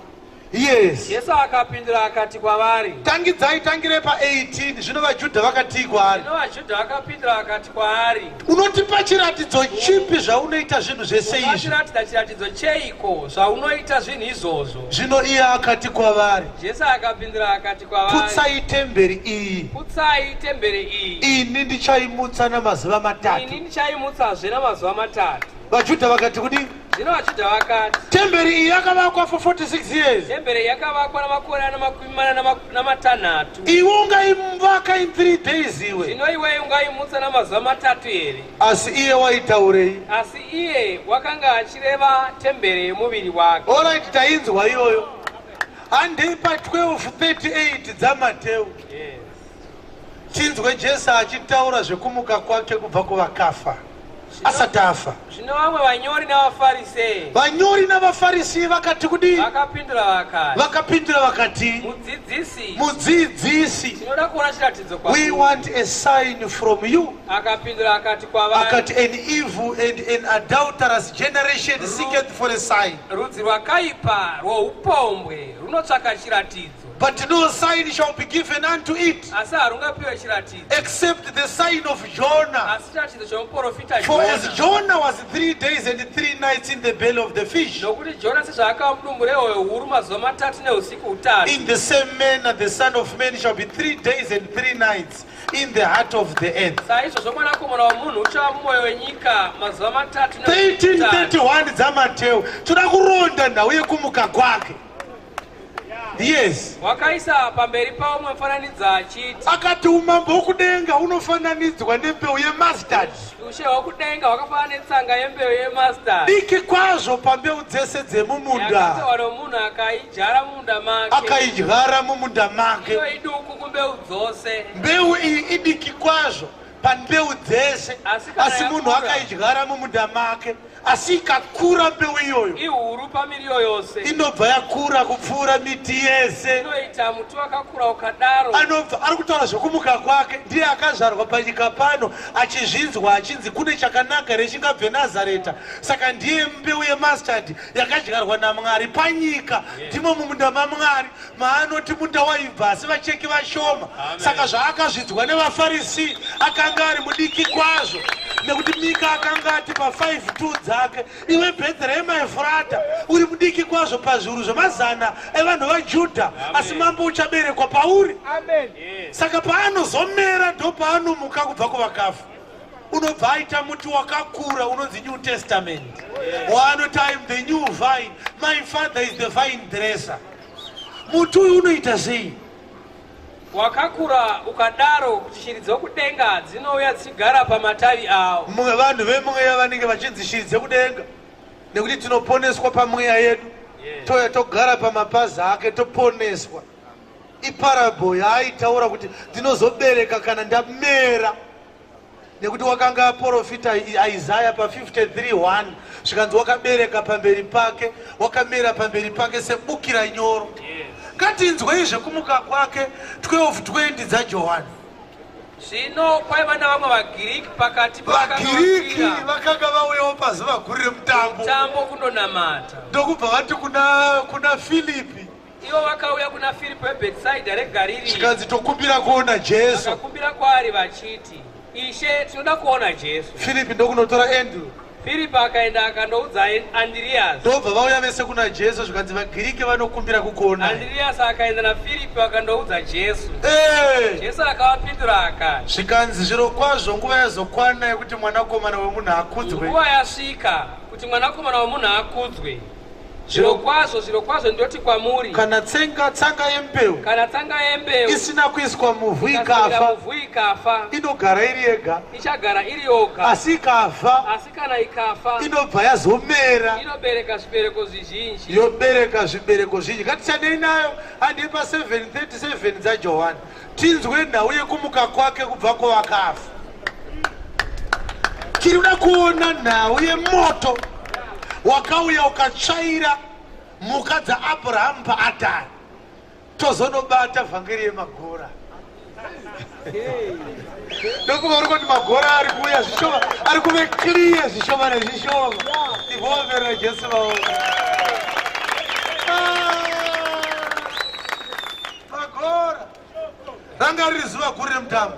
Yes. Jesu akapindura akati kwavari, Tangidzai, tangire pa18. Zvino vaJudha vakatii kwaari? Zvino vaJudha vakapindura vakati kwaari, Unotipa chiratidzo chipi zvaunoita zvinhu zvese izvi? Ungatiratidza chiratidzo cheiko zvaunoita zvinhu izvozvo? Zvino iye akati kwavari, Jesu akapindura akati kwavari, Putsai temberi iyi, Putsai temberi iyi, ini ndichaimutsa namazuva 3. Ini ndichaimutsazve namazuva 3. VaJudha vakati kudii? Zvino vaJudha vakati, Temberi iyi yakavakwa for 46 years. Temberi yakavakwa namakore ana 46. Iwe ungaivaka in 3 days iwe? Zvino iwe ungaimutsa namazuva 3 here? Asi iye waitaurei? Asi iye wakanga achireva temberi yemuviri wake. Alright, tainzwa iyoyo. Handei pa12:38 dzaMateu, tinzwe Jesu achitaura zvekumuka kwake kubva kuvakafa asati afa. Zvino vamwe vanyori navaFarisei Vanyori navaFarisi vakati kudii? vakapindura vakati, Vakapindura vakati, Mudzidzisi, Mudzidzisi, tinoda kuona chiratidzo we kwamuri. want a sign from you. Akapindura akati kwavari, Akati, an evil and an adulterous generation seeketh for a sign, Rudzi rwakaipa rwoupombwe runotsvaka chiratidzo, but no sign shall be given unto it asi harungapiwe chiratidzo except the sign of Jonah. asi chiratidzo chomuprofita For as Jona. Jonah was 3 days and 3 nights in the belly of the fish, Nokuti Jona sezvaakava mudumbu rehove huru mazuva 3 neusiku hutatu, in the same manner the Son of Man shall be 3 days and 3 nights in the heart of the earth. Saizvozvo Mwanakomana womunhu uchava mumwoyo wenyika mazuva 3 neusiku hutatu. 1331 dzaMateu. Toda kuronda nhau yekumuka kwake. Yes. Wakaisa pamberi pavo mumwe mufananidzo achiti, Akati umambo hwokudenga unofananidzwa nembeu yemustard, Ushe hwokudenga hwakafanana netsanga yembeu yemustard, diki kwazvo pambeu dzese dzemumunda, yakatorwa nomunhu akaidyara mumunda make. Akaidyara mumunda make. Iyo iduku kumbeu dzose, Mbeu iyi idiki kwazvo pambeu dzese, Asi kana asi munhu yakura, akaidyara mumunda make, asi ikakura mbeu iyoyo, ihuru pamiriwo yose, inobva yakura kupfuura miti yese. Inoita muti wakakura ukadaro. Anobva ari kutaura zvekumuka kwake. Ndiye akazvarwa panyika pano achizvinzwa achinzi kune chakanaka here chingabve Nazareta. Saka ndiye mbeu yemustard yakadyarwa naMwari panyika. Ndimo mumunda maMwari maanoti munda waibva asi vacheki vashoma. Saka zvaakazvidzwa nevaFarisi, akanga ari mudiki kwazvo, nekuti Mika akanga ati pa5:2 dzake, iwe Bhetherehema Efurata, uri mudiki kwazvo pazviuru zvemazana evanhu vaJudha, asi mambo uchaberekwa pauri. Saka paanozomera, ndo paanomuka kubva kuvakafa, unobva aita muti wakakura unonzi New Testament, waanoti, "I am the new vine, my Father is the vine dresser." Muti uyu unoita sei? Wakakura ukadaro kuti shiri dzokudenga dzinouya dzichigara pamatavi awo. Mumwe vanhu vemweya vanenge vachinzi shiri dzekudenga, nekuti tinoponeswa pamweya yedu, touya togara pamapazi ake, toponeswa. Iparable yaaitaura kuti ndinozobereka kana ndamera, nekuti wakanga aprofita Isaya pa53:1, zvikanzi wakabereka pamberi pake, wakamera pamberi pake sebukira nyoro. Ngatinzwei zvekumuka kwake, 12:20 dzaJohani. Zvino kwaiva navamwe vaGiriki pakati pavakanga VaGiriki vakwira vakanga vauyawo pazuva guru remutambo mutambo kundonamata. Ndokubva vati kuna Filipi, Ivo vakauya kuna Firipo weBhetisaidha reGariri, zvikanzi tokumbira kuona Jesu. Vakakumbira kwaari vachiti, Ishe, tinoda kuona Jesu. Filipi ndokunotora Andrew. Firipi akaenda akandoudza Andiriyasi. Ndobva vauya vese kuna Jesu, zvikanzi vaGiriki vanokumbira kukuonai. Andiriyasi akaenda naFiripi akandoudza Jesu. Eh! Jesu akavapindura akati, Zvikanzi zvirokwazvo nguva yazokwana yekuti Mwanakomana wemunhu akudzwe. Nguva yasvika kuti Mwanakomana wemunhu akudzwe. Zvirokwazvo, zvirokwazvo ndinoti kwamuri, Kana tsenga tsanga yembeu kana tsanga yembeu isina kuiswa muvhu ikaswera ikafa, muvhu ikafa, inogara iri yega, ichagara iri yoga, asi ikafa asi kana ikafa inobva yazomera, inobereka zvibereko zvizhinji. Yobereka zvibereko zhinji. Ngatichandei nayo handei pa 7:37 dzaJohani, tinzwe nhau yekumuka kwake kubva kuvakafa. Tiri kuda kuona nhau yemoto wakauya ukatsvaira mhuka dzaAbhurahamu paatari, tozonobata vhangeri yemagora. Ndokuva uri kuti magora ari kuuya zvishoma, ari kuve clear zvishoma nezvishoma. Ivomberera Jesu maoko. Ah, magora ranga riri zuva guru remutambo.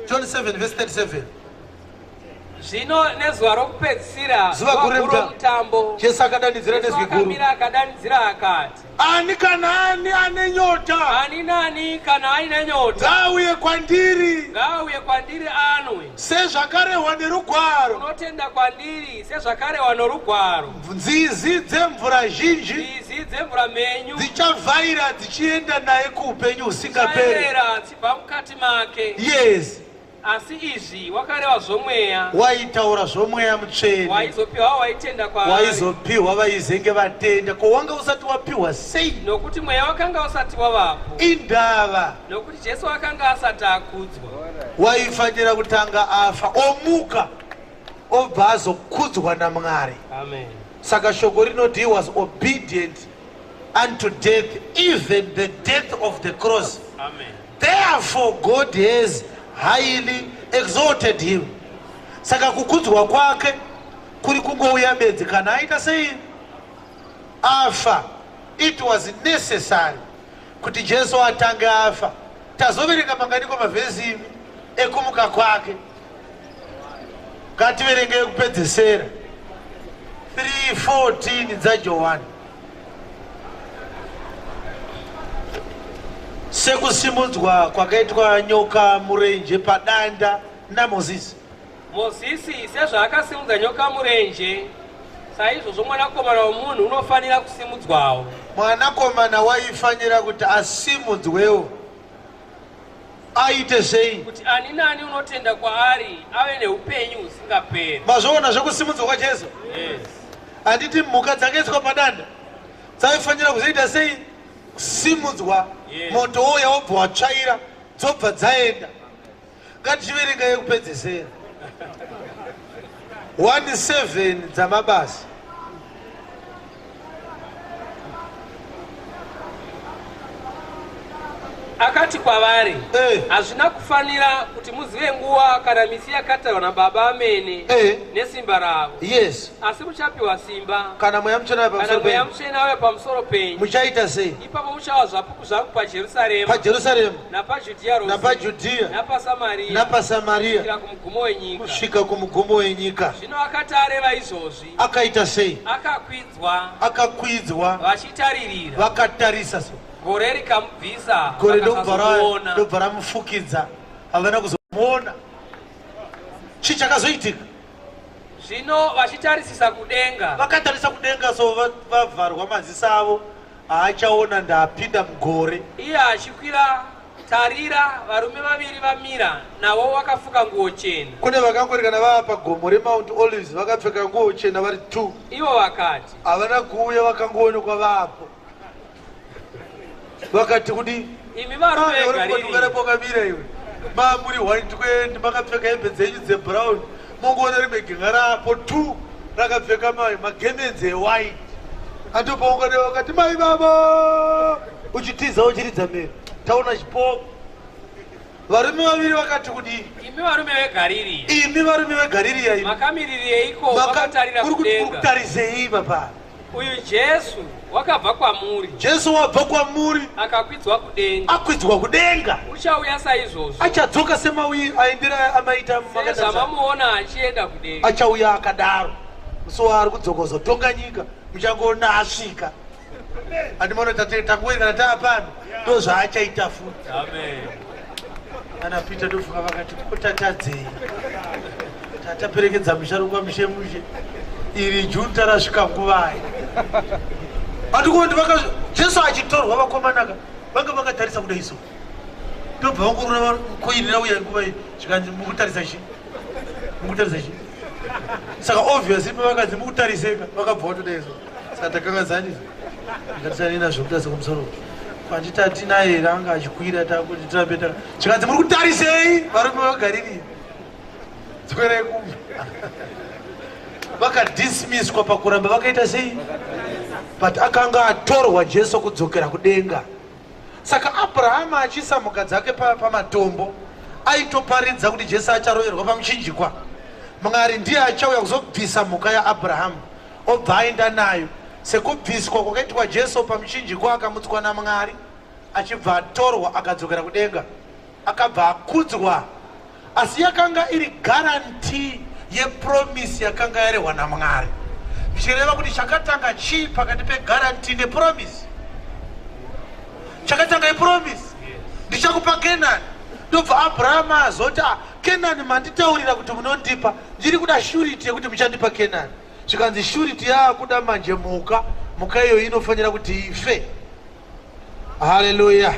John 7 verse 37. Zvino nezuva rokupedzisira, Zuva guru zuva guru remutambo, romutambo, Jesu akadanidzira Jesu nezwi guru, akamira akadanidzira akati, Ani kana ani ane nyota, Ani nani kana aine nyota, ngaauye kwandiri, ngaauye kwandiri anwe. Sezvakarehwa nerugwaro, Unotenda kwandiri, sezvakarehwa norugwaro, nzizi dzemvura zhinji nzizi dzemvura mhenyu dzichavhaira dzichienda naye kuupenyu husingaperi. dzichaerera dzibva mukati make. Asi izvi wakareva zvomweya, Waitaura zvomweya mutsvene, waizopiwa waitenda kwaari. Waizopiwa vaizenge vatenda. Ko wanga usati wapiwa sei? Nokuti mweya wakanga usati wavapo, Indava? nokuti Jesu akanga asati akudzwa. Waifanira kutanga afa, omuka, obva azokudzwa naMwari. Amen. Saka shoko rinoti he was obedient unto death, even the death of the cross. Amen. Therefore God has highly exalted him. Saka kukudzwa kwake kuri kungouya bedzi kana aita sei? Afa. It was necessary kuti Jesu atange afa. Tazoverenga manganiko mavhesi imi ekumuka kwake? Ngativerenge ekupedzesera, 3:14 dzaJohani. Sekusimudzwa kwakaitwa nyoka murenje padanda naMozisi, Mozisi sezvaakasimudza nyoka murenje, saizvozvo Mwanakomana womunhu unofanira kusimudzwawo. Mwanakomana waifanira kuti asimudzwewo. Aite sei? Kuti ani nani unotenda kwaari ave neupenyu husingaperi. Mazvoona zvekusimudzwa kwaJesu? Yes. Handiti mhuka dzakaiswa padanda dzaifanira kuzoita sei? Kusimudzwa. Moto wouya wobva watsvaira, dzobva dzaenda. Ngatichiverenga yekupedzesera, 1:7 dzamabasa. Akati kwavari, Eh. Hazvina kufanira kuti muzive nguva kana misi yakatarwa nababa amene nesimba ravo, asi muchapiwa simba Kana mweya mutsvene auya kana pamusoro mweya penyu, mutsvene auya pamusoro penyu, muchaita sei? Ipapo muchava zvapupu zvangu paJerusarema, PaJerusarema, napaJudhiya rose, napaJudhiya, napaSamariya, napaSamariya, kusvikira kumugumo wenyika. Kusvika kumugumo wenyika. Zvino akati areva izvozvi, Akaita sei? Akakwidzwa, Akakwidzwa, vachitaririra, vakatarisa so, gore rikamubvisa, gore ndobva vakasazomuona. ndobva ramufukidza, havana kuzomuona. Chii chakazoitika? Zvino vachitarisisa kudenga, Vakatarisa kudenga so, vavharwa maziso avo, haachaona, ndapinda mugore. Iye achikwira, tarira, varume vaviri vamira navo vakafuka nguo chena. Kune vakangori kana vava pagomo reMount Olives vakapfeka nguo chena vari two. Ivo vakati, Havana kuuya, vakangoonekwa vapo. Vakati kudi? Imi varume veGariri, Wakamira iwe, mamuri 120, makapfeka hembe dzenyu dzebrown, mongoona rimwe genga rapo two rakapfeka magemenzi ewhite. Andopaungane vakati, "Mai baba," uchitiza uchiridza mhere, "Taona chipoko." Varume vaviri vakati kudii? Imi varume veGariri, Imi varume veGaririya imi, makamirireiko makatarira Muri kudenga? kutarisei papa? Uyu Jesu Wakabva kwamuri. Jesu wabva kwamuri. Akakwidzwa kudenga. Akwidzwa kudenga. Uchauya saizvozvo. Achadzoka semauyi aendera amaita sezvamamuona achienda kudenga. Achauya akadaro. Musi waari kudzoka kuzotonga nyika muchangoona asvika. Handimaona tangoeri kana taapano ndo zvaachaita futi. Amen. Ana Peter ndofunga vakati ko tatadzei, tataperekedza musharukwa mushe mushe, iri junta rasvika nguvai? Handikuoni Jesu achitorwa vakomanaka vanga vakatarisa kudai so, ndobva vangorora koini rauya nguva iyi, zvikanzi mukutarisa chi, mukutarisa chi. Saka obviously pavakanzi mukutariseka vakabva vatodai so. Saka takanganzani ngatisane nazvo kutarisa kumusoro kwanditi naye here anga achikwira takuti tirambe taka, zvikanzi muri kutarisei varume vaGaririya, dzokerai kumba. Vakadismiswa pakuramba vakaita sei, but akanga atorwa Jesu kudzokera kudenga. Saka Abrahama achiisa mhuka dzake pamatombo aitoparidza kuti Jesu acharoverwa pamuchinjikwa. Mwari ndiye achauya kuzobvisa mhuka yaAbrahamu obva aenda nayo, sekubviswa kwakaitwa Jesu pamuchinjikwa akamutswa naMwari achibva atorwa akadzokera kudenga, akabva akudzwa. Asi yakanga iri guarantee yepromise yakanga yarehwa naMwari, zvichireva kuti chakatanga chii pakati peguarantee nepromise? Chakatanga ipromise, ndichakupa Kenani. Ndobva Abrahama azoti, ah, Kenani manditaurira kuti munondipa, ndiri kuda surety yekuti muchandipa Kenani. Zvikanzi surety yaakuda manje mhuka, mhuka iyoyo inofanira kuti ife. Haleluya.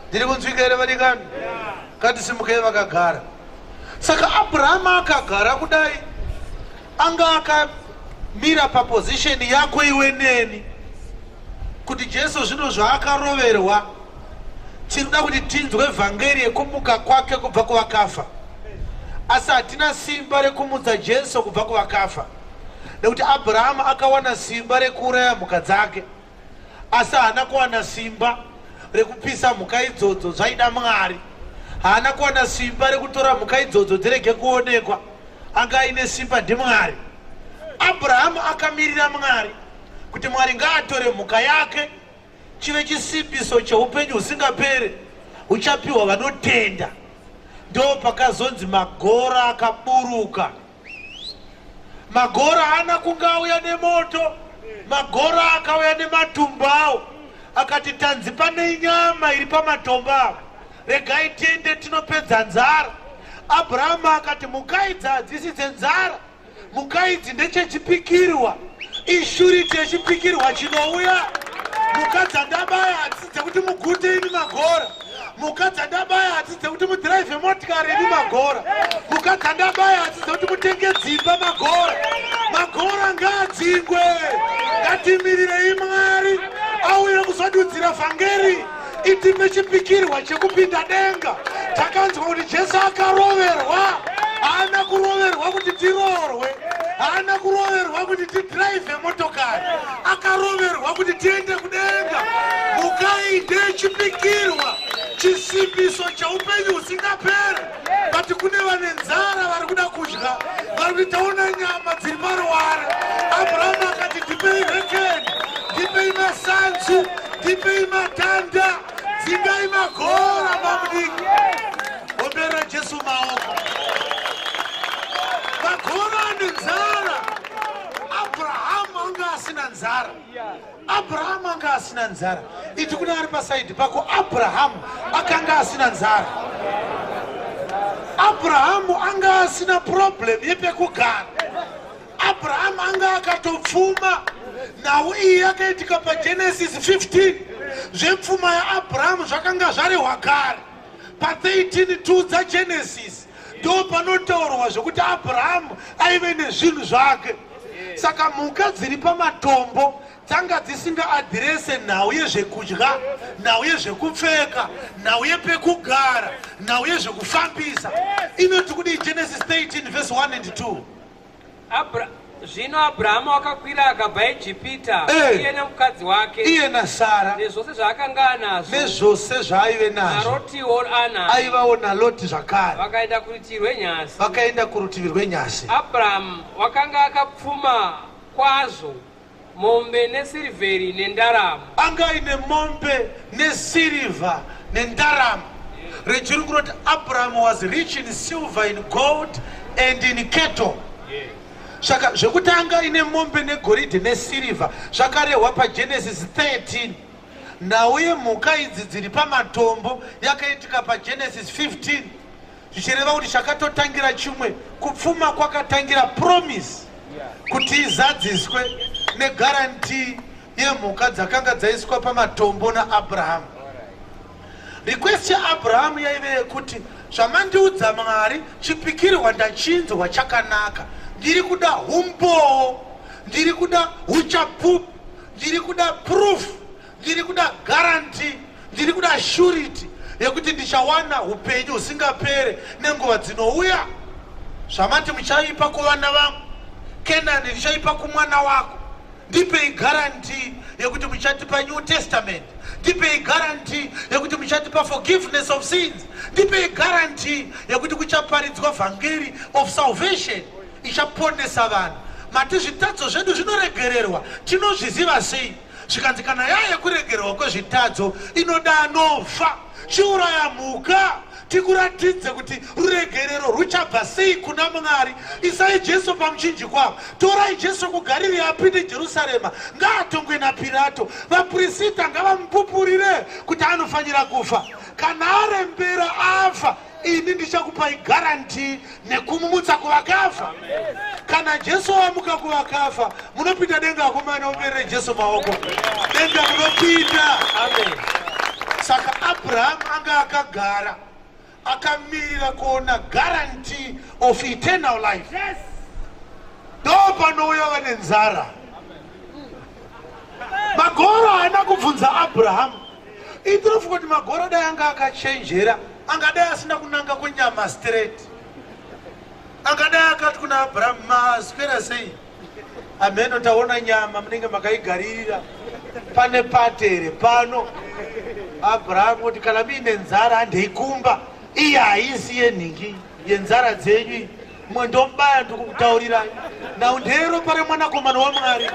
Ndiri kunzwika here vadikani? Ngatisimukei vakagara. Saka Abrahama akagara kudai, anga akamira paposition yako iwe neni, kuti Jesu zvino zvaakaroverwa, tinoda kuti tinzwe vhangeri yekumuka kwake kubva kuvakafa. Asi hatina simba rekumutsa Jesu kubva kuvakafa, nekuti Abrahama akawana simba rekuuraya mhuka dzake, asi haana kuwana simba rekupisa mhuka idzodzo zvaida Mwari. Haana kuwana simba rekutora mhuka idzodzo dzirege kuonekwa. Anga aine simba ndiMwari. Abrahamu akamirira Mwari kuti Mwari ngaatore mhuka yake chive chisimbiso cheupenyu husingaperi huchapiwa vanotenda. Ndo pakazonzi magora akaburuka. Magora haana kunge auya nemoto, magora akauya nematumbu awo, akati tanzi pane nyama iri pamatombo awo, regai tiende tinopedza nzara. Abrahama akati mhuka idzi hadzisi dzenzara, mhuka idzi ndechechipikirwa, isurety yechipikirwa chinouya. Mhuka dzandabaya hadzisi dzekuti mugute imi magora, mhuka dzandabaya hadzisi dzekuti mudhiraivhe motikari imi magora, mhuka dzandabaya hadzisi dzekuti mutenge dzimba magora. Magora ngaadzingwe, ngatimirirei Mwari auye kuzodudzira vhangeri itipe chipikirwa chekupinda denga. Takanzwa kuti Jesu akaroverwa, haana kuroverwa kuti tiroorwe, haana kuroverwa kuti tidhiraivhe motokari, akaroverwa kuti tiende kudenga. Mhuka iyi ndeyechipikirwa, chisimbiso cheupenyu husingaperi. But kune vane nzara vari kuda kudya, vari kuti taona nyama dziri paruware. Abrahamu akati ndipei rekeni, ndipei masanzu, ndipei matanda, dzingai magora mamudiki. Ombera Jesu maoko. Magora ane nzara. Abrahamu anga asina nzara. Abrahamu anga asina nzara. Iti kune ari pasaidhi pako, Abrahamu akanga asina nzara. Abrahamu anga asina problem yepekugara. Abrahamu anga akatopfuma. Nhau iyi yakaitika paGenesis 15. Zvepfuma yaAbrahamu zvakanga zvarehwa kare. Pa13:2 dzaGenesis ndo panotaurwa zvokuti Abrahamu aive nezvinhu zvake. Saka mhuka dziri pamatombo dzanga dzisingaadhirese nhau yezvekudya, nhau yezvekupfeka, nhau yepekugara, nhau yezvekufambisa. Inoti kudii Genesis 13 verse 1 and 2? Zvino Abrahamu wakakwira akabva Ijipita, iye nemukadzi wake, iye naSara, nezvose zvaakanga anazvo, nezvose zvaaive nazvo, naRotiwo anaye, aivawo naLoti zvakare. Vakaenda kurutivi rwenyasi. Vakaenda kurutivi rwenyasi. Abrahamu wakanga akapfuma kwazvo Mombe nesirivheri nendarama. Anga aine mombe nesirivha nendarama. Rechirungu rinoti Abraham was rich in silver, in gold and in cattle. Saka zvekuti anga aine mombe negoridhe nesirivha zvakarehwa paGenesis 13. Nhau yemhuka idzi dziri pamatombo yakaitika paGenesis 15, zvichireva kuti chakatotangira chimwe kupfuma kwakatangira promise kuti izadziswe negarantii yemhuka dzakanga dzaiswa pamatombo naAbrahamu. Request yaAbrahamu yaive yekuti zvamandiudza Mwari, chipikirwa ndachinzwa chakanaka, ndiri kuda humbowo, ndiri kuda uchapupu, ndiri kuda proof, ndiri kuda guarantee, ndiri kuda surety yekuti ndichawana upenyu husingapere nenguva dzinouya. Zvamati muchaipa kuvana vangu, Kenani ndichaipa kumwana wako, ndipei guarantee yekuti muchatipa New Testament, ndipei guarantee yekuti muchatipa forgiveness of sins, ndipei guarantee yekuti kuchaparidzwa vhangeri of salvation ichaponesa vanhu. Mati zvitadzo zvedu zvinoregererwa, tinozviziva sei? Zvikanzi kana yaya yekuregererwa kwezvitadzo inoda anofa, chiuraya mhuka tikuratidze kuti ruregerero ruchabva sei kuna Mwari. Isai Jesu pamuchinjikwa, torai Jesu kuGarirea apinde Jerusarema, ngaatongwe naPirato, vapurisita ngavamupupurire kuti anofanira kufa. Kana arembera afa, ini ndichakupai guarantee nekumumutsa kuvakafa. Kana Jesu amuka kuvakafa, munopinda denga. Akomana, omerere Jesu maoko, denga munopinda. Amen. Saka Abrahamu anga akagara akamirira kuona guarantee of eternal life. Ndo panouya vane nzara. Magoro haana kubvunza Abrahamu. Itinofunga kuti magoro dai anga akachenjera, angadai asina kunanga kunyama straight, angadai akati kuna Abrahamu, maswera sei? Ameno taona nyama munenge makaigaririra, pane patere pano. Abrahamu kuti kana muine nzara handeikumba, iye haisi yenhingi yenzara dzenyu iyi, mwe ndomubaya. Ndikukutaurirai nhau ndeyeropa remwanakomana waMwari.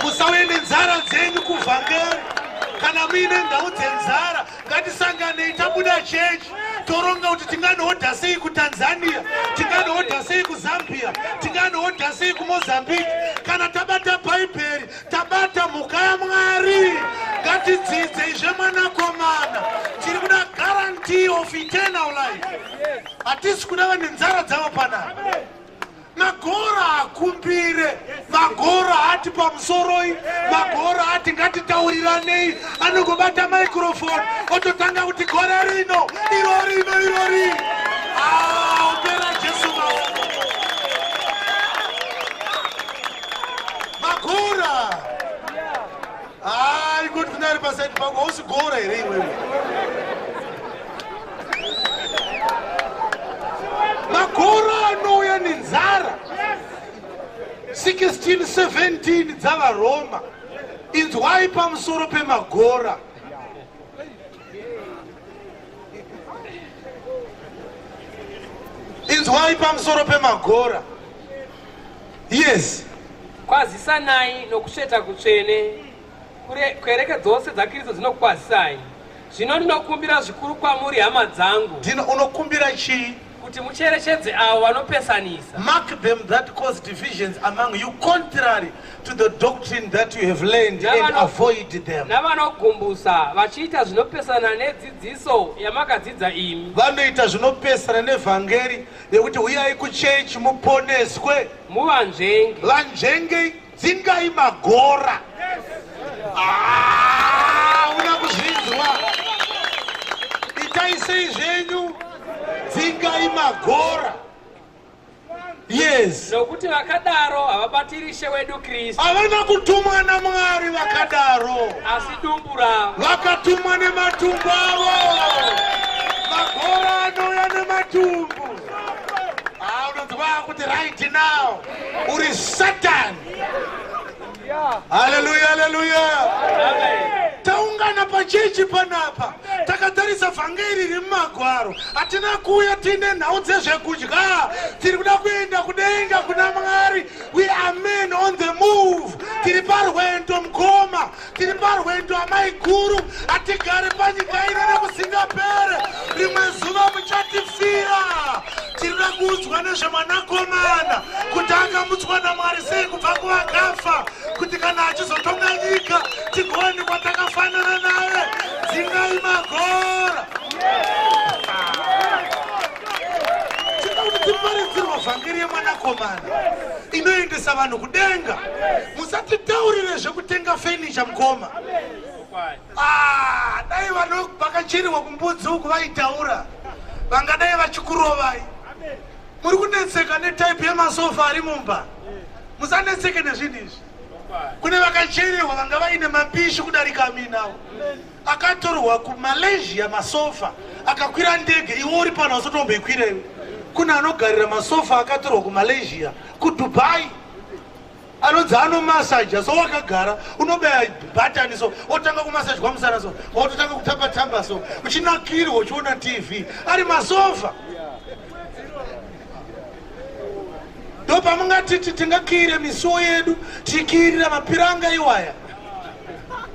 Musauye nenzara dzenyu kuvhangeri. Kana muine nhau dzenzara, ngatisanganei tabuda chechi, toronga kuti tinganohodha sei kuTanzania, tinganohodha sei kuZambia, tinganohodha sei kuMozambique. Kana tabata Bhaibheri, tabata mhuka yaMwari. Ngatidzidzei zvemwanakomana. Tiri kuda guarantee of eternal life, hatisi kuda vane nzara dzavo panapa. Magora akumbire, magora ati pamusoroi, magora ati ngatitauriranei. Anongobata microphone ototanga kuti gore rino, iro rino, iro rino. Opera Jesu maoko. Magora ai kuti kunari pasaidi pako, hausi gora here iwewe? Magora anouya nenzara. 1617 dzavaRoma. Inzwai pamusoro pemagora. Inzwai pamusoro pemagora. Yes. Kwazisanai nokusveta kutsvene. Kereke dzose dzaKristu dzinokukwazisai. Zvino ndinokumbira zvikuru kwamuri, hama dzangu, Dino unokumbira chii? Kuti mucherechedze avo vanopesanisa, Mark them that cause divisions among you contrary to the doctrine that you have learned and avoid them. Navanogumbusa vachiita zvinopesana nedzidziso yamakadzidza imi. Vanoita zvinopesana nevhangeri yekuti uyai kuchechi muponeswe. Muvanzvenge. Vanzvengei, dzingai magora. Ah, una kuzvinzwa. Itai sei zvenyu, dzingai magora. Yes. Nokuti vakadaro havabatiri Ishe wedu Kristu, Havana kutumwa naMwari vakadaro, asi dumbu ravo. Vakatumwa nematumbu avo. Magora anouya nematumbu. Ah, unonzwa kuti right now uri Satan. Haleluya, haleluya. Amen. Taungana pachechi panapa, takatarisa vhangeri riri mumagwaro. Hatina kuuya tiine nhau dzezvekudya. Tiri kuda kuenda kudenga kuna Mwari. We are men on the move. Tiri parwendo mukoma, tiri parwendo amai guru. Hatigare panyika ino nekusingapere. Rimwe zuva muchatifira. Tiri kuda kuudzwa nezvemwanakomana, kuti akamutswa naMwari sei kubva kuvakafa, kuti kana achizotonga nyika tigowanikwa takafanana naye. Dzingai magora. Tinoda kuti tiparidzirwa vhangeri yemwanakomana inoendesa vanhu kudenga. Musatitaurire zvekutenga fenicha mukoma. Ah, dai vanhu vakachererwa kumbudzi uku vaitaura, vangadai vachikurovai. Muri kunetseka netaipi yemasofa ari mumba. Musanetseke nezvinhu izvi. Kune vakachererwa vanga vaine mapishi kudarika minawo, akatorwa kuMalaysia masofa, akakwira ndege. Iwe uri pano wasotomboikwira iwe. Kune anogarira masofa akatorwa kuMalaysia, kuDubai, anonzi anomasaja. So wakagara unobaya bhatani, so otanga kumasajwa musana, so watotanga kutamba tamba, so uchinakirwa uchiona TV, ari masofa. Ndo pamungatiti tingakiyire misuo yedu tichikiyirira mapiranga iwaya.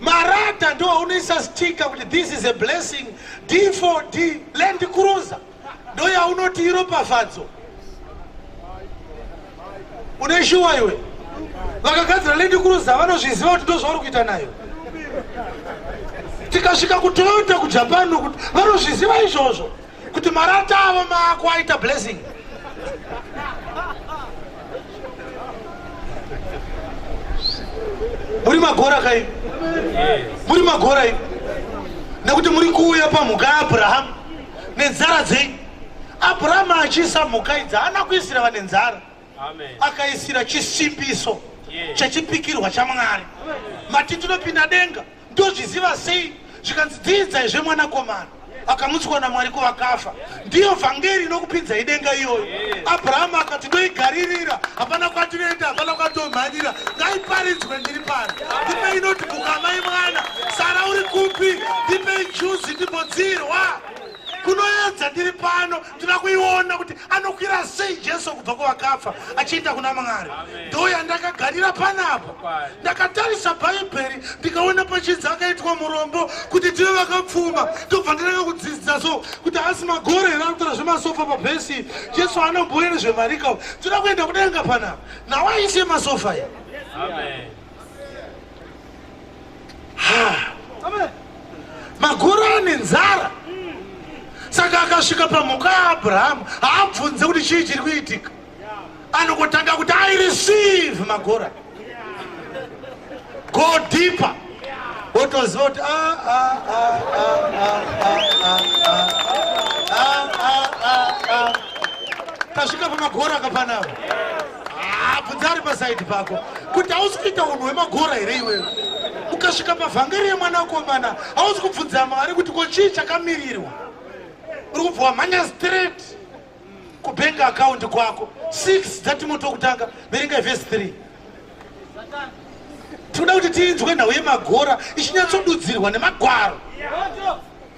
Marata ndo aunoisa sticker kuti this is a blessing. D4D Land Cruiser ndo yaunoti iropafadzo. Une shuwa iwe? Vakagadzira Land Cruiser vanozviziva kuti ndo zvauri kuita nayo. Tikasvika kuToyota kuJapan, kuti vanozviziva izvozvo kuti marata avo maako aita blessing. Muri magora kai, muri magora i, nekuti muri kuuya pamhuka yaAbhurahamu nenzara dzenyu. Abhurahamu achiisa mhuka idzi, haana kuisira vane nzara, akaisira chisimbiso chechipikirwa chaMwari. Mati tinopinda denga, ndozviziva sei? Zvikanzi dzidzai zvemwanakomana akamutswa naMwari kuvakafa. Ndiyo vhangeri inokupinzai denga iyoyo. Abrahamu akati ndoigaririra, hapana kwatinoenda, hapana kwatomhanyira, ngaiparidzwe ndiri pano. Ndipei notebook amai mwana. Sara uri kupi? Ndipei juzi ndimbodzirwa. Kunoedza ndiri pano, ndinoda kuiona kuti anokwira sei Jesu kubva kuvakafa achienda kuna Mwari. Ndo yandakagarira panapa. Ndakatarisa Bhaibheri, ndikaona pachinzi akaitwa murombo kuti tive vakapfuma. Ndobva ndatanga kudzidza so kuti asi magore here anotora zvemasofa pabhesi? Jesu anomboye nezvemarika. Toda kuenda kudenga panapa, nawo aise masofa ya. Ha, magoro ane nzara. Saka akasvika pamhuka yaAbhurahamu, haabvunze kuti chii chiri kuitika. Anongotanga kuti I receive magora. Go deeper, wotoziva kuti ah, ah, ah, ah, ah, ah, ah, ah, ah, ah, ah. Tasvika pamagora kapanavo. Bvunza ari pasaidi pako kuti hausi kuita unhu hwemagora here iwewe? Ukasvika pavhangeri yemwanakomana, hausi kubvunza Mwari kuti ko chii chakamirirwa. Uri kubva wamhanya straight kubank account kwako. 6 dzaTimoti wokutanga, verenga vhesi 3. Tinoda kuti tiinzwe nhau yemagora ichinyatsodudzirwa nemagwaro.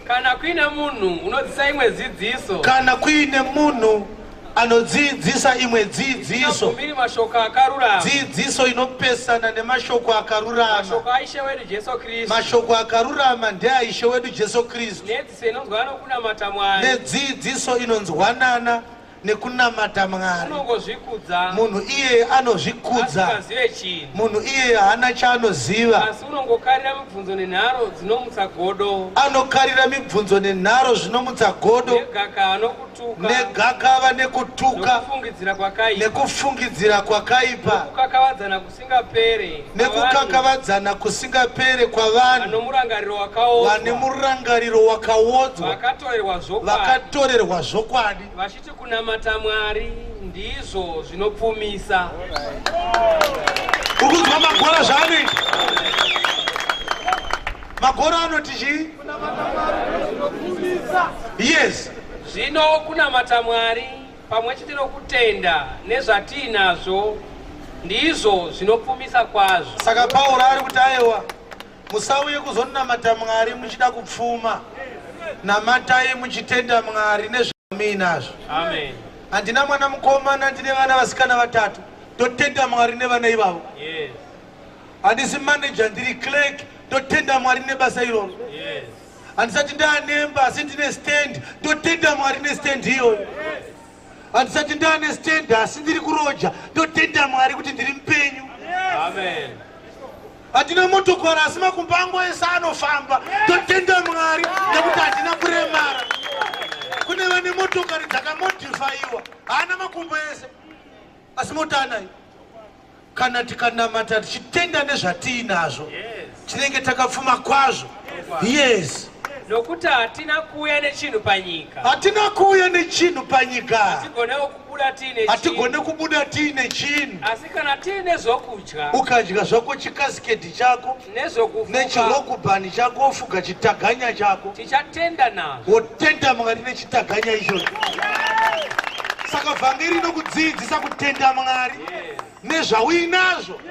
Kana kuine munhu unodzidzisa imwe dzidziso, Kana kuine munhu anodzidzisa imwe dzidziso, asingabvumiri mashoko akarurama, dzidziso inopesana nemashoko akarurama, mashoko aIshe wedu Jesu Kristu, mashoko akarurama ndeaIshe wedu Jesu Kristu, nedzidziso inonzwana nokunamata Mwari, nedzidziso inonzwanana nekunamata Mwari, unongozvikudza, munhu iyeye anozvikudza, asingazive chinhu, munhu iyeye haana chaanoziva, asi unongokarira mibvunzo nenharo dzinomutsa godo, anokarira mibvunzo nenharo zvinomutsa godo, negakava nokutuka, negakava nekutuka, nokufungidzira kwakaipa, nekufungidzira kwakaipa, nokukakavadzana kusingapere, nekukakavadzana kusingapere kwavanhu vano murangariro wakaodzwa, vane murangariro wakaodzwa, vakatorerwa zvokwadi, vakatorerwa zvokwadi, vachiti kunamata Mwari ndizvo zvinopfumisa. Uri kunzwa magora zvaanoita? Magora anoti chii? Yes. Zvino kunamata Mwari pamwe chete nokutenda nezvatiinazvo ndizvo zvinopfumisa kwazvo. Saka Pauro ari kuti aiwa. Musauye kuzonamata Mwari muchida kupfuma. Namatai muchitenda Mwari nezvamuinazvo. Amen. Handina mwana mukomana, ndine vana vasikana vatatu. Ndotenda Mwari nevana ivavo. Yes. Handisi manager, ndiri clerk. Ndotenda Mwari nebasa iroro. Yes. Handisati ndaanemba, asi ndine stand. Ndotenda Mwari nestand iyoyo. Handisati ndaane stand, asi ndiri kuroja. Ndotenda Mwari kuti ndiri mupenyu. Amen. Handina motokari, asi makumbo angu ese anofamba. Ndotenda Mwari nekuti handina kuremara. Kune vane motokari dzakamodhifaiwa, haana makumbo ese, asi mota anayo. Kana tikanamata tichitenda nezvatiinazvo, tinenge takapfuma kwazvo. Yes. Nokuti hatina kuuya nechinhu panyika. Hatina kuuya nechinhu panyika. Hatigonewo kubuda tiine Hatigone kubuda tiine chinhu. Asi kana tiine zvokudya, Ukadya zvako chikasiketi chako nezvokufuka, nechirokubhani chako, wofuga chitaganya chako, tichatenda nazvo. Wotenda Mwari nechitaganya ichocho. Saka vhangeri inokudzidzisa kutenda Mwari nezvauinazvo.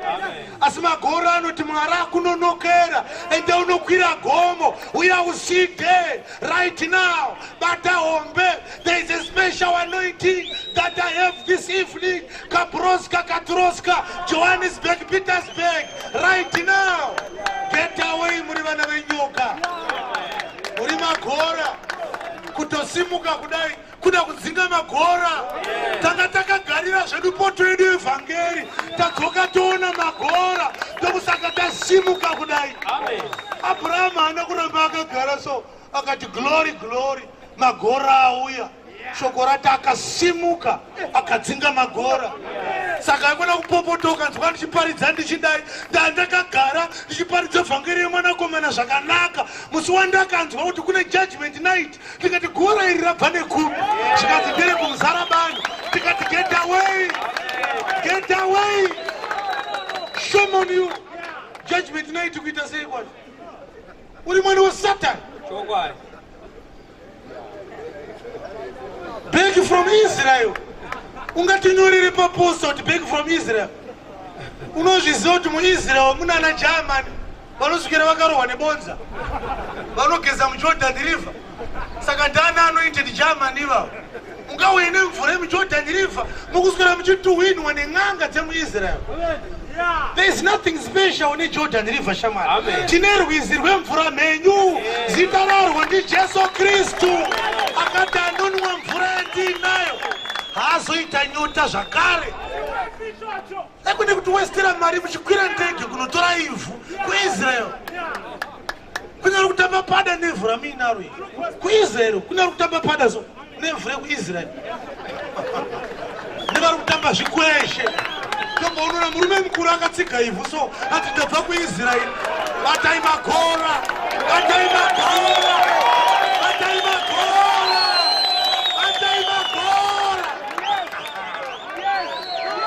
Asi magora anoti Mwari akunonokera. Ende unokwira gomo, uya uside right now. Bata hombe. There is a special anointing that I have this evening. Kabroska, Katroska, Johannesburg, Petersburg, right now. Get away, muri vana venyoka, muri magora. Kutosimuka kudai kuda kudzinga magora. Tanga takagarira zvedu poto yedu yevhangeri, tadzoka toona magora, ndokusaka tasimuka kudai. Amen. Abrahamu haana kuramba akagara, so akati, "Glory, glory, magora auya." Shoko rati akasimuka akadzinga magora. Saka aikona kupopotoka nzwa ndichiparidza ndichidai. Ndandakagara ndichiparidza vhangeri yemwanakomana zvakanaka. Musi wandakanzwa kuti kune judgment night, ndikati, "Gora iri rabva nekupi?" Zvikanzi ndere kumuzarabani. Tikati, "Get away, get away, shame on you. Judgment night kuita sei kwacho? Uri mwana waSatani." Chokwadi. Back from Israel. Ungatinyorere paposta kuti "Back from Israel"? Unozviziva kuti muIsrael munana Germany vanosvikira vakarohwa nebonza, vanogeza muJordan River? Saka ndana anointed German ivavo. Ungauye nemvura yemuJordan River, mukuswera muchituhwinwa nen'anga dzemuIsrael. There is nothing special neJordan River, shamwari. Amen. Tine rwizi rwemvura mhenyu, zita rarwo ndiJesu Kristu. Akati anonwa mvura yatiinayo haazoita nyota zvakare. Ekune kuti westera mari muchikwira ndege kunotora ivhu kuIsrael. Kunyari kutamba pada nevhu ramuinaro iri kuIsrael, kunyari kutamba pada so nevhu rekuIsrael, nevari kutamba zvikweshe. Tomboonona murume mukuru akatsiga ivhu so, ati, "Ndabva kuIsraeri." Batai magora, batai magora, batai magora, batai magora.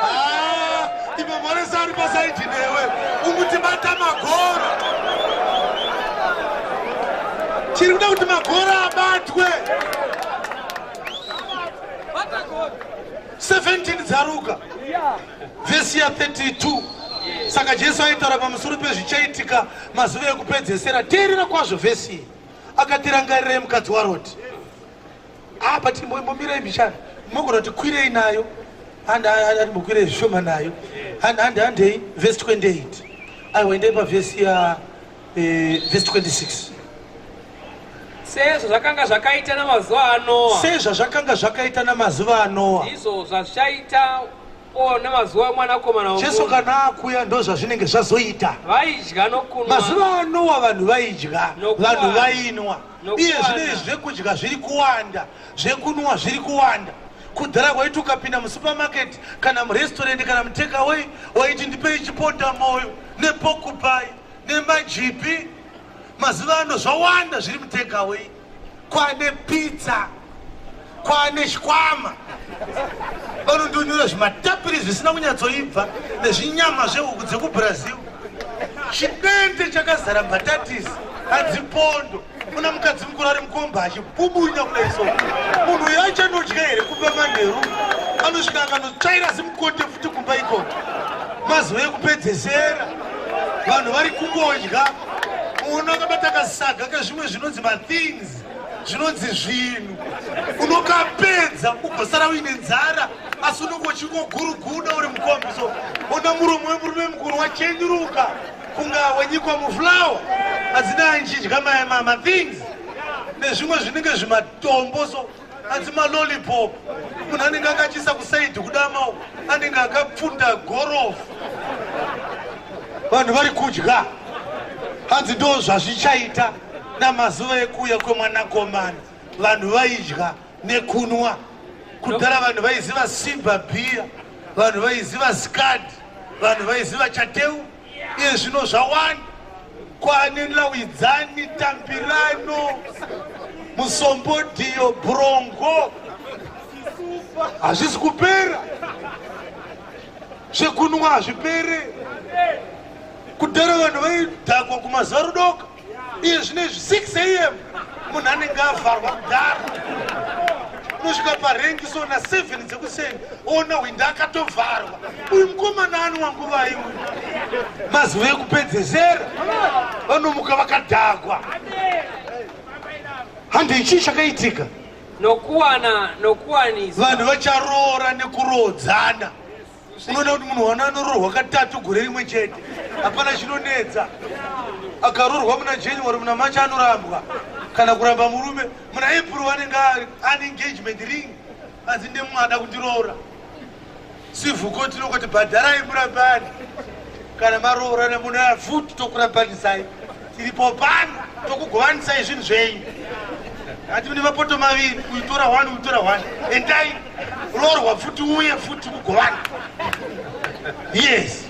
Ah, ivo moresa ari paside newe, unguti bata magora. Chiri kuda kuti magora abatwe. 17 dzaRuka, vhesi ya32. Saka Jesu aitaura pamusoro pezvichaitika mazuva ekupedzesera. Teerera kwazvo vhesi iyi. Akati, "Rangarirai mukadzi waRoti." Apa timbomirai mbichana, mogona kuti kwirei nayo. Andimbokwirei zvishoma nayo. Handei vhesi 28. Aiwa, endei pavhesi ya vhesi 26. Sezvo zvakanga zvakaita namazuva aNoa, Sezvazvakanga zvakaita namazuva aNoa, ndizvo zvazvichaita o namazuva emwanakomana Jesu womunhu. kana akuya, ndo zvazvinenge zvazoita. Vaidya nokunwa, Mazuva aNoa vanhu vaidya, Nokuwana. vanhu vainwa. Nokuwana. Iye zvino izvi zvekudya zviri kuwanda, zvekunwa zviri kuwanda. Kudhara kwaiti ukapinda musupermarket kana murestorendi kana mutakeaway, waiti, "Ndipei chiponda moyo nepork pie nemajipi." Mazuva ano zvawanda zviri mutakeaway. Kwane pizza, kwane chikwama, vanondonyora zvimatapiri zvisina kunyatsoibva nezvinyama zvehuku dzekuBrazil, chidende chakazara mbatatisi hadzipondo. Kuna mukadzi mukuru ari mukomba achibubunya kudai. So munhu uyu achanodya here kumba manheru? Anosvika akanotsvaira zimukote futi kumba ikoko. Mazuva ekupedzesera vanhu vari kungodya. Unoona akabata kasaga kezvimwe zvinonzi mathings, zvinonzi zvinhu. Unokapedza ugosara uine nzara, asi unenge uchingoguruguda uri mukombi. So ona muromo wemurume mukuru wachenuruka kunga wenyikwa mufulawa, asi anchidya mathings nezvimwe zvinenge zvimatombo, so anzi malollipop. Munhu anenge akachisa kusaidhi kudama, anenge akapfunda gorofu. Vanhu vari kudya. Hanzi ndo zvazvichaita namazuva ekuuya kwemwanakomana. Vanhu vaidya nekunwa. Kudhara vanhu vaiziva Simba bhiya, vanhu vaiziva Scud, vanhu vaiziva Chateau. Iye zvino zvawanda, kwane Lawidzani, Tambirano, Musombodhiyo, Brongo. Hazvisi kupera. Zvekunwa hazvipere. Kudhara vanhu vaidhakwa kumazuva rudoka. Iye zvino izvi 6 am munhu anenge avharwa kudhara. Unosvika parengi so na7 dzekuseni, ona hwindi akatovharwa. Uyu mukomana anwa nguva iwe? Mazuva ekupedzesera vanomuka vakadhakwa. Handi chii chakaitika? Nokuwana nokuwaniswa. Vanhu vacharoora nekuroodzana. Unoona kuti munhu wana anoroorwa katatu gore rimwe chete, hapana chinonetsa. Akaroorwa muna January, muna March anorambwa kana kuramba murume. Muna April anenge ane engagement ring, anzi ndemwada kundiroora. Civil court inongoti bhadharai murambani. Kana maroorana muna futi tokurambanisai, tiripo pano tokugovanisai zvinhu zvenyu. Ati mune mapoto maviri, uitora one, uitora one, endai roorwa futi, uye futi kugovana. Yes.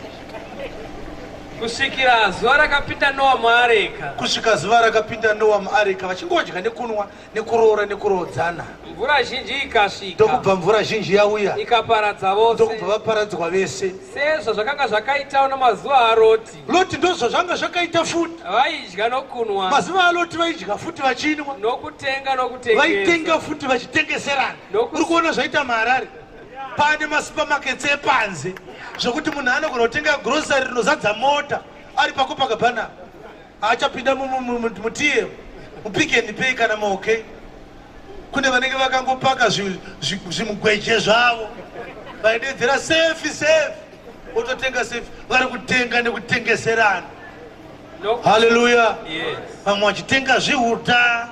Kusvikira zuva rakapinda Noa muareka. Kusvika zuva rakapinda Noa muareka, vachingodya nekunwa nekuroora nekuroodzana. Mvura zhinji ikasvika. Ndokubva mvura zhinji yauya. Ikaparadza vose. Ndokubva vaparadzwa vese. Sezvo zvakanga zvakaitawo namazuva aRoti. Loti ndozvazvanga zvakaita futi. Vaidya nokunwa. Mazuva aLoti vaidya futi vachinwa. Nokutenga nokutengesa. Vaitenga futi vachitengeserana. Uri kuona zvaita muHarare, pane masupermarkets epanze zvokuti munhu anogona kutenga grocery rinozadza mota ari paCopacabana. Achapinda mutiye muPick n Pay kana muOK, kune vanenge vakangopaka zvimugweje zvavo, vaidedzera "safe, safe", ototenga safe. Vari kutenga nekutengeserana. Haleluya. Vamwe vachitenga zvihuta,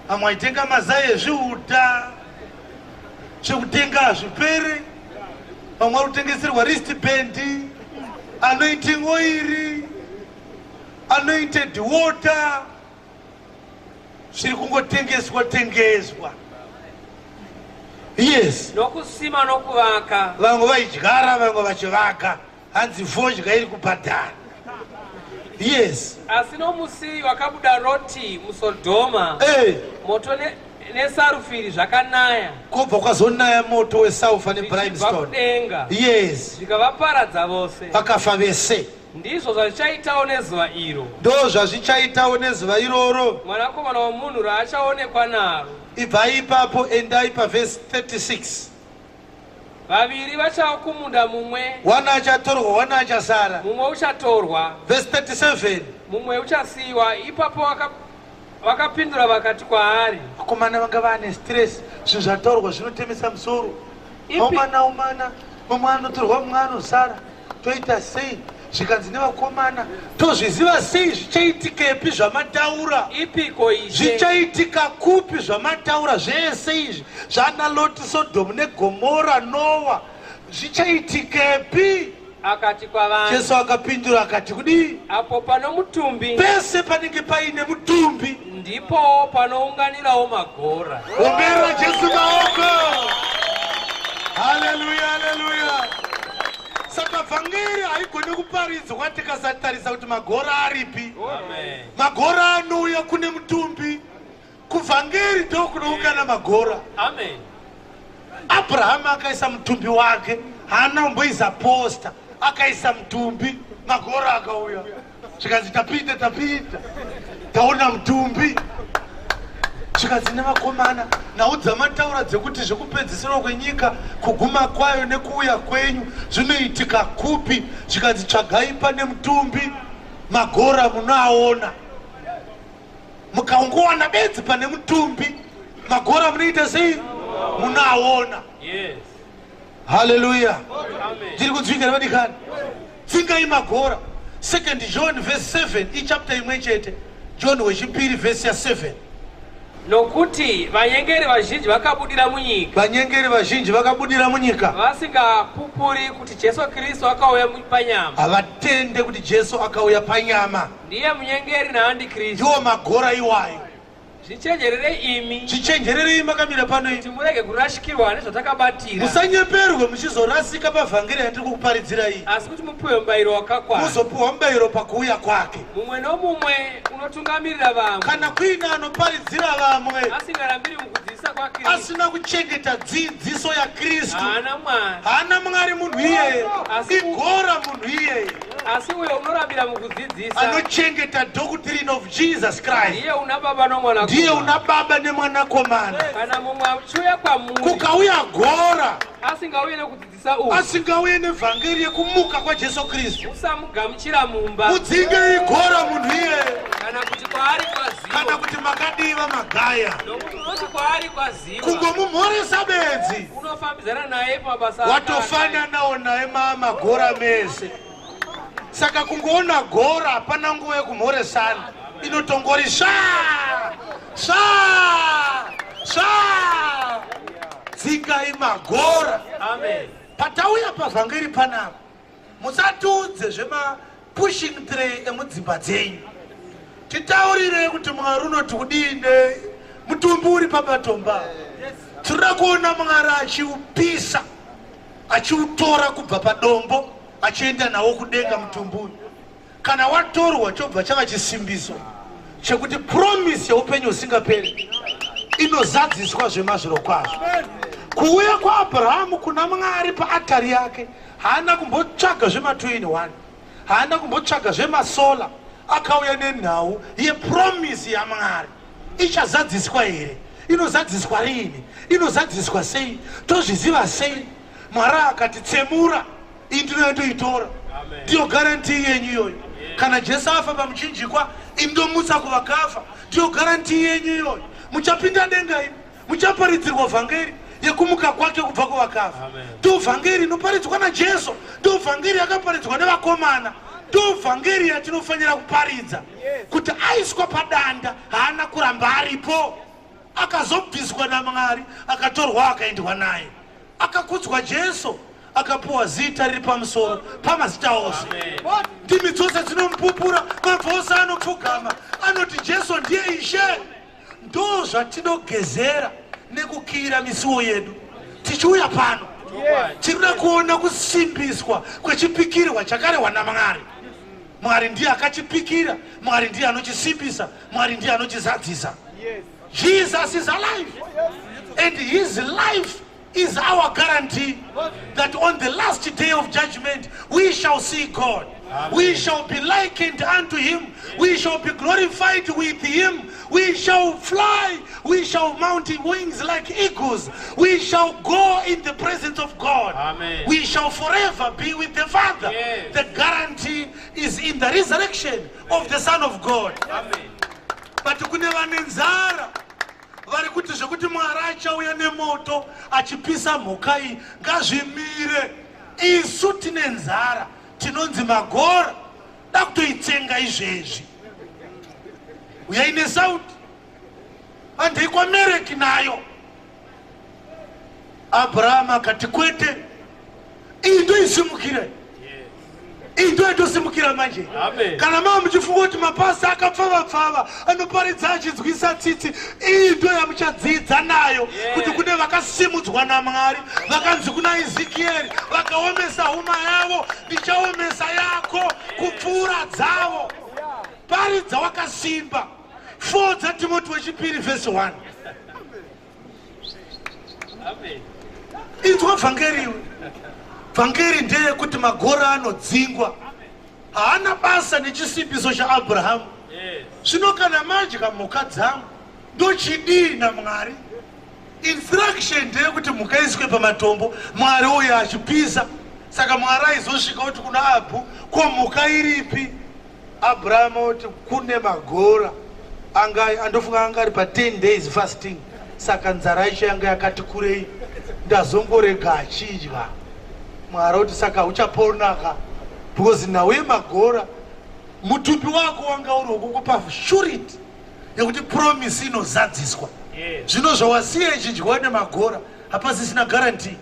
vamwe vachitenga mazai ezvihuta. Zvekutenga hazviperi. Vamwe vari kutengeserwa wristband, anointing oil, anointed water. Zviri kungotengeswa tengeswa. Yes. Nokusima nokuvaka. Vamwe vaidyara, vamwe vachivaka. Hanzi fodya iri kubhadhara. Yes. Asi nomusi wakabuda Roti muSodhoma, moto nesarufiri zvakanaya. Kubva kwazonaya moto wesulfur zvichibva nebrimstone. Kudenga. Zvikavaparadza vose. Vakafa vese. Ndizvo zvazvichaitawo nezuva iro Ndo zvazvichaitawo nezuva iroro Mwanakomana womunhu raachaonekwa naro. Ibvai ipapo, endai pavhesi 36. Vaviri vachava kumunda mumwe. Wana achatorwa, wana achasara. Mumwe uchatorwa, Vhesi 37. Mumwe uchasiyiwa. Ipapo vakapindura vakati kwaari, Vakomana vanga vane stress. Zvinhu zvataurwa zvinotemesa musoro. Ipi? Omana omana, mumwe anotorwa, mumwe anosara, toita sei? Zvikanzi nevakomana, tozviziva sei? Zvichaitikepi zvamataura? Ipiko, Ishe? Zvichaitika kupi zvamataura zvese izvi, zvana Loti, Sodhomu neGomora, Noa, zvichaitikepi? Akati kwavari, Jesu akapindura akati kudii? Apo pano mutumbi, Pese panenge paine mutumbi, ndipo panounganirawo magora. Ombera Jesu maoko. Haleluya, haleluya. Saka vhangeri haigoni kuparidzwa tikasatarisa kuti magora aripi. Amen. Magora anouya kune mutumbi. Kuvhangeri ndo kunoungana magora. Amen. Abrahamu akaisa mutumbi wake, haana kumboisa poster. Akaisa mutumbi, magora akauya, zvikanzi tapinda, tapinda, taona mutumbi. Zvikanzi nevakomana, nhau dzamataura dzekuti zvekupedzisirwa kwenyika, kuguma kwayo nekuuya kwenyu zvinoitika kupi? Zvikanzi tsvagai pane mutumbi. Magora munoaona. Mukaungowana bedzi pane mutumbi, magora munoita sei? Munoaona. Yes. Haleluya. Amen. Tiri kunzwika nevadikani. Tsingai magora. 2 John verse 7, ichapter imwe chete. John wechipiri verse ya 7. Nokuti vanyengeri vazhinji vakabudira munyika. Vanyengeri vazhinji vakabudira munyika. Vasingapupuri kuti Jesu Kristu akauya panyama. Havatende kuti Jesu akauya panyama. Ndiye munyengeri naantikristu. Ndiwo magora iwayo. Zvichenjererei imi. Zvichenjererei makamira pano imi. Kuti murege kurashikirwa nezvatakabatira. Musanyeperwe muchizorasika pavhangeri yandiri kukuparidzira iyi. Asi kuti mupiwe mubayiro wakakwana. Muzopiwa mubayiro pakuuya kwake. Mumwe nomumwe unotungamirira vamwe. Kana kuine anoparidzira vamwe. Asingarambiri mukudzidzisa kwaKristu. Asina kuchengeta dzidziso yaKristu. Haana Mwari. Haana Mwari munhu iyeye. Igora munhu iyeye. Asi uyo unorambira mukudzidzisa. Anochengeta doctrine of Jesus Christ. Ndiye una baba nomwanakomana. Ndiye una baba nemwanakomana. Kana mumwe achiuya kwamuri. Kukauya gora. Asingauye nekudzidzisa uku. Asingauye nevhangeri yekumuka kwaJesu Kristu. Musamugamuchira mumba. Mudzinge igora munhu iyeye. Kana kuti kwaari kwaziwa. Kana kuti makadii vaMagaya. Nokuti unoti kwaari kwaziwa. Kungomumhoresa bedzi. Unofambidzana naye pamabasa. Watofananawo naye maamagora mese. Saka kungoona gora hapana nguva yekumhoresana. Inotongori sva sva sva. Dzingai magora. Amen. Patauya pavhangeri panapa musatiudze zvema pushing tray emudzimba dzenyu. Titaurirei kuti Mwari unoti kudii ne mutumbi uri pamatomba. Tinoda kuona Mwari achiupisa achiutora kubva padombo achienda nawo kudenga mutumbi uyu. Kana watorwa chobva chava chisimbiso chekuti promise yeupenyu husingaperi inozadziswa zvemazvirokwazvo. Kuuya kwaAbrahamu kuna Mwari paatari yake haana kumbotsvaga zvema 2 in 1, haana kumbotsvaga zvemasola, akauya nenhau yepromise yaMwari. Ichazadziswa here? Inozadziswa riini? Inozadziswa sei? Tozviziva sei? Mwari akati tsemura, iyi ndinoya ndoitora. Ndiyo guarantee yenyu iyoyo. Kana Jesu afa pamuchinjikwa, ini ndomutsa kuvakafa. Ndiyo guarantee yenyu iyoyo. Muchapinda denga imi, muchaparidzirwa vhangeri yekumuka kwake kubva kuvakafa. Ndiyo vhangeri inoparidzwa naJesu, ndiyo vhangeri yakaparidzwa nevakomana, ndiyo vhangeri yatinofanira kuparidza. Kuti aiswa padanda haana kuramba aripo, akazobviswa naMwari, akatorwa akaendwa naye. Akakudzwa Jesu, akapuwa zita riri pamusoro pamazita ose. Ndimi dzose dzinomupupura, mabvi ose anopfugama, anoti Jesu ndiye Ishe. Ndo zvatinogezera nekukiyira misuwo yedu tichiuya pano. Tinoda kuona kusimbiswa kwechipikirwa chakarehwa naMwari. Mwari ndiye akachipikira, Mwari ndiye anochisimbisa, Mwari ndiye anochizadzisa. Jesus is alive and his life is our guarantee that on the last day of judgment we shall see God. Amen. We shall be likened unto him. We shall be glorified with him. We shall fly. We shall mount wings like eagles. We shall go in the presence of God. Amen. We shall forever be with the Father. Yes. The guarantee is in the resurrection of the Son of God. Amen. But kune vane nzara vari kuti zvekuti Mwari achauya nemoto achipisa mhuka iyi ngazvimire. Isu tine nzara tinonzi magora, da kutoitsenga izvezvi. Uyai nesauti handei kwaMereki nayo. Abraham akati kwete, iyi ndoisimukira, iyi ndoyatosimukira manje. Amen. Kana mava muchifunga kuti mapasa akapfava pfava anoparidza achinzwisa tsitsi, iyi ndo yamuchadzidza nayo. Kuti kune vakasimudzwa naMwari vakanzi kuna Ezekieri, vakaomesa huma yavo, ndichaomesa yako kupfuura dzavo. Paridza wakasimba. 4 dzaTimoti wechipiri vhesi 1. Amen. Inzwa vhangeri iwe. Vhangeri ndeyekuti magora anodzingwa, haana basa nechisimbiso chaAbrahamu. Zvino kana madya mhuka dzangu ndochidii naMwari? Instruction ndeyekuti mhuka iswe pamatombo, Mwari uyo achipisa. Saka Mwari aizosvika kuti kuna Abhu, ko mhuka iripi? Abrahama oti kune magora anga andofunga anga ari pa 10 days fasting saka nzara yacho yanga yakati kurei ndazongorega achidya. Mwari oti saka uchaponaka because nhau yemagora mutumbi wako wanga uri wekukupa surety yekuti promise inozadziswa. Zvino zvawasiya ichidyiwa nemagora hapasisina guarantee.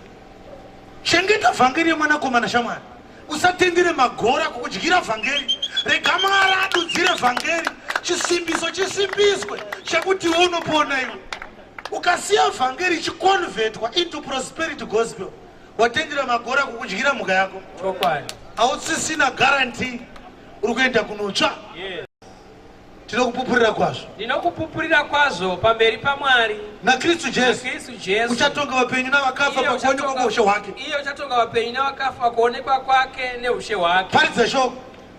Chengeta vhangeri yemwanakomana shamwari. Usatendere magora kukudyira vhangeri. Rega Mwari adudzire vhangeri. Chisimbiso chisimbiswe chekuti iwe unopona iwe. Ukasiya vhangeri ichiconvertwa into prosperity gospel, watendera magora kukudyira mhuka yako. Chokwadi. Hausisina guarantee uri kuenda kunotsva. Yes. Tinokupupurira kwazvo. Ndinokupupurira kwazvo pamberi paMwari. NaKristu Jesu. NaKristu Jesu. Uchatonga vapenyu navakafa pakuonekwa kweushe hwake. Iye uchatonga vapenyu navakafa pakuonekwa kwake neushe hwake. Paridza shoko.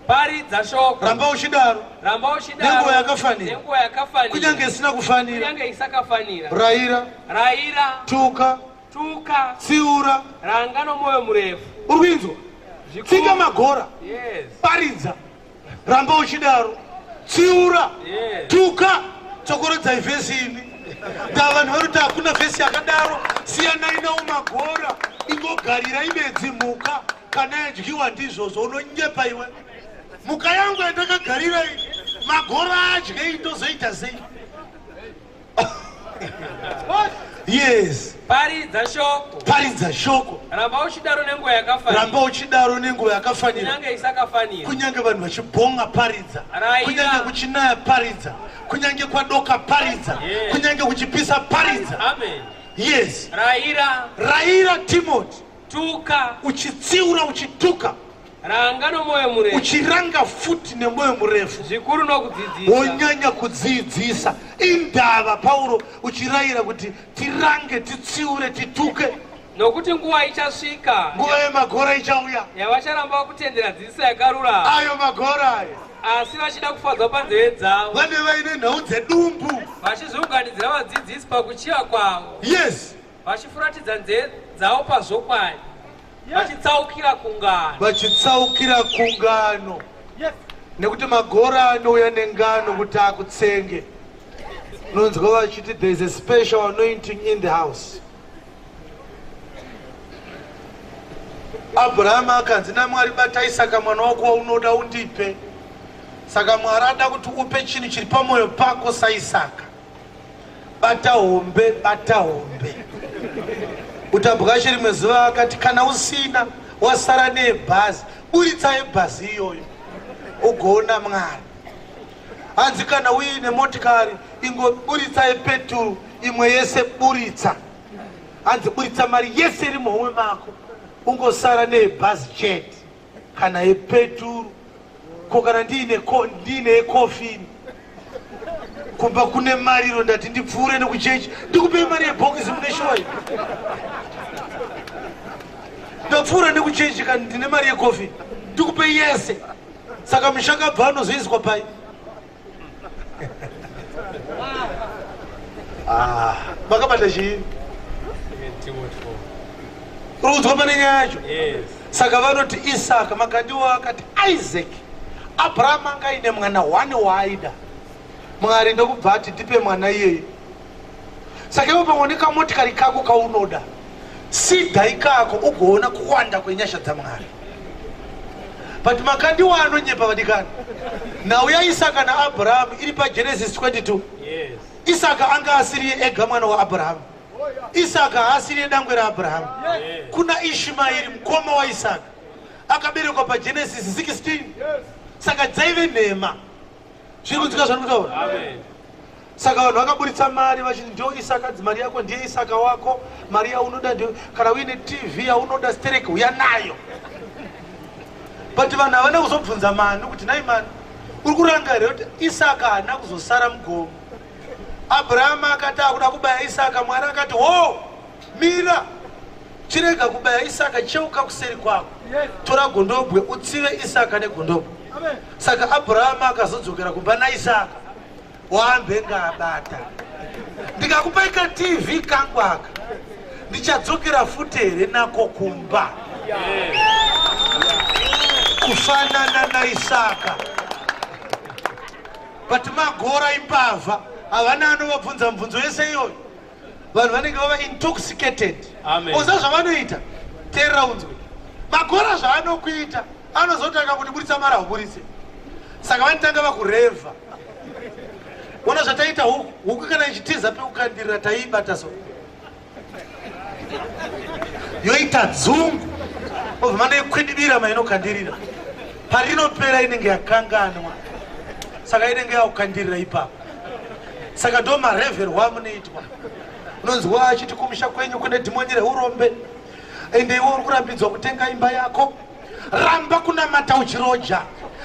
Paridza shoko. Ramba uchidaro. Ramba uchidaro. Nenguva yakafanira. Nenguva yakafanira. Kunyange isina kufanira. Kunyange isakafanira. Raira. Raira. Tuka. Tuka. Tsiura. Ranga nomwoyo murefu. Uri kuinzwa? Tsika magora. Yes. Paridza. Ramba uchidaro. Tsiura. Yes. Tuka. Tsokorodzai vhesi ini. Nda vanhu vari kuti hakuna vhesi yakadaro. Siyanai nawo magora. Ingogarira imedzi mhuka. Kana yadyiwa ndizvozvo unonyepa iwe. Mhuka yangu yandakagarira iyi. Magora adye ndozoita sei? Yes. Paridza shoko. Paridza shoko. Ramba uchidaro nenguva yakafanira. Ramba uchidaro nenguva yakafanira. Kunyange isakafanira. Kunyange vanhu vachibhonga paridza. Raira. Kunyange kuchinaya paridza. Kunyange kwadoka paridza. Yes. Kunyange kuchipisa paridza. Amen. Yes. Raira. Raira Timothy. Tuka. Uchitsiura uchituka. Ranga nomwoyo murefu. Uchiranga futi nemwoyo murefu. Zvikuru nokudzidzisa. Wonyanya kudzidzisa. Indava Pauro uchirayira kuti tirange, titsiure, tituke. Nokuti nguva ichasvika. Nguva yemagora ichauya. Yavacharamba kutendera dzidziso yakarurama. Ayo magora ayo. Asi vachida kufadzwa panzeve dzavo. Vane vaine nhau dzedumbu. Vachizviunganidzira vadzidzisi pakuchiva kwavo. Yes. Vachifuratidza nzeve dzavo pazvokwadi. Vachitsaukira kungano. Vachitsaukira kungano. Yes. Nekuti magora anouya nengano kuti akutsenge. Unonzwa vachiti there is a special anointing in the house. Abraham akanzi naMwari bata Isaka mwana wako waunoda undipe. Saka Mwari ada kuti upe chinhu chiri pamwoyo pako saIsaka. Bata hombe, bata hombe. Utabwashe rimwe zuva akati kana usina wasara nebhazi, buritsa yebhazi iyoyo ugoona Mwari. Hanzi kana uine motikari ingoburitsa yepeturu imwe yese buritsa. Hanzi buritsa mari yese iri muhomwe mako ungosara nebhazi chete kana yepeturu. Ko kana ndiine yekofini kumba kune mariro ndati ndipfuure nekuchechi ndikupei mari yebhokisi mune shuwa iyi. Ndapfuura nekuchechi kana ndine mari yekofi ndikupei yese. Saka mushakabva anozoiswa pai? Ah, makabata chii? Uri kunzwa pane nyaya yacho? Yes. Saka vanoti Isaka, Makandiwa akati Isaac. Abraham anga aine mwana one waaida. Mwari ndokubva ati ndipe mwana iyeye. Saka iwe pamwe nekamotikari kako kaunoda, sidha ikako ugoona kuwanda kwenyasha dzaMwari. But Makandiwa anonyepa vadikani. Nhau yaIsaka naAbraham iri paGenesis 22. Yes. Isaka anga asiri ega mwana waAbraham. Isaka haasiri dangwe raAbraham. Yes. Kuna Ishmaeri mukoma waIsaka akaberekwa paGenesis 16. Yes. Saka dzaive nhema. Zviri kunzwika zvandiri kutaura? Amen. Saka vanhu vakaburitsa mari vachiti ndio Isaka, mari yako ndiye Isaka wako, mari yaunoda ndio, kana uine TV yaunoda stereki uya nayo. But vanhu havana kuzobvunza Manu kuti nai Manu, uri kuranga here kuti Isaka haana kuzosara mugomo? Abraham akati akuda kubaya Isaka, Mwari akati ho, mira, chirega kubaya Isaka, cheuka kuseri kwako. Yes. Tora gondobwe utsive Isaka negondobwe. Amen. Saka Abraham akazodzokera kumba naIsaka. Waambenga abata. Ndikakupai ka TV kangu aka, ndichadzokera futi here nako kumba? Kufanana naIsaka. But magora imbavha, havana anovabvunza mubvunzo yese iyoyo. Vanhu vanenge vava intoxicated. Oza zvavanoita, teerera unzwe. Magora zvaanokuita, anozotanga kuti buritsa mari hauburitse. Saka vanotanga vakurevha. Ona zvataita huku, huku kana ichitiza pekukandirira taiibata so. Yoita dzungu. Obva manoikwidibira mainokandirira. Parinopera inenge yakanganwa. Saka inenge yakukandirira ipapo. Saka ndo marevherwa amunoitwa. Unonzwa achiti kumusha kwenyu kune dhimoni reurombe. Ende iwe uri kurambidzwa kutenga imba yako. Ramba kunamata uchiroja.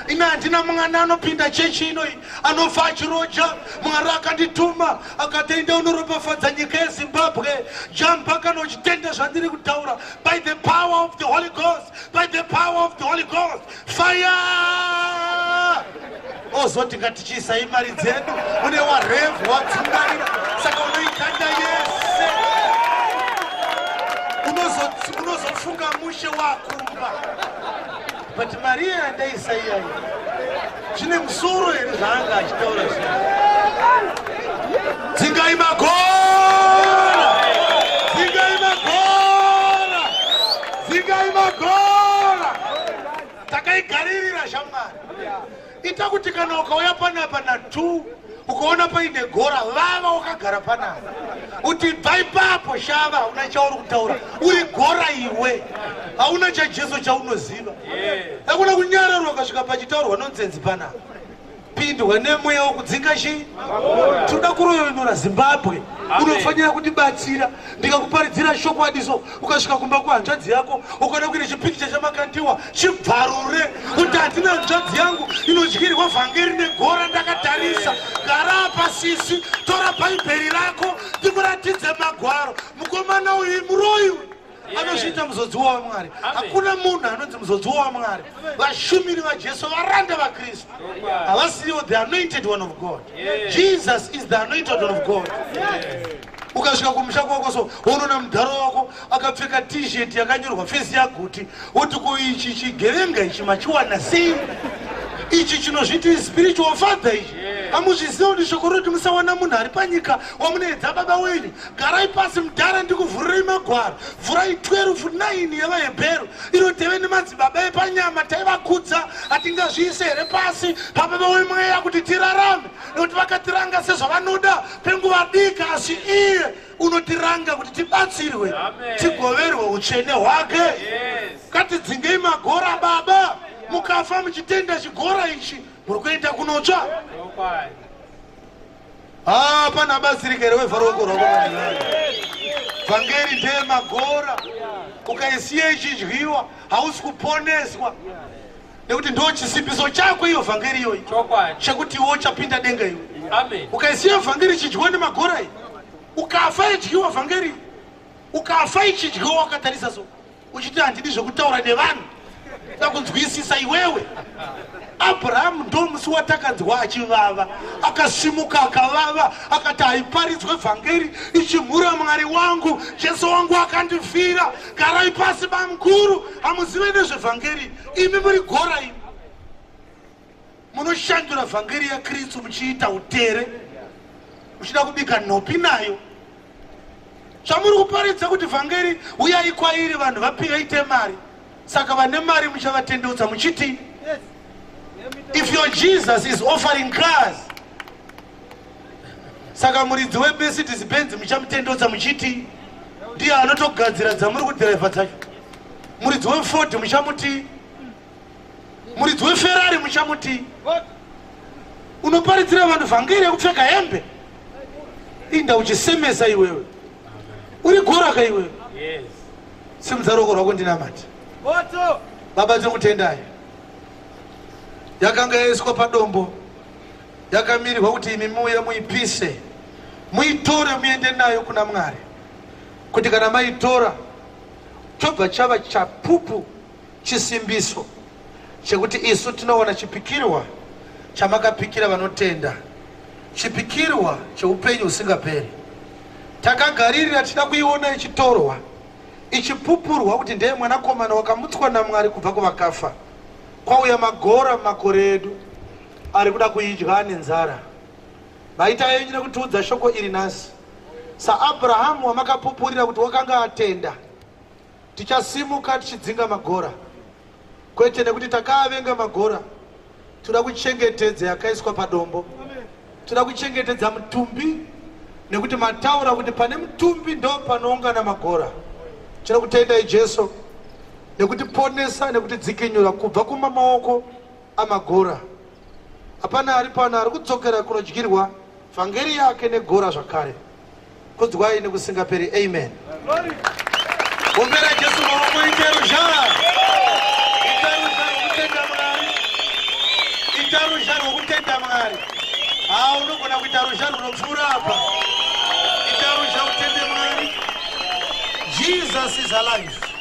Ine handina mwana anopinda chechi inoi anofa achiroja. Mwari akandituma akati enda unoropafadza nyika yeZimbabwe. Jamba kana uchitenda zvandiri kutaura. By the power of the Holy Ghost, by the power of the Holy Ghost, fire! Ozoti ngatichiisai mari dzedu, une warevhu wadzungaira, saka unoikanda yese. Unozofunga mushe wakumba. But mari iya yandaisa iyayi zvine musoro here zvaanga achitaura zvino? Dzingai magora! Dzingai magora! Dzingai magora! Takaigaririra shamwari. Ita kuti kana ukauya panapa na2 ukaona paine gora, vava wakagara panapa. Uti bva ipapo shava, hauna chauri kutaura. Uri gora iwe. Hauna chaJesu chaunoziva. Hakuna kunyararwa ukasvika pachitaurwa nonsense panapa. Pindwa nemweya wokudzinga chii? Tinoda kuroyonora Zimbabwe. Unofanira kutibatsira. Ndikakuparidzira chokwadi so, ukasvika kumba kuhanzvadzi yako ukaona kuine chipikicha chamakandiwa, chibvarure kuti handina hanzvadzi yangu inodyirwa vhangeri negora ndakatarisa. Gara apa sisi, tora bhaibheri rako ndikuratidze magwaro. Mukomana uyu muroyi uyu. Anozviita muzodziwa waMwari. Hakuna munhu anonzi muzodziwa waMwari. Vashumiri vaJesu, varanda vaKristu, havasiwo the anointed one of God. Jesus is the anointed one of God. Ukasvika kumusha kwako so, unoona mudharo wako akapfeka t-shirt yakanyorwa face yaGuti, woti ko ichi chigevenga ichi machiwana sei? Ichi chinozviti spiritual father ichi. Hamuzviziva kuti shoko roti musawana munhu ari panyika wamunoedza baba wenyu? Garai pasi mudhara, ndikuvhurirei magwaro. Vhurai 12:9 yevaHebheru inoteve nemadzibaba epanyama taivakudza, hatingazviise here pasi pababa wemweya kuti tirarame? Nekuti vakatiranga sezvavanoda penguva diki, asi iye unotiranga kuti tibatsirwe, tigoverwe utsvene hwake. Ngatidzingei magora baba. Mukafa muchitenda chigora ichi, muri kuenda kunotsva. Pana batsirika here? Wevha ruoko rwako. Vhangeri ndeyemagora. Ukaisiya ichidyiwa hausi kuponeswa, nekuti ndo chisimbiso chako iyo vhangeri iyoyi chekuti iwe uchapinda denga iwe. Ukaisiya vhangeri ichidyiwa nemagora iyi, ukafa idyiwa vhangeri, ukafa ichidyiwa wakatarisa so, uchiti handidi zvekutaura nevanhu, da kunzwisisa iwewe. Abrahamu ndo musi watakanzwa achivava, akasimuka akavava, akati haiparidzwe vhangeri ichimhura Mwari wangu, Jesu wangu akandifira. Garai pasi bamukuru, hamuzive nezvevhangeri imi, muri gora imi. Munoshandura vhangeri yaKristu muchiita utere, muchida kubika nhopi nayo. Zvamuri kuparidza kuti vhangeri uyai kwairi vanhu vaite mari, saka vane mari muchavatendeutsa muchiti? If your Jesus is offering cars, saka muridzi weMercedes Benz muchamutendeutsa muchiti? Ndiye anotogadzira dzamuri kudhiraivha dzacho. Muridzi weFord muchamuti? Muridzi weFerrari muchamuti? Unoparidzira vanhu vhangeri yekupfeka hembe, inda uchisemesa iwewe, uri goraka iwewe. Simudza ruoko rwako ndinamati. Baba, tinokutendai. Yakanga yaiswa padombo, yakamirirwa kuti imi muuye muipise, muitore muende nayo kuna Mwari, kuti kana maitora chobva chava chapupu, chisimbiso chekuti isu tinowana chipikirwa chamakapikira vanotenda, chipikirwa cheupenyu husingaperi. Takagaririra tida kuiona ichitorwa, ichipupurwa kuti ndeye mwanakomana wakamutswa naMwari kubva kuvakafa. Kwauya magora mumakore edu. Ari kuda kuidya ane nzara. Maita yenyu nekutiudza shoko iri nhasi. SaAbrahamu wamakapupurira kuti wakanga atenda, tichasimuka tichidzinga magora. Kwete nekuti takaavenga magora, toda kuchengetedza yakaiswa padombo. Toda kuchengetedza mutumbi nekuti mataura kuti pane mutumbi ndo panoungana magora. Tinoda kutendai Jesu nekutiponesa nekutidzikinyura kubva kumamaoko amagora. Hapana ari pano ari kudzokera kunodyirwa vhangeri yake negora zvakare. Kudzwai nekusingaperi. Amen. Ombera Jesu maoko, ite ruzha. Ita ruzha rwokutenda Mwari. Ita ruzha rwokutenda Mwari. Haa, unogona kuita ruzha runopfuura apa. Ita ruzha utende Mwari. Jesus is alive.